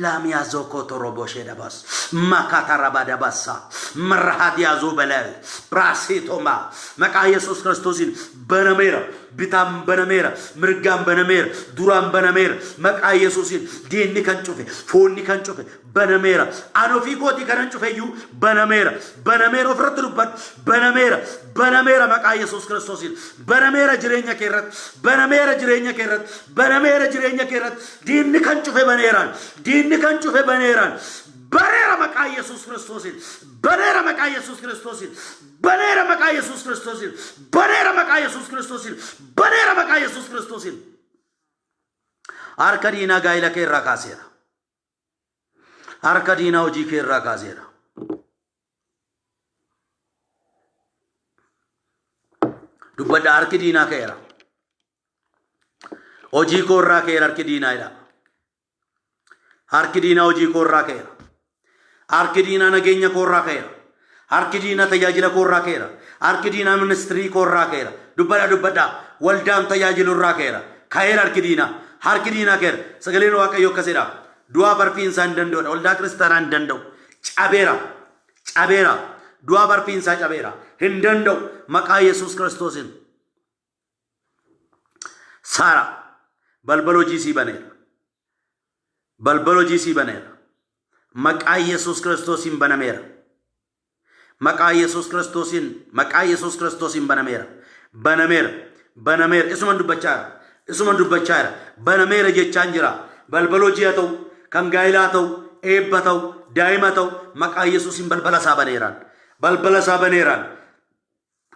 Laamiyaa zookoo roboshee dabas. Makata rabadabassa. Marhadiyaa balee. Biraasiitoma. Maqaa Yesuus Kiristoosiin banameera. Bitaan banameera. Mirgaan banameera. Duraan banameera. Maqaa Yesuusiin diinni kan cufe, foonni kan cufe banameera. Ani ofii kootii kanan cufe iyyuu banameera. Banameera ofirratti dubbadhu. Banameera. Banameera maqaa Yesuus Kiristoosiin. Banameera jireenya kee irratti. Banameera jireenya kee irratti. Banameera jireenya kee irratti. Diinni kan cufe baneeraan. Diinni kan cufe baneeraan. Baneera maqaa Yesuus Kiristoosiin. Baneera maqaa Yesuus Kiristoosiin. Baneera maqaa Yesuus Kiristoosiin. Baneera maqaa Yesuus Kiristoosiin. Baneera maqaa Yesuus Kiristoosiin. Harka diinaa gaa'ila kee irraa kaaseera. Harka diinaa hojii kee irraa kaaseera. Dubbadha, harki diinaa ka'eera. Hojii koo irraa ka'eera harki diinaa jedha. Harki diinaa hojii koo irraa ka'eera. Harki diinaa nageenya koo irraa ka'eera. Harki diinaa tajaajila koo irraa ka'eera. Harki diinaa ministirii koo irraa ka'eera. Dubbadha, dubbadha. Waldaan tajaajilu irraa ka'eera. Ka'eera harki diinaa. Harki diinaa ka'eera. Sagaleen Waaqayyoo akkasidha. Du'aa barfiinsaa hin danda'udha. Waldaa kiristaanaa hin danda'u. Cabeera. Cabeera. Du'aa barfiinsaa cabeera. Hin danda'u. Maqaa Yesuus Kiristoosiin. Saara, balbala hojii sii baneera. Balbala hojii sii baneera. Maqaa Yesuus Kiristoosiin banameera. Maqaa Yesuus Kiristoosiin, maqaa Yesuus Kiristoosiin banameera. Banameera. Banameera. Isuman dubbachaa jira. Isuman dubbachaa jira. Banameera jechaan jira. Balbala hojii haa ta'u, kan gaa'ilaa haa ta'u, eebba ta'u, daa'ima ta'u, maqaa Yesuusiin balbala isaa baneeraan. Balbala isaa baneeraan.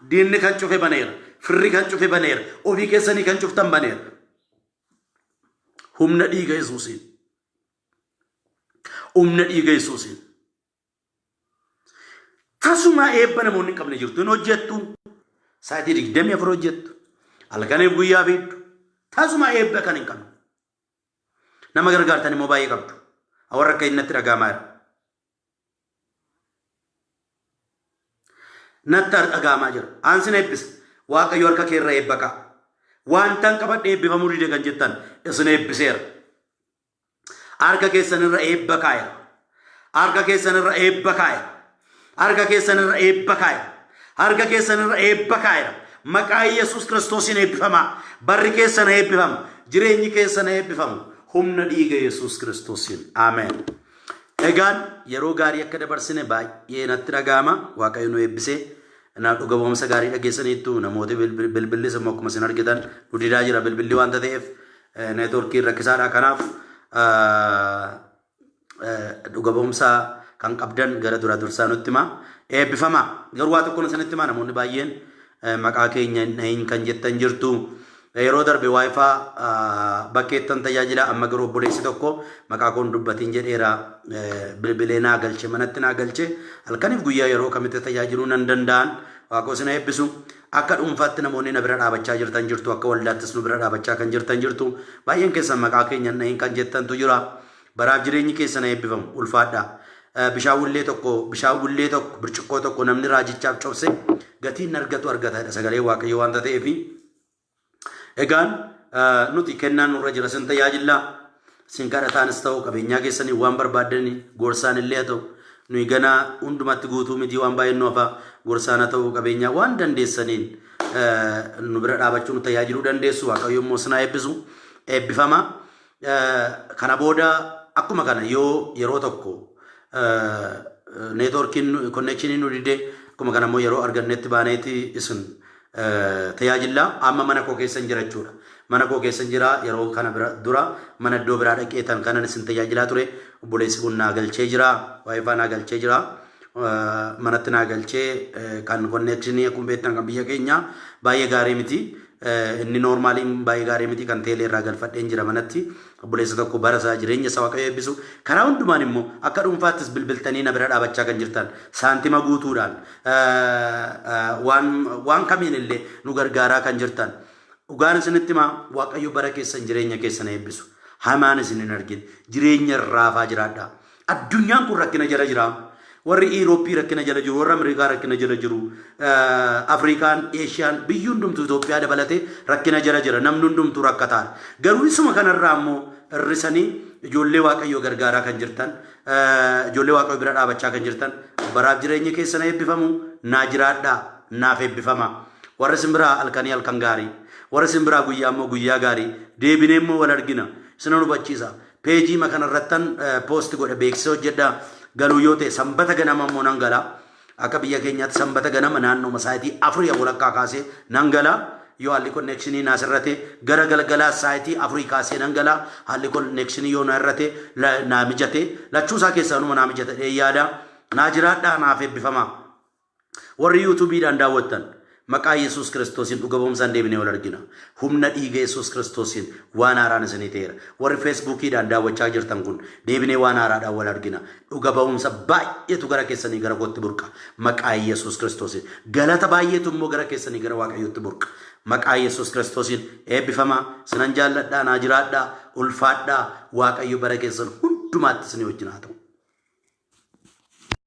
Diinni kan cufe baneera. Firri kan cufe baneera. Ofii keessanii kan cuftan baneera. Humna dhiiga Yesuusiin. Humna dhiiga Yesuusiin. Tasuma eebba namoonni hin qabne jirtu. Hin hojjettu. Sa'aatii 24 hojjettu. Halkaniif guyyaa fiiddu. Tasuma eebba kan hin qabne. Nama gargaartan immoo baay'ee qabdu. Warra akka inni natti dhaga'amaa jira. Natti dhaga'amaa jira. Aan sin eebbisa. Waaqayyo harka kee irra eebba ka'a. Wantan qabadhe eebbifamuu dide kan jettan isin eebbiseera. Harka keessan irra eebba kaa'eera. Harka keessan irra eebba kaa'eera. Harka keessan irra eebba kaa'eera. Harka keessan irra eebba kaa'eera. Maqaa Yesuus Kiristoosiin eebbifamaa. Barri keessan eebbifamu. Jireenyi keessan eebbifamu. Humna dhiiga Yesuus Kiristoosiin. Ameen. Egaan yeroo gaarii akka dabarsine baay'ee natti dhaga'ama. Waaqayyo nu eebbisee na dhuga ba'umsa gaarii dhageessaniittu. Namooti bilbillis immoo akkuma isin argitan nu didaa jira bilbilli waanta ta'eef, neetwoorkiin rakkisaadha. Kanaaf dhuga ba'umsa kan qabdan gara dura dursaa nutti hima. Eebbifamaa. Garuu waa tokkoon isinitti hima, namoonni baay'een maqaa keenya hin dhahin kan jettan jirtu. Yeroo darbe WiFi bakkeettan tajaajila, amma garuu obboleessi tokko maqaa koon dubbatiin jedheera, bilbilee naa galche, manatti naa galche, halkaniif guyyaa yeroo kamitti tajaajiluu nan danda'an. Waaqoo isin eebbisu. Akka dhuunfaatti namoonni na bira dhaabachaa jirtan jirtu, akka waldaattis nu bira dhaabachaa kan jirtan jirtu. Baay'een keessan maqaa keenya hin dhahin kan jettantu jira. Baraaf jireenyi keessan eebbifamu, ulfaadha. Bishaan wullee tokko, bishaan wullee tokko, birciqqoo tokko namni raajichaaf cobse gatiin argatu argataadha sagalee Waaqayyo waanta ta'eefi. Egaan nuti kennaan nurra jira sin tajaajillaa, sin kadhataanis ta'u, qabeenyaa keessanii waan barbaaddanii gorsaan illee haa ta'u, nuyi ganaa hundumatti guutuu miti, waan baay'een nu hafa, gorsaan haa ta'u, qabeenyaa waan dandeessaniin nu bira dhaabachuu nu tajaajiluu dandeessu. Waaqayyo immoo sinaa eebbisu, eebbifama. Kana booda akkuma kana yoo yeroo tokko neetwoorkiin konnekshinii nu dide, akkuma kana immoo yeroo argannetti baaneeti isin tajaajilla. Amma mana koo keessan jira jechuudha. Mana koo keessan jira. Yeroo kana bira dura mana iddoo biraa dhaqeetan kanan isin tajaajilaa ture. Obboleessi kun naa galchee jira. WiFi naa galchee jira. Manatti naa galchee kan konnekshinii akkuma beektan kan biyya keenya baay'ee gaarii miti. Inni noormaaliin baay'ee gaarii miti, kan teelee irraa galfadheen jira manatti. Obboleessa tokko bara isaa jireenya isaa Waaqayyo eebbisu. Karaa hundumaan immoo akka dhuunfaattis bilbiltanii na bira dhaabachaa kan jirtan, saantima guutuudhaan, waan kamiin illee nu gargaaraa kan jirtan. Dhugaan isinitti himaa, Waaqayyo bara keessan jireenya keessan eebbisu. Hamaan isin hin argin. Jireenya raafaa jiraadhaa. Addunyaan kun rakkina jala jira. Warri Iirooppii rakkina jala jiru, warri Ameerikaa rakkina jala jiru, Afrikaan, Eeshiyaan, biyyi hundumtuu Itoophiyaa dabalatee rakkina jala jira. Namni hundumtuu rakkataadha. Garuu isuma kanarraa immoo hir'isanii ijoollee Waaqayyoo gargaaraa kan jirtan, ijoollee Waaqayyoo bira dhaabachaa kan jirtan, baraaf jireenya keessan eebbifamu, naa jiraadhaa, naaf eebbifama. Warri isin biraa halkanii halkan gaarii, warri isin biraa guyyaa immoo guyyaa gaarii, deebinee immoo wal argina. Isinan hubachiisa. Peejii kanarrattan post godhe beeksisa hojjedha. Galuu yoo ta'e Sanbata ganama immoo nan gala. Akka biyya keenyaatti Sanbata ganama naannoo sa'aatii 4 walakkaa kaasee nan gala. Yoo haalli connection naa sirrate gara galgalaa sa'aatii 4 kaasee nan gala. Haalli connection yoo na irrate naa mijate lachuu isaa keessaa numa naa mijate yaada. Naa jiraadhaa, naaf eebbifamaa. Warri yuutuubiidhaan daawwattan, maqaa Yesuus Kiristoosiin dhuga ba'umsaan deebinee wal argina. Humna dhiiga Yesuus Kiristoosiin waan haaraan isinii ta'eera. Warri Feesbuukiidhaan daawwachaa jirtan kun deebinee waan haaraadhaan wal argina. Dhuga ba'umsa baay'eetu gara keessanii gara kootti burqa. Maqaa Yesuus Kiristoosiin. Galata baay'eetu immoo gara keessanii gara Waaqayyootti burqa. Maqaa Yesuus Kiristoosiin eebbifamaa. Sinan jaalladhaa, naa jiraadhaa, ulfaadhaa. Waaqayyo bara keessan hundumaatti isinii wajjin haa ta'u.